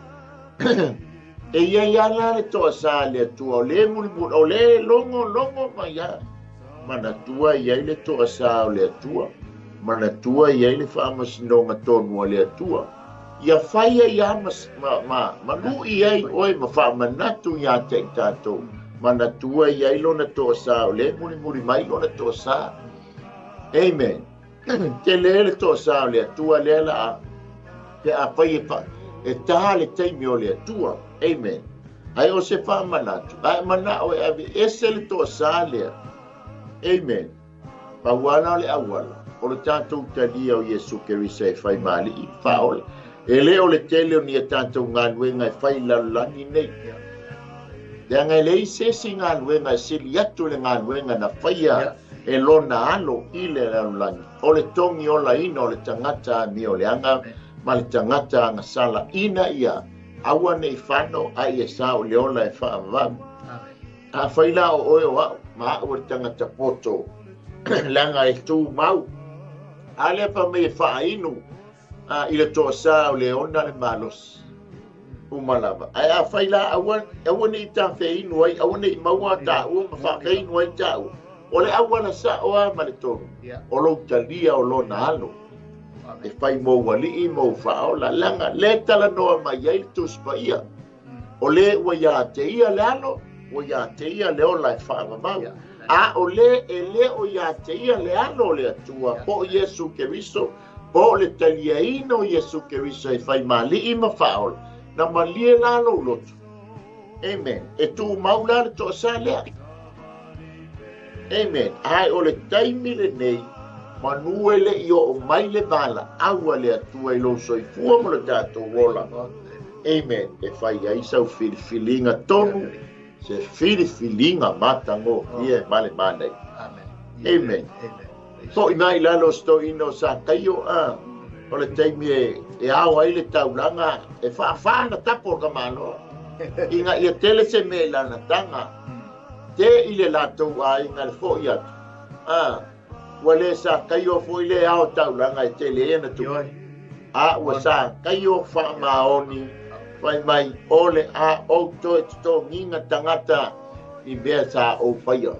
A: E iai lava la le toasā a le Atua o lē mulimuli, o lē logologo mai lava. Manatua e iai le toasā o le Atua. Manatua e iai le faamasinoga tonu a le Atua. Ia fai ai lava ma, ma, ma luʻi ai oe ma faamanatu iā te i tatou. Manatua e iai lona toasā o lē mulimuli mai lona toasā. Amen. Tele le toasā o le Atua lea la a pe afai e fa, e tā le taimi o le Atua. Amen. Ae o se faamanatu, a e manao e aveese le toasā lea. Amen. Pau lava la o le auala, o le tatou talia o Iesu Keriso e fai ma alii faaola. E lē o le tele o ni a tatou galuega e fai i lalolagi nei. Leaga e leai se isi galuega e sili atu i le galuega na faia e lona alo i le lalolagi, o le togi olaina o le tagata amioleaga ma le tagata agasala ina ia aua ne i fano a ia sao i le ola e faavavau. Afai la o oe o a'u ma a'u o le tagata poto, leaga e tumau, a lea fai mai e faainu i le toasā o le ona le malosi uma lava. Ae afai la aua, aua ne i tafeinu ai, aua ne i maua taua ma faafeinu ai taua, o le auala sa'o lava ma le tonu, o lou talia o lona alo e fai mou alii mou faaola, leaga lē talanoa mai ai le Tusi Paia. O lē ua iā te ia le alo, ua iā te ia le ola e faavavau. A o lē e lē o iā te ia le alo o le Atua, po o Iesu Keriso, po o le taliaina o Iesu Keriso e fai ma alii ma faaola, na malie la lou loto. Amen. E tumau la le toasā lea. Amen. Ae o le taimi lenei, manu e le i oo mai le valaau a le Atua i lou soifua ma lo tatou ola. Amen. E fai ai sau filifiliga tonu, se filifiliga matagofie ma le manaia. Amen. Foʻi mai i lalo o se toeaina o Sakaio, o le taimi e ao ai le taulaga, e faafā ana tapo o le tamaloa, ina ia tele se mea i lana taga. Te i le latou aiga le foʻi atu, ua lē Sakaio foi le ao taulaga e tele ai ana tupe, a ua Sakaio faamaoni fai mai, O le a ou toe totogiga tagata i mea sa ou faia.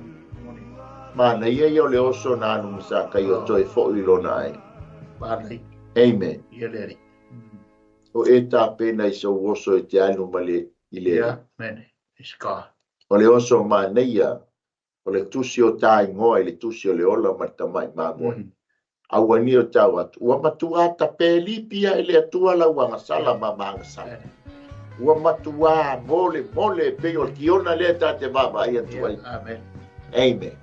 A: Manaia ia o le oso na alu ma Sakaio toe foʻi i lona aiga. Amen. O e tapena i sou oso e te alu ma le i le Alii. O le oso manaia, o le tusi o ta igoa i le tusi o le ola ma le tamaʻi mamoe. Aua nei o tau atu, ua matuā tapē lipi a e le Atua lau agasala ma ma agasala. Ua matuā molemole e pei o le kiona lea ta te vaavaai atu ai. Amen.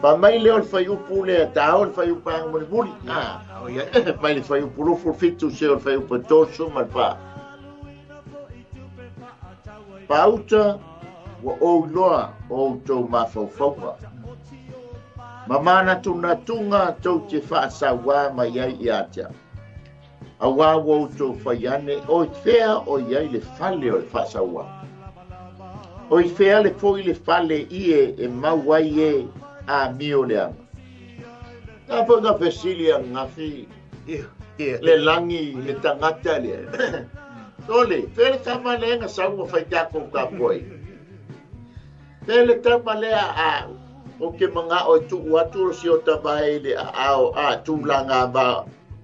A: Fai mai lea o le fuaiupu lea, tāoa le fuaiupu vaega mulimuli. Mai le fuaiupu 27 seia o le fuaiupu 34. Pauta, ua ou iloa o outou mafaufauga. Ma manatunatuga tou te faasauā mai ai ia te au. Auā ua outou fai ane, o i fea o i ai le fale o le faasauā? O i fea le foi le fale ie e mau ai e amio leaga? Na foi na fesili ananafi le lagi le tagata lea. Sole, fea le tama lea na sau ma fai tatou tapuaiga? Fea le tama lea a ou te manao e tuu atu si ota vae i le aao a tulaga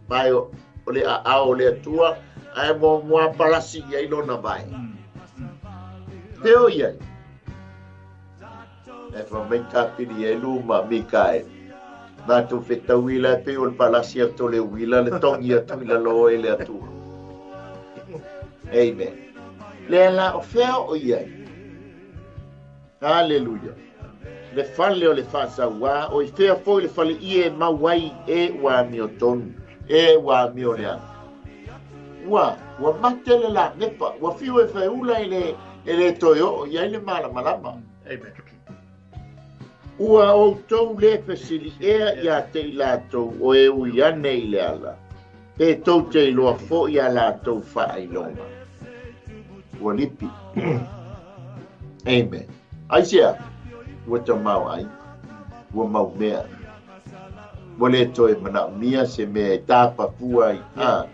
A: vae o le aao o le Atua ae muamua palasi i ai lona vae. Fea o i ai? Ae fai mai Kapilielu ma Mikaele, Matou fetaui la e pei o le palasi atu o le uila le togi atu i lalo e le Atua. Amen. Lea la o fea o i ai? Haleluia. Le fale o le faasauā, o i fea foi le fale ie e mau ai e ua amiotonu, e ua amioleaga. Ua, ua mate le lamepa, ua fiu e feula e le, e le toe oo i ai le malamalama.
B: Amen.
A: Ua outou le fesiliʻea iā te i latou o e ui ane i le ala, pe tou te iloa foi a latou faailoga. Ua lipi. Amen. Aisea? Ua tamaoaiga. Ua mau mea. Ua le toe manaomia se mea e tapafua ai. A.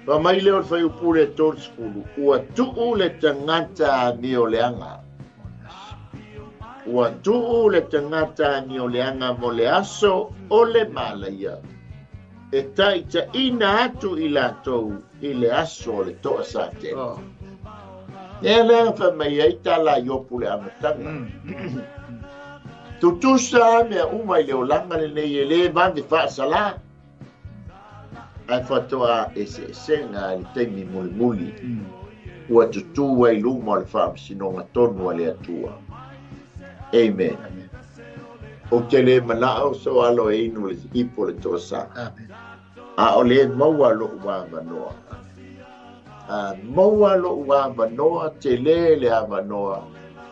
A: Fai mai lea o le fuaiupu le 30, ua tuu le tagata amioleaga. Ua tuu le tagata amioleaga mo le aso o le malaia, e taitaiina atu i latou i le aso o le toasatele.
B: Oh.
A: Lea lea fai mai ai tala a Iopu le amataga. Tutusa mea uma i le olaga lenei e le vave faasala. Ae faatoa eseesega i le taimi mulimuli ua tutū ai luma o le faamasinoga tonu a le Atua. Amen. Ou te le manao so alo e inu le ipo le toasa. A o le maua loʻu avanoa. A maua loʻu avanoa, tele le avanoa,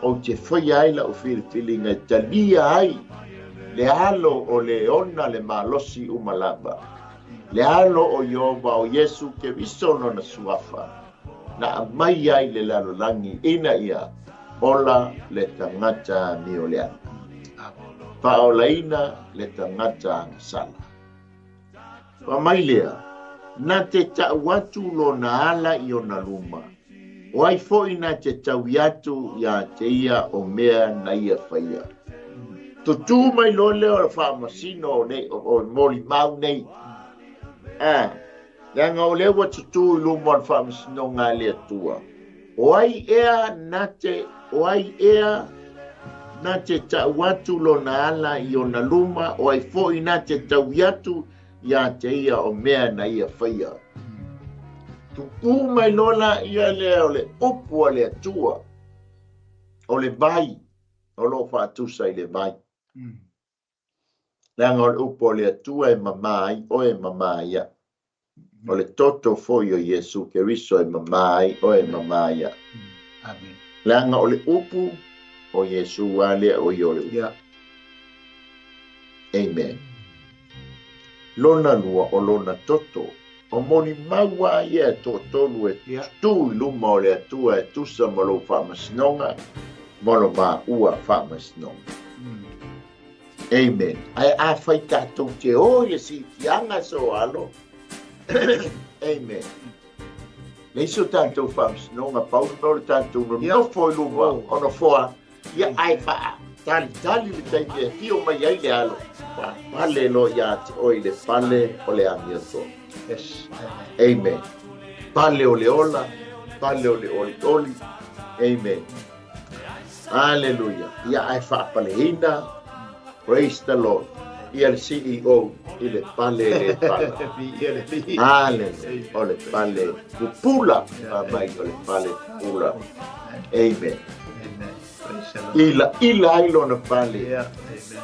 A: ou te faia ai lau filifiliga e talia ai le alo o le ona le malosi uma lava. Le alo o Ieova o Iesu Keriso lona suafa, na aumai ai le lalolagi ina ia ola le tagata amioleaga. Faaolaina le tagata agasala. Fai mai lea, Na te tau atu lona ala i ona luma, o ai foi na te taui atu iā te ia o mea na ia faia. Tutū mai loa lea o le faamasino o nei, o molimau nei. A, leaga o lea ua tutū i luma o le faamasinoga a le Atua. O ai ea na te, o ai ea na te tau atu lona ala i ona luma, o ai foi na te taui atu iā te ia o mea na ia faia. Tutū mai loa la ia lea o le upu a le Atua, o le vai, o lo o faatusa i le vai. Leaga o le upu a le Atua e mamā ai oe e mamā ai au. O le toto foi o Iesu Keriso e mamā ai oe e mamā ai au.
B: Amen.
A: Leaga o le upu o Iesu a lea o ia o le upu.
B: Yeah.
A: Amen. Lona lua o lona toto, o molimau a ia e toatolu e
B: Yeah.
A: tutū i luma o le Atua e tusa ma lou faamasinoga ma lo maua faamasinoga. Amen. Ae afai tatou te o i le siitiaga so alo. Amen. Leai so tatou faamasinoga, pau le mea o le tatou nonofo i luma o nofoa, ia ae faatalitali le taimi e afio mai ai le alo, faapale loa ia te oe i le pale o le amiotonu.
B: Yes.
A: Amen. Pale o le ola, pale o le olioli. Amen. Aleluia. Ia ae faapaleina. Praise the Lord. Ia le CEO i le pale le pala. Aleluia. O le pale pupula. Mai o le pale pupula. Amen. Ila ila ai lona pale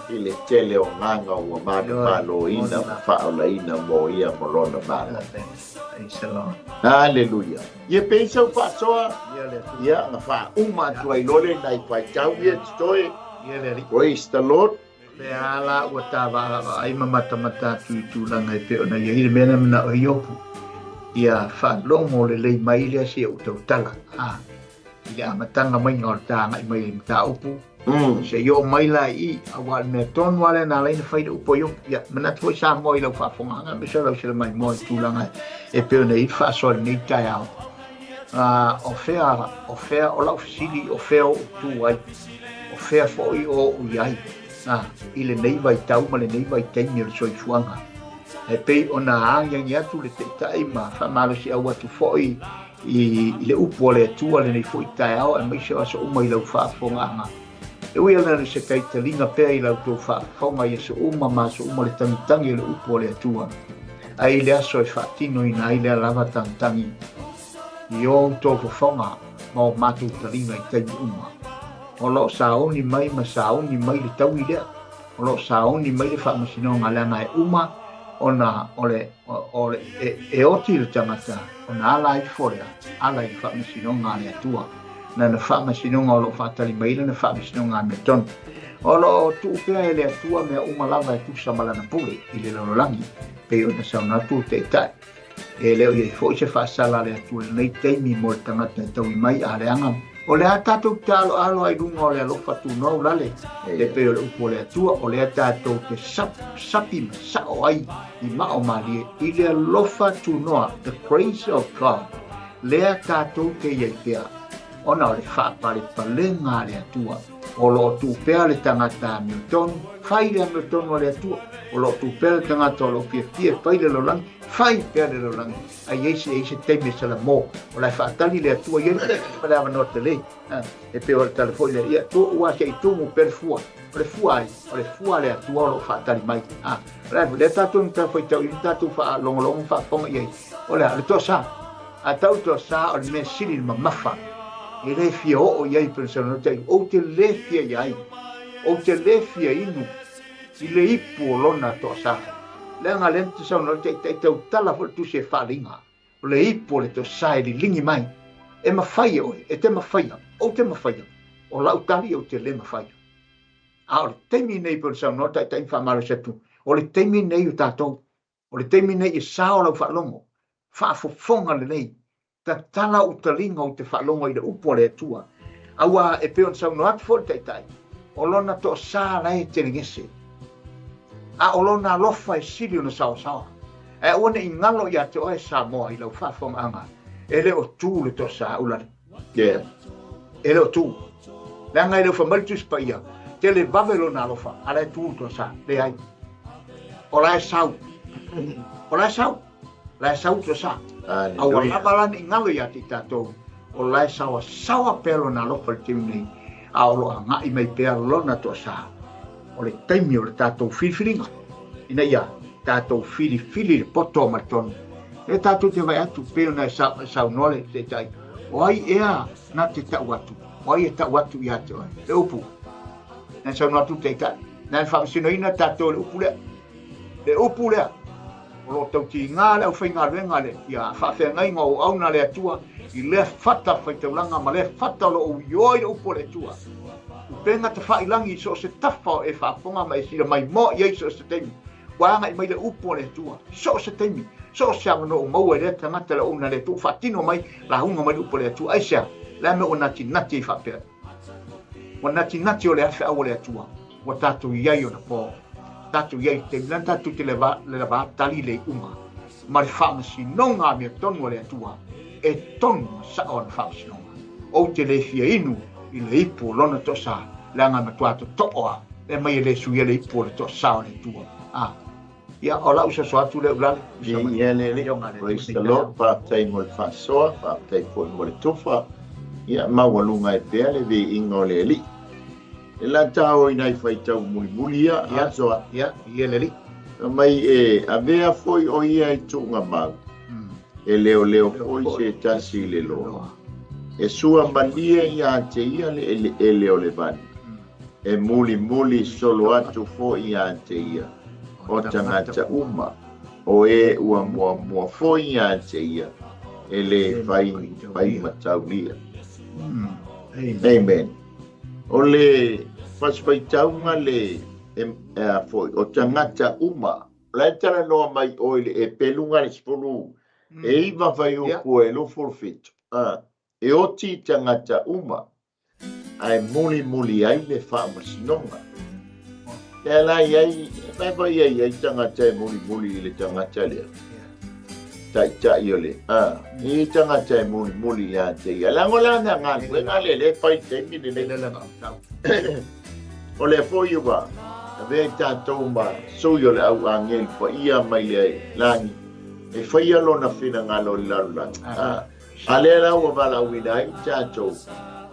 A: i le tele o gaga ua manumaloina ma faaolaina mo ia ma lona malo. Aleluia. Ia pei sau faasoa, ia na faauma atu ai loa le nai faitau ia totoe. Praise the Lord.
B: Lea la ua tāvaavaa ai ma matamata atu i tulaga e pei ona i ai le mea na manao ai Iopu, ia faalogo lelei mai lea si ou tautala, a, i le amataga maiga o le ta agai mai i le mataupu, seia oo mai la i i, aua o le mea tonu lava lea na ala ai ona fai le upu a Iopu. Ia, manatu foi Samoa i lau faafofogaaga aemaise o lau selemaimoa i tulaga e pei ona i ai le faasoa i lenei taeao. O fea, o fea, o lau fesili, o fea ou tu ai? O fea foi o ou i ai, i lenei vaitau ma lenei vaitaimi o le soifuaga? E pei ona agiagi atu le Taitai ma faamalosiau atu foi i le upu a le Atua lenei foi taeao aemaise o aso uma i lau faafofogaaga. E ui lava na o se taitaliga pea i la outou faafofoga i aso uma ma aso uma le tagitagi o le upu a le Atua, ae i le aso e faatinoina ai lea lava tagitagi i o outou fofoga ma o matou taliga i taimi uma. O lo o sauni mai ma sauni mai le taui lea, o lo o sauni mai le faamasinoga leaga e uma ona o le o le, e, e oti le tagata ona ala ifo lea, ala i le faamasinoga a le Atua. Lana faamasinoga o lo o faatali mai lana faamasinoga amiotonu. O lo o tuu pea e le Atua mea uma lava e tusa ma lana pule i le lalolagi, pei ona saunoa atu le Taitai. E le o i ai foi se faasala a le Atua i lenei taimi mo le tagata e taui mai a leaga. O le a tatou te aloalo ai i luga o le alofa tunoa ulale, e pei o le upu o le Atua, o lea tatou te sapi ma sao ai i mao malie i le alofa tunoa, the grace of God, lea tatou te i ai pea, ona o le faapalepalega a le Atua. O lo o tuu pea le tagata amiotonu, fai le amiotonu a le Atua. O lo o tuu pea le tagata o lo o fiafia e fai le lalolagi, fai pea le lalolagi. A i ai se, i ai se taimi e salamo, o la e faatali le Atua i ai ma le avanoa tele. E pei o le tala foi lea, ia, tuu ua se i tumu pea le fua. O le fua ai, o le fua a le Atua o lo o faatali mai. O le a, lea tatou na faitau i tatou faalogologo ma faafofoga i ai. O le a, o le toasa. A tau le toasa o le mea sili le mamafa. E le fia oo i ai pei ona saunoa atu ai, ou te le fia i ai, ou te le fia inu i le ipu o lona toasa. Leaga lea na te saunoa le Taitai tautala foi le tusi e faaliga, o le ipu o le toasa e liligi mai. E mafai e oe, e te mafaia, ou te mafaia, o lau tali ou te le mafaia. A o le taimi nei pei ona saunoa le Taitai ma faamalosi atu, o le taimi nei o tatou, O le taimi nei e sao lau faalogo, faafofoga lelei, tatala ou taliga ou te faalogo i le upu a le Atua. Aua e pei ona saunoa atu foi le Taitai, o lona toasa la e telegese, a o lona alofa e sili ona saoasaoa. Ae aua ne i galo ia te oe Samoa i lau faafofogaaga, e le o tu le toasa ulale. Yeah. E le o tu. Leaga e le o fai mai le Tusi Paia, tele vave lona alofa, a la e tu le toasa. Leai. O la e sau. O la e sau. La e sau le toasa. A ua lava la ne i galo ia te i tatou, o la e saoasaoa pea lona alofa i le taimi nei, a o lo o agai mai pea lona toasa. O le taimi o le tatou filifiliga, ina ia tatou filifili le poto ma le tonu. E tatou te vaai atu, pei ona e saunoa le Taitai, o ai ea na te tau atu? O ai e tau atu ia te oe? Le upu. Na saunoa atu le Taitai. Na faamasinoina tatou i le upu lea. Le upu lea. O lo o tautiga le aufaigaluega le ia faafeagaiga o auauna a le Atua i lea fata faitaulaga ma lea fata o lo o ioa i le upu a le Atua. Upega tafailagi i so o se tafa o e faafofoga ma e sila maimoa i ai i so o se taimi. Ua agai mai le upu a le Atua, so o se taimi, so o se avanoa ua maua e lea tagata le auauna a le Atua ua faatino mai, lauga mai le upu a le Atua. Aisea? Le a mea ua natinati ai faapea? Ua natinati o le a feau a le Atua, ua tatou i ai ona po. Tatou i ai i le taimi lea na tatou te le lava tali le iuga ma le faamasinoga amiotonu a le Atua, e tonu ma sao ana faamasinoga. Ou te le fia inu i le ipu o lona toasa, leaga e matua totoo a, e mai e le suia le ipu o le toasa o le Atua. A, ia, o lau soso atu lea ulale.
A: Ia, le Alii. Praise the Lord. Faafetai mo le faasoa, faafetai foi mo le tofa. Ia, maualuga ai pea le viiga o le Alii. E la tāo i nai faitau mulimuli ia, asoa.
B: Ia, ia le Alii.
A: Mai e avea foi o ia i tuuga mau, e leoleo foi se tasi i le loa. E sua malie ia te ia le eleele o le vani, e mulimuli solo atu foi ia te ia o tagata uma, o e ua muamua foi ia te ia, e le fai fai mataulia. Amen. O le fasi faitauga le. E, e a foi, o tagata uma. O la e talanoa mai oe i le epeluga le 10, e iva fuaiupu e 27. A, e oti tagata uma, ae mulimuli ai le faamasinoga. Lea la i ai, e vaivai ai ai tagata e mulimuli i le tagata lea. Taitai o le, a, e i tagata e mulimuli ia te ia. Leaga o le a mea galuega lea lea e fai i le taimi lenei. O lea foi ua avea i tatou ma sui o le au agelu paia mai le lagi e faia lona finagalo i le lalolagi. A, a lea la ua valaauina ai tatou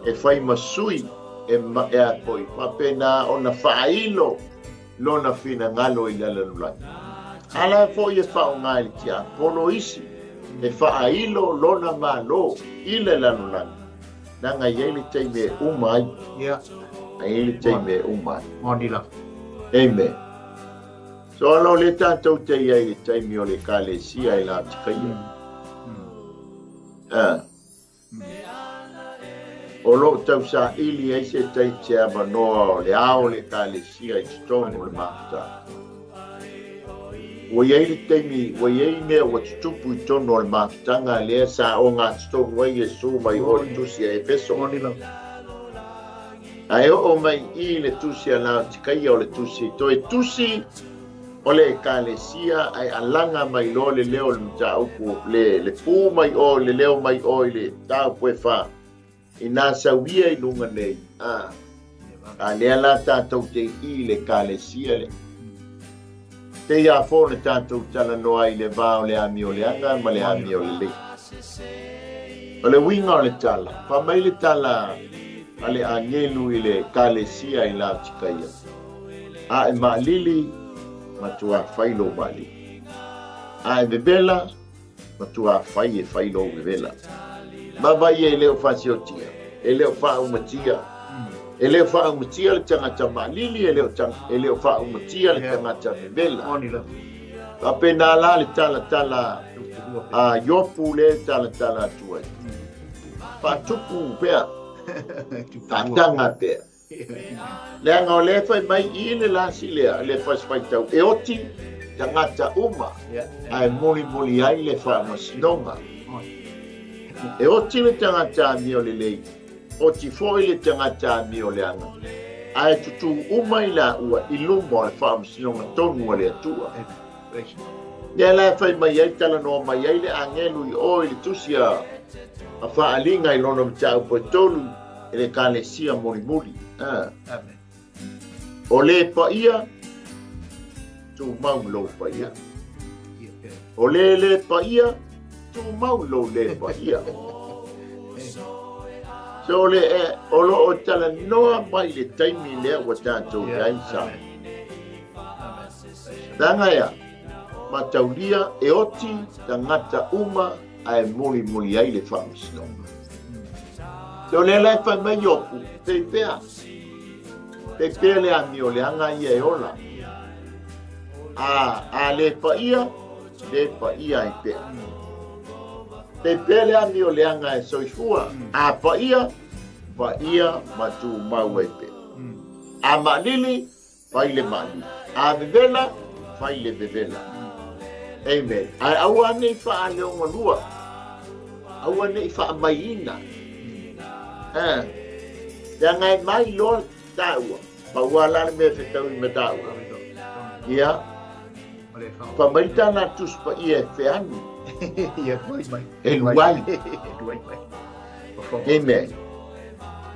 A: e fai ma sui e, e a foi faapena ona faailo lona finagalo i le lalolagi. A la foi e faaaoga e le tiapolo isi e faailo lona Malo i le lalolagi. Leaga e i ai le taimi e uma ai.
B: Ia.
A: E i ai le taimi e uma ai.
B: Moni lava.
A: Amen. So alo le tatou te i ai i le taimi o le Ekalesia i Laotikaia. Ah. O lo o tausaili ai se tai se avanoa o le ao o le Ekalesia i totonu o le mafutaga. Ua i ai le taimi, ua i ai mea ua tutupu i totonu o le mafutaga lea sa ogatotonu ai Iesu mai o i le tusi a Efeso. Ae oo mai i le tusi a Laotikaia o le tusi toe tusi o le Ekalesia ae alaga mai loa le leo o le mataupu, le, le pū mai o, le leo mai o i le mataupu e fa, inā sau ia i luga nei, a, a lea la tātou te i i le Ekalesia lea. Pei a fō na tātou talanoa ai i le vā o le amioleaga ma le amiolelei. O le uiga o le tala, fai mai le tala a le agelu i le Ekalesia i Laotikaia, A e maalili, matuā fai lou maalili. A e vevela, matuā fai e fai lou vevela. Mava ia e le o faasiotia, e le o faaumatia, e le o faaumatia le tagata maalili, e le o, e le o faaumatia le tagata vevela. Faapena la le talatala a Iopu lea e talatala atu ai. Faatupu pea, faataga pea. Leaga o lea e fai mai i le lasi lea, le fasi faitau, e oti tagata uma, ae mulimuli ai le faamasinoga. E oti le tagata amio lelei, oti foi le tagata amio leaga, ae tutū uma i laua i luma o le faamasinoga tonu a le Atua. Lea la e fai mai ai, talanoa mai ai le agelu i o i le tusi a Faaaliga i lona mataupu e tolu i le Ekalesia mulimuli.
B: Amen.
A: O le paia, tumau lou paia. O le le paia, tumau lou le paia. So le, e, o lo o talanoa mai le taimi lea ua tatou i ai sa. Leaga ea, mataulia e oti tagata uma ae mulimuli ai le faamasinoga. So lea la e fai mai Iopu, peipea, peipea le amioleaga ia e ola. A, a le paia, le paia ai pea. Peipea le amioleaga e soifua, a paia, paia ma tumau ai pea. A maalili, Fai le mali. A vevela, fai le vevela. Amen. Ae aua ne i faaleogalua. Aua ne i faamaiina. Eh. Leaga e mai loa taua. Pau lava la le mea e fetaui ma taua. Ia. Fai mai tana Tusi Paia e feanu.
B: Ia, luai mai.
A: E luai.
B: Luai mai.
A: Amen.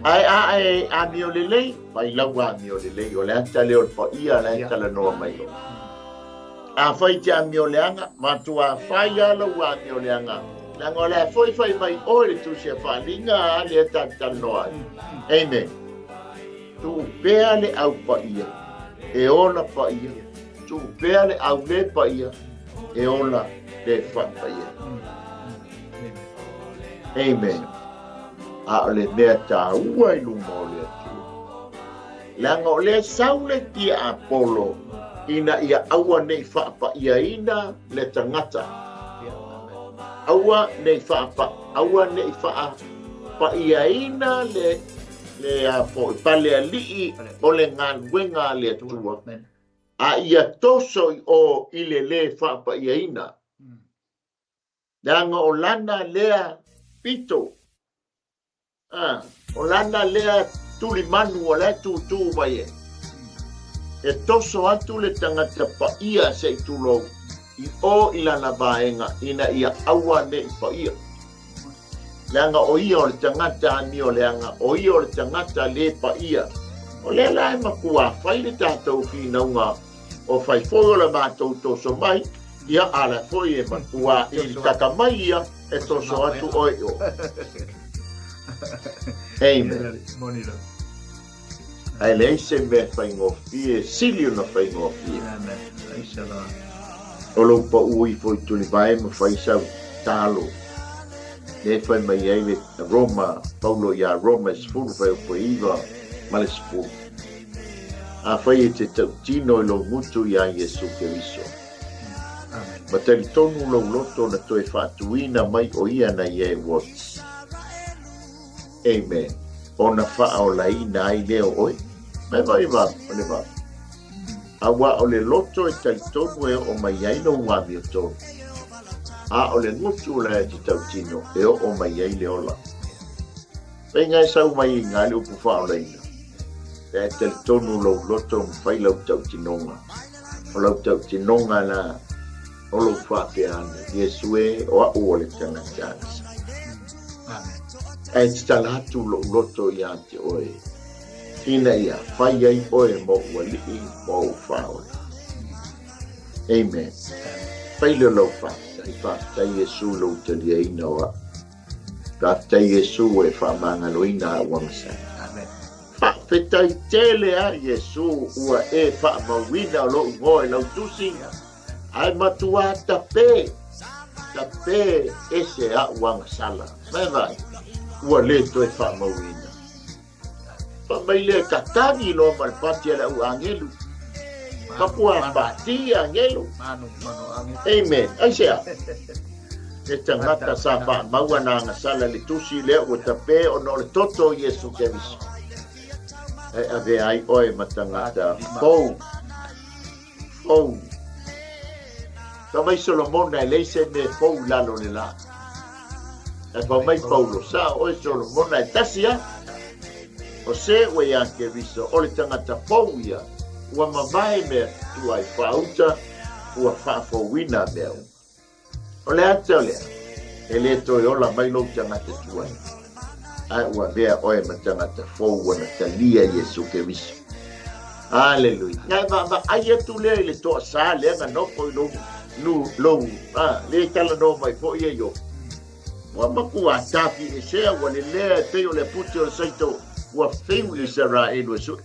A: Ae a e amio lelei, fai lau amio lelei, o le ata lea o le paia la e talanoa mai o. A fai te amio leaga, matua fai lava lou amio leaga, leaga o le a foi fai mai oe le tusi a Faaaliga a lea ta te talanoa ai. Amen. Tuu pea le au paia, e ola paia, tuu pea le au le paia, e ola le faapaia. Amen. A o le mea taua i luma o le Atua, leaga o lea sau le tiapolo ina ia aua ne i faapaiaina le tagata. Aua ne i faapa, aua ne i faapaiaina le le a foʻi palealii o le galuega a le Atua, a ia toso i o i le lē faapaʻiaina, leaga o lana lea pito, a, o lana lea tulimanu o la e tūtū mai ai. E toso atu le tagata paia se i tulou i o i lana vaega ina ia aua ne i paia. Leaga o ia o le tagata amioleaga, o ia o le tagata lē paia. O lea la e matua fai le tatou finauga o fai foi o le matou toso mai, ia a la foi e matua i le taka mai ia e toso atu oe i o. Amen. Ae leai se mea faigofie, sili ona faigofie. O lou paʻu ifo i tulivae ma fai sau talo, lea e fai mai ai le Roma, Paulo iā Roma e 10 fuaiupu e 9 ma le 10. Afai e te tautino i lou gutu iā Iesu Keriso, ma talitonu lou loto na toe faatuina mai o ia na ia e ua oti. Amen. Ona faaolaina ai lea o oe. Mai vai va, o le va. Aua o le loto e talitonu e oo mai ai lou amiotonu, a o le gutu la e te tautino e oo mai ai le ola. Faiga e sau mai i ina le upu faaolaina, pe a e talitonu lou loto ma fai lau tautinoga. O lau tautinoga la, o lou faapea ane, Iesu e, o a'u o le tagata agasa. Ae tatala atu lo'u loto iā te oe, ina ia fai ai oe mo'u alii ma o'u faaola. Amen. Fai lea o lau faafetai. Faafetai Iesu i lou taliaina o a'u. Faafetai Iesu ua e faamagaloina a'u agasala. Faafetai tele a Iesu ua e faamauina lo'u igoa i lau tusi. Ae matua tape, tape ese a'u agasala. Mai vaai, ua le toe faamauina. Fai mai lea, Tatagi loa ma le pati a le au agelu. Matua pati agelu. Amen. Aisea? Le tagata sa faamaua na agasala i le tusi lea ua tape ona o le toto o Iesu Keriso. E avea ai oe ma tagata fou. Fou. Fai mai Solomona e leai se mea fou i lalo o le la. Ae fai mai Paulo, sa oe Solomona e tasi a. O se ua iā Keriso, o le tagata fou ia, ua mavae mea tuai faauta, ua faafouina mea uma. O le ata o lea, e le toe ola mai lou tagata tuai, ae ua avea oe ma tagata fou ua na talia Iesu Keriso. Aleluia. Ae vaavaai atu lea i le toasā lea na nofo i lou, lu, lou, a, le talanoa mai foi ia Iopo. Ua matua tafiesea, ua lelea e pei o le apute o le saito, ua feu Isaraelu e sue.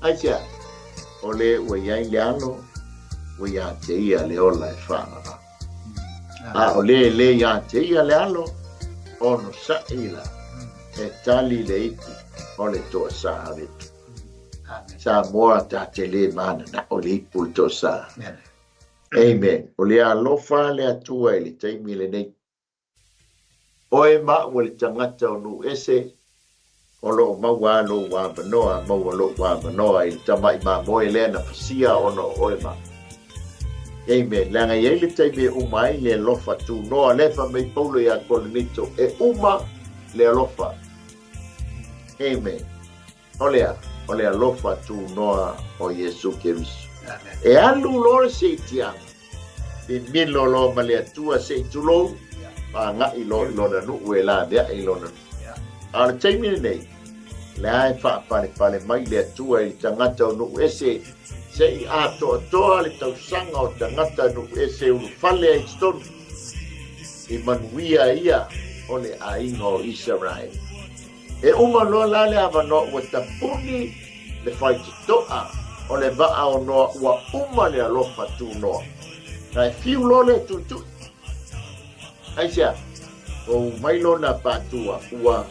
A: Aisea? O le ua i ai le alo, ua iā te ia le ola e faavavau. A o le e le iā te ia le alo, onosaʻi la, e tali le ipu o le toasā o le Atua. Samoa ta te le mananao le ipu o le toasā. Amen. O le alofa le Atua i le taimi lenei. Oe ma au o le tagata o nuu ese, o lo o maua a lou avanoa, maua lou avanoa i le tamaʻi mamoe lea na fasia ona o oe ma au. Amen. Leaga e i ai le taimi e uma ai le alofa tunoa, lea e fai mai Paulo iā Korinito, e uma le alofa. Amen. O le a? O le alofa tunoa o Iesu Keriso. E alu loa le seitiaga, mimilo loa ma le Atua se i tulou, ma agai loa i lona nuu e laveai i lona nuu. A o le taimi lenei, lea e faapalepale mai le Atua i le tagata o nuu ese, se i atoatoa le tausaga o tagata nuu ese ulufale ai i totonu, i manuia ia o le aiga o Isaraele. E uma loa la le avanoa ua tapuni le faitotoa o le vaa o Noa ua uma le alofa tunoa. Na e fiu loa le tuitui. Aisea? Ua u mai lona paatua ua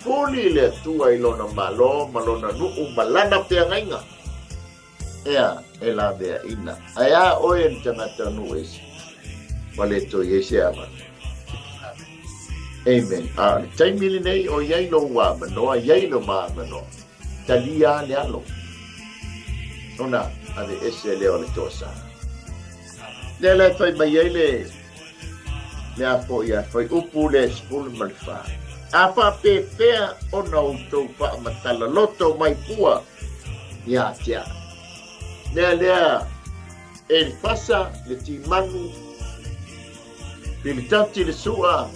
A: puli le Atua i lona malo ma lona nuu ma lana feagaiga. Ea, e laveaina. Ae a oe e le tagata nuu ese, ua le toe i ai se avanoa. Amen. A o le taimi lenei o i ai lou avanoa, i ai lo ma avanoa, talia le alo, ona aveese lea o le toasa. Lea la e fai mai ai le le a foi a fai upu le 14. A faapefea ona outou faamatala loto mai fua ia te au. Mea lea Elifasa le timanu, Pilitati le Sua,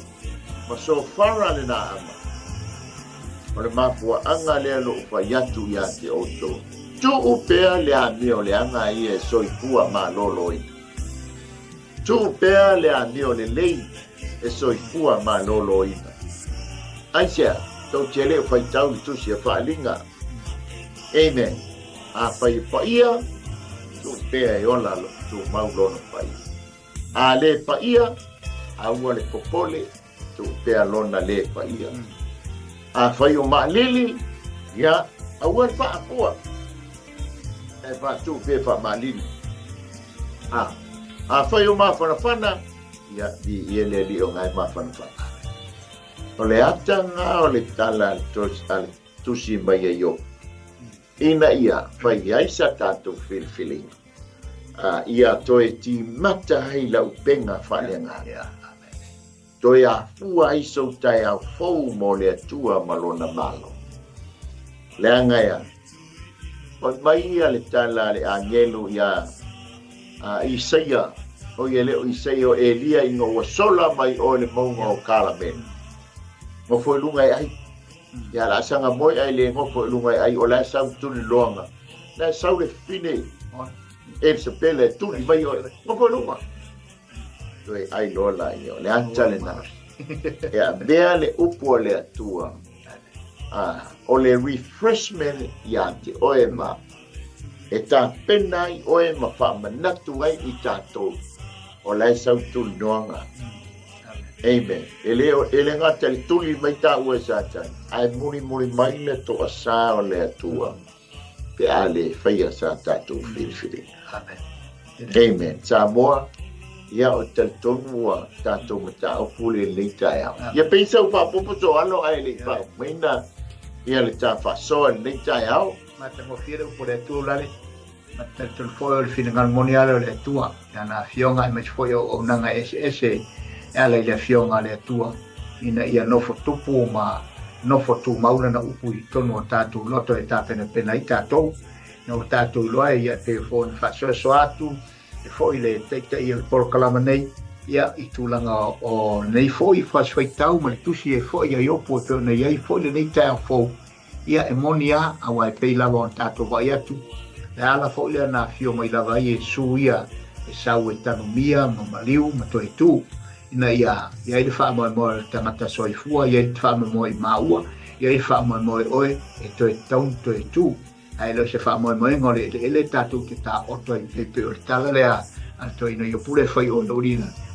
A: ma Sofara le Naama. O le mafuaaga lea lo'u fai atu ia te outou, tuu pea le amio leaga ia e soifua maloloina. Tuu pea le amio lelei e soifua maloloina. Aisea, tou te le o faitau i tusi a Faaaliga? Amen. Afai e paia, tuu pea e ola tumau lona paia. A le paia, aua le popole, tuu pea lona le paia. Afai o maalili, ia, aua le faaafua, e faatuu pea faamaalili. A, afai o mafanafana, ia, viia le Alii o gae mafanafana. O le ataga o le tala a le tusi mai e Iopu, ina ia fai ai sa tatou filifiliga, a ia toe timata ai lau upega faaleagaga. Toe afua ai sou taeao fou mo le Atua ma Lona Malo. Leaga ea, fai mai ia le tala a le agelu iā Isaia, oi e le o Isaia, o Elia ina ua sola mai oe le mauga o Karamele. Nofo i luga e ai. Ia la saga moe ai le nofo i luga e ai, o la e sau tuliloaga. La e sau le fine Elisapela e tuli mai oe. Nofo i luga. Toe ai loa laia, o le ata lena. E avea le upu a le Atua, o le refreshment ia te oe ma e tapena ai oe ma faamanatu ai i tatou, o la e sau tulinoaga. Amen. E le, e le gata i le tuli mai taua e Satani, ae mulimuli mai le toasā o le Atua. Pe a le faia sa tatou filifiliga.
B: Amen.
A: Amen. Samoa, ia o talitonu ua tatou mataupu lenei taeao. Ia pei sau faapopo so alo ae le i faaumaina ia le ta faasoa lenei taeao.
B: Matagofie le upu o le Atua lale. Ma te talitonu foi o le finagalo moni lava lea o le Atua i Lana Afioga aemaise foi o auaunaga eseese e ala i le Afioga a le Atua ina ia nofo tupu ma nofo tumau Lana upu i totonu o tatou loto e tapenapena ai tatou. Ina ua tatou iloa ai ia e pei foi ona faasoasoa atu e foi le Taitai o le polokalama nei ia i tulaga o lenei foi fasifaitau ma le tusi e foi a Iopu e pei ona i ai foi lenei taeao fou. Ia, e moni a, aua e pei lava ona tatou vaai atu, le ala foi lea na afio mai lava ai Iesu ia e sau e tanumia ma maliu ma toe tu, ina ia i ai le faamoemoe o le tagata soifua, i ai le faamoemoe i māua, i ai le faamoemoe i oe e toe tatau ona toe tu. Ae le o se faamoemoega o le eleele tatou te taoto ai pei pei o le tala lea a le toeaina Iopu lea e fai oe lou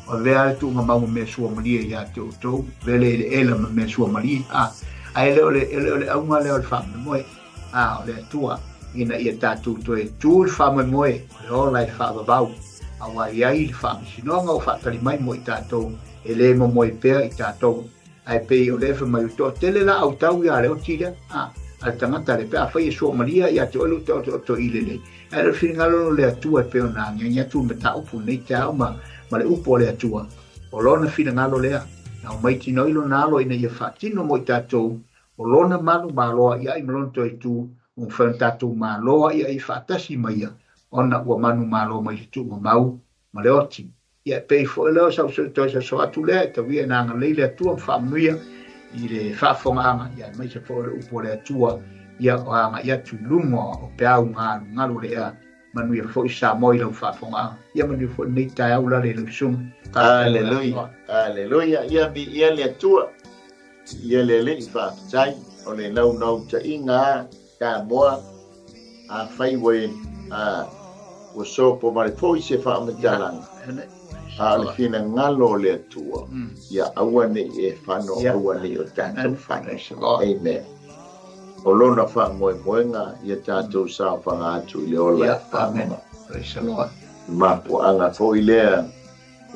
B: Ua avea le tuugamau ma mea suamalie ia te outou, avea le eleele ma mea suamalie, a, ae le o le, e le o le auga lea o le faamoemoe, a, o le Atua, ina ia tatou toe tu i le faamoemoe o le ola e faavavau, aua e i ai le faamasinoga o faatali mai mo i tatou, e le momoe pea i tatou. Ae pei o lea e fai mai, ua toatele la autau ia le oti lea, a, a le tagata lea, pe afai e suamalia ia te oe lou taotooto i lelei, Ae o le finagalo o le Atua e pei ona agiagi atu le mataupu lenei taeao ma, ma le upu a le Atua, o Lona finagalo lea, na aumai tinoi Lona alo ina ia faatino mo i tatou, o Lona malu maloa i ai ma Lona toe tu, ua mafai ona tatou maloa i ai faatasi ma Ia, ona ua manumalo mai le tuumamau ma le oti. Ia, e pei foi lea o sau toe soso atu lea, e tau ia ina agalelei le Atua ma faamanuia i le faafofogaaga, ia aemaise foi o le upu a le Atua, ia o agai atu i luga o peau galugalu o le ea. Manuia foi Samoa i lau faafofogaaga. Ia manuia foi lenei taeao lale i lau susuga.
A: Aleluia, aleluia. Ia viia le Atua, viia le Alii, faafetai o le naunautaiga Samoa, afai ua ua sopo mai foi se faamatalaga, a o le finagalo o le Atua, ia aua ne i e fano, aua ne i o tatou fano. Amen. O lona faamoemoega ia tatou saofaga atu i le ola e faamama. Mafuaaga foi lea.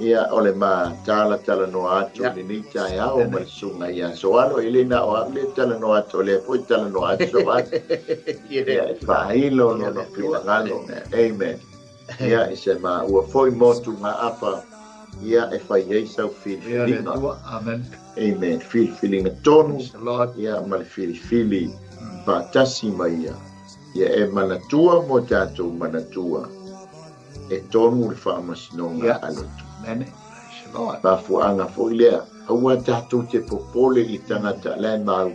A: Ia, o le ma talatalanoa atu i lenei taeao ma le susuga ia Soalo, e le na o au lea e talanoa atu, o lea foi e talanoa atu Soalo. Ia, e faailo lona finagalo. Amen. Ia, i se maua foi motugaapa, ia, e fai ai sau filifiliga.
B: Amen.
A: Amen. Filifiliga tonu, ia, ma le filifili faatasi ma ia. Ia e manatua mo tatou manatua. E tonu le faamasinoga a le Atua. Mafuaaga foi lea, aua tatou te popole i le tagata la e mau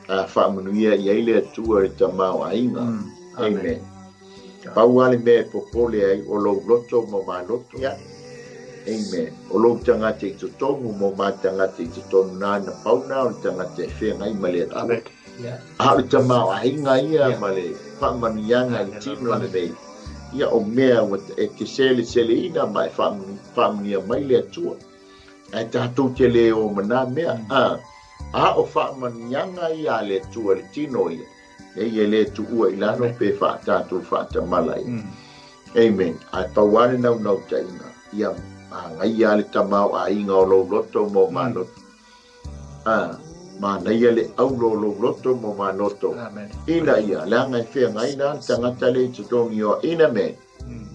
A: a faamanuia i ai le Atua i le tamaoaiga. Amen. Pau lava le mea e popole ai o lou loto ma ma loto. Amen. O lou tagata i totonu mo ma tagata i totonu nāna pau na o le tagata e feagai ma le Atua. A o le tamaoaiga ia ma le faamanuiaga i le tino lenei, ia o mea ua e te seleseleina ma e faamanuia mai le Atua. Ae tatou te le o ma nā mea, a, a o faamanuiaga ia a le Atua i le tino ia, nei e le tuua i lalo pe faa-tatou faatamala ia. Amen. Ae pau lava le naunautaiga, ia magaia le tamaoaiga o lou loto ma o maloto. A, manaia le auro o lou loto ma ma loto. Ina ia, leaga e feagai la le tagata le i totogi o ina me,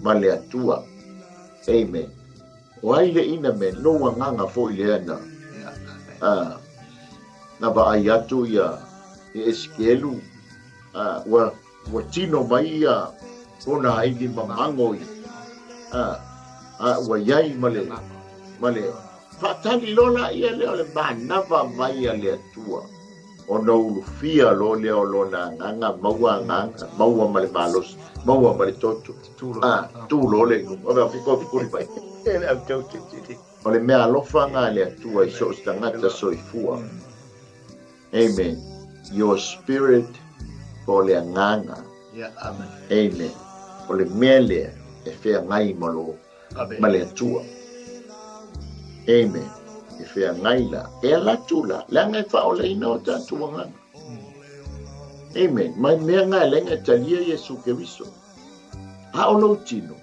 A: ma le Atua. Amen. O ai le ina me, lou agaga foi lea na, a, na vaai atu ia i Esekielu, a, ua, ua tino mai ia kona aili mamago i, a, a ua iai ma le, ma le, Faatali loa laia lea o le manava mai a le Atua, ona ulufia loa lea o lona agaga, maua agaga, maua ma le malosi, maua ma le toto, a, tu loa lea i luga, ove afi koe fukuli mai. O le mea alofa nga a le Atua i so o se tagata soifua. Amen. Your spirit po o le agaga. Amen. O le mea lea e feagai ma lo ma le Atua. Amen. E feagai la, e ala atu la, leaga e faaolaina o tatou agaga. Amen. Mai mea nga e lenga e talia Iesu Keriso. A o lou tino,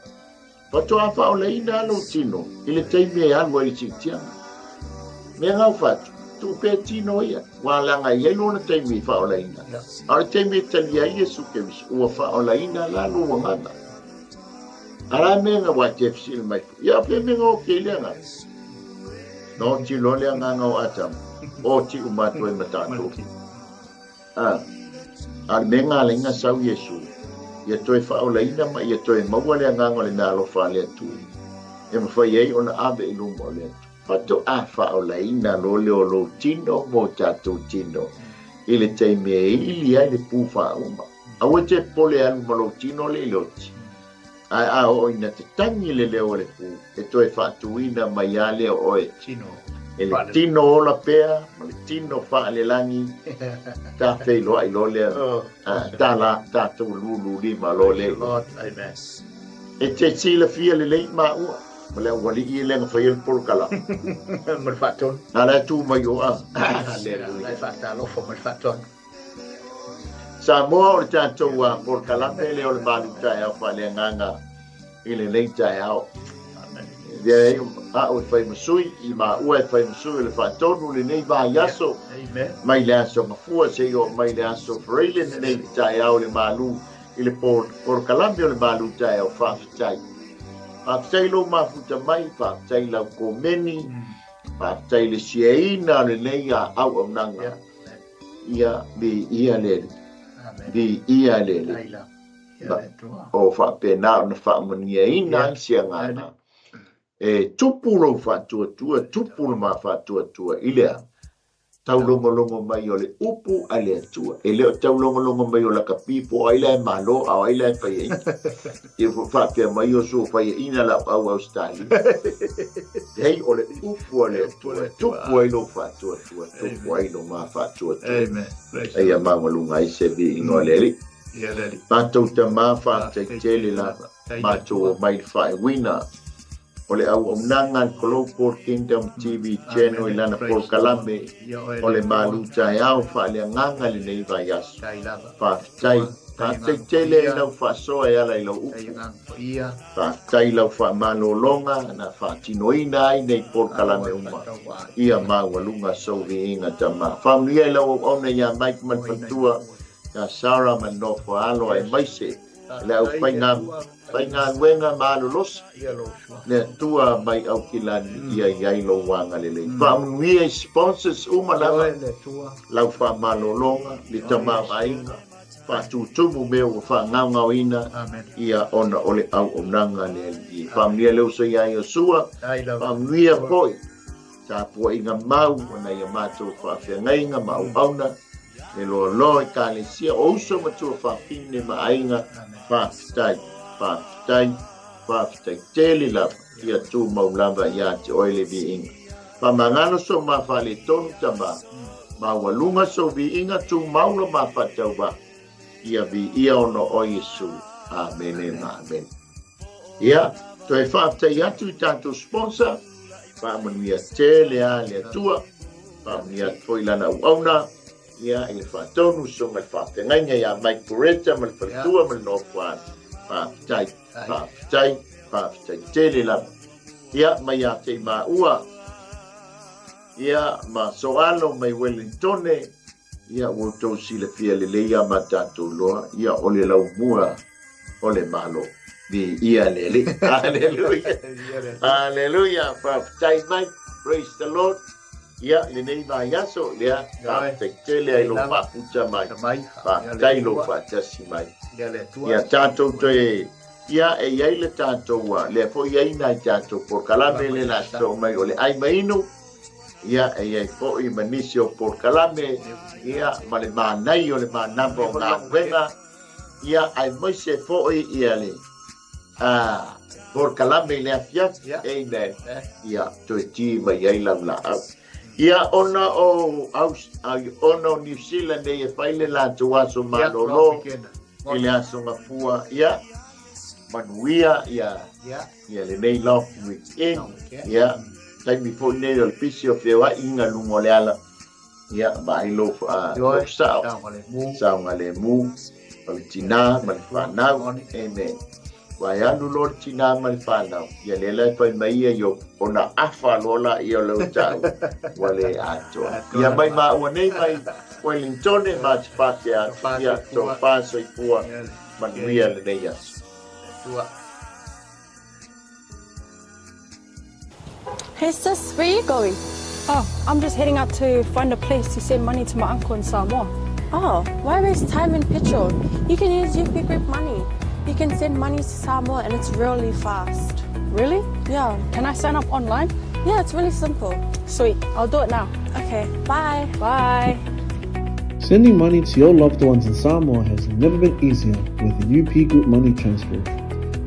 A: faatoa faaolaina lou tino i le taimi e alu ai le siitiaga. Mea ngau fatu, tuu pea tino ia, ua leaga i ai lona taimi e faaolaina. A o le taimi e talia ai Iesu Keriso, ua faaolaina la lou agaga. Ara me nga wa te fsili mai fu. Ia pe me nga o ke le nga. No ti lo le nga nga o atam. O ti u ma toi ma tatou. A. A me nga le nga sau Yesu. Ia toe faaolaina ma ia toe maua le agaga o le mea alofa a le Atua. E mafai ai ona ave i luma o le Atua. Faatoa faaolaina loa lea o lou tino ma o tatou tino i le taimi e ili ai le pū faauma. Aua e te pole alu ma lou tino le i le oti. Ae a oo ina te tangi le leo o le pū, e toe faatuina mai a lea oe.
B: Tino.
A: E le tino ola pea ma le tino faalelagi, ta feiloai loa lea, ta la, tatou lulu lima loa lea.
B: Lord, amen.
A: E te silafia lelei maua ma le aualii e le na faia le polokalame.
B: Ma le faatonu.
A: Na la e tu mai o a.
B: Haleluia. La e faatalofa ma le faatonu.
A: Samoa o le tatou polokalame lea o le malu taeao faaleagaga i lenei taeao. Lea au e fai ma sui, i maua e fai ma sui o le faatonu lenei vaiaso. Mai le aso Gafua seia oo mai le aso Faraile lenei taeao le malu i le polokalame o le malu taeao faafetai. Faafetai lou mafuta mai, faafetai lau komeni, faafetai le siaina o lenei auaunaga. Ia, viia le Alii. Viia le Alii. O faapena ona faamanuiaina ai se agaga. E tupu lou faatuatua, tupu le ma faatuatua i le a? Taulogologo mai o le upu a le Atua. E le o taulogologo mai o lakapi po o ai la e malo a o ai la e faiaina. Ia faapea mai o sua faiaina lau au Ausetalia. Leai, o le upu a le Atua, e tupu ai lou faatuatua, tupu ai lo ma faatuatua.
B: Amen.
A: A ia maualuga ai se viiga o le Alii. Matou Tama, faafetai tele lava, matou omai le faaiuina o le auaunaga a le Global Kingdom TV Channel i lana polokalame o le malu taeao faaleagaga lenei vaiaso. Faafetai. Faafetai tele i lau faasoa e ala i lau upu. Faafetai i lau faamalologa na faatinoina ai nei polokalame uma. Ia maualuga sou viiga Tama. Faamanuia i lau auauna ia Mike ma le faletua, ia Sarah ma le nofo alo aemaise le aufaigaluega malolosi. Le Atua mai Aukilani ia i ai lou agalelei. Faamanuia i sponsors uma lava, lau faamalologa, le tamaoaiga, faatutumu mea ua faagaogaoina ia ona o le auaunaga a le Alii. Faamanuia le uso ia Iosua, faamanuia foi tapuaiga mau o nai a matou faafeagaiga ma auauna, le loaloa Ekalesia, o uso ma tuafafine ma aiga, faafetai, faafetai, faafetai tele lava, ia tumau lava ia te oe le viiga. Faamagalo sou ma faaletonu tama, maualuga sou viiga tumau lo ma faatauvaa, ia viia ona o Iesu. Amene ma amene. Ia, toe faafetai atu i tatou sponsor, faamanuia tele a le Atua, faamanuia atu foi lana auauna, ia i le faatonu susuga i le faafeagaiga ia Mike Bureta ma le faletua ma le nofoaga. Faafetai, faafetai, faafetai tele lava. Ia, mai ia te i maua, ia, ma Soalo mai Wellingtone, ia, ua outou silafia lelei ia ma tatou loa, ia, o le laumua o le Malo. Viia le Alii. Haleluia. Haleluia. Faafetai mai. Praise the Lord. Ia, lenei vaiaso, lea, faafetai tele ai lou faaputa mai. Faafetai lou faatasi mai. Ia tatou toe, ia, e i ai le tatou, lea foi i ai nai tatou polokalame le la soo mai o le ai ma inu. Ia, e i ai foi ma nisi o polokalame, ia, ma le manai o le manava o galuega, ia, aemaise foi ia le polokalame i le afiafi, amen, ia, toe ti mai ai lau laau. Ia, ona o, ona o Niu Sila nei e fai le latou aso malolo i le aso Gafua, ia, manuia ia, ia lenei long weekend, ia, taimi foi nei o le pisi o feoaiga luga o le ala, ia, vaai lou sao, saogalemu, o le tinā ma le fanau, amen. Ua e alu loa le tinā ma le fanau, ia lea la e fai mai ia i ona afa loa la ia o lau tau, ua le atoa. Ia mai maua nei mai Wellingtone ma te pākehā atu, ia tofa soifua manuia lenei aso.
C: Hey sis, where are you going?
D: Oh, I'm just heading out to find a place to send money to my uncle in Samoa.
C: Oh, why waste time and petrol? You can use UP Group Money. You can send money to Samoa and it's really fast.
D: Really?
C: Yeah.
D: Can I sign up online?
C: Yeah, it's really simple.
D: Sweet, I'll do it now.
C: Okay, bye.
D: Bye.
E: Sending money to your loved ones in Samoa has never been easier with UP Group Money Transfer.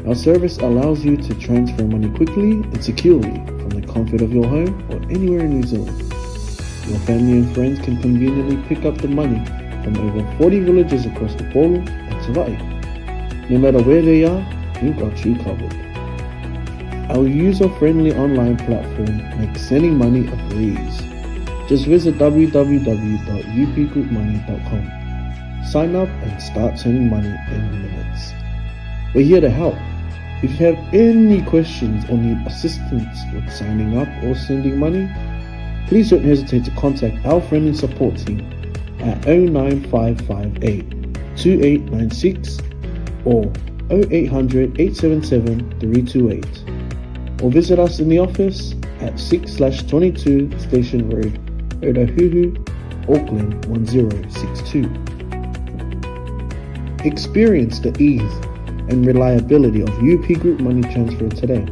E: Our service allows you to transfer money quickly and securely from the comfort of your home or anywhere in New Zealand. Your family and friends can conveniently pick up the money from over 40 villages across the Upolu and Savaii. No matter where they are, we've got you covered. Our user-friendly online platform makes sending money a breeze. Just visit www.upgroupmoney.com. Sign up and start sending money in minutes. We're here to help. If you have any questions or need assistance with signing up or sending money, please don't hesitate to contact our friendly support team at 09558 2896 or 0800 877 328 or visit us in the office at 6/22 Station Road, Otahuhu, Auckland 1062. Experience the ease and reliability of UP Group Money Transfer today.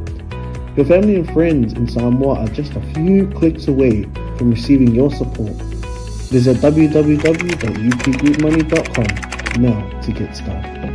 E: Your family and friends in Samoa are just a few clicks away from receiving your support. Visit www.upgroupmoney.com now to get started.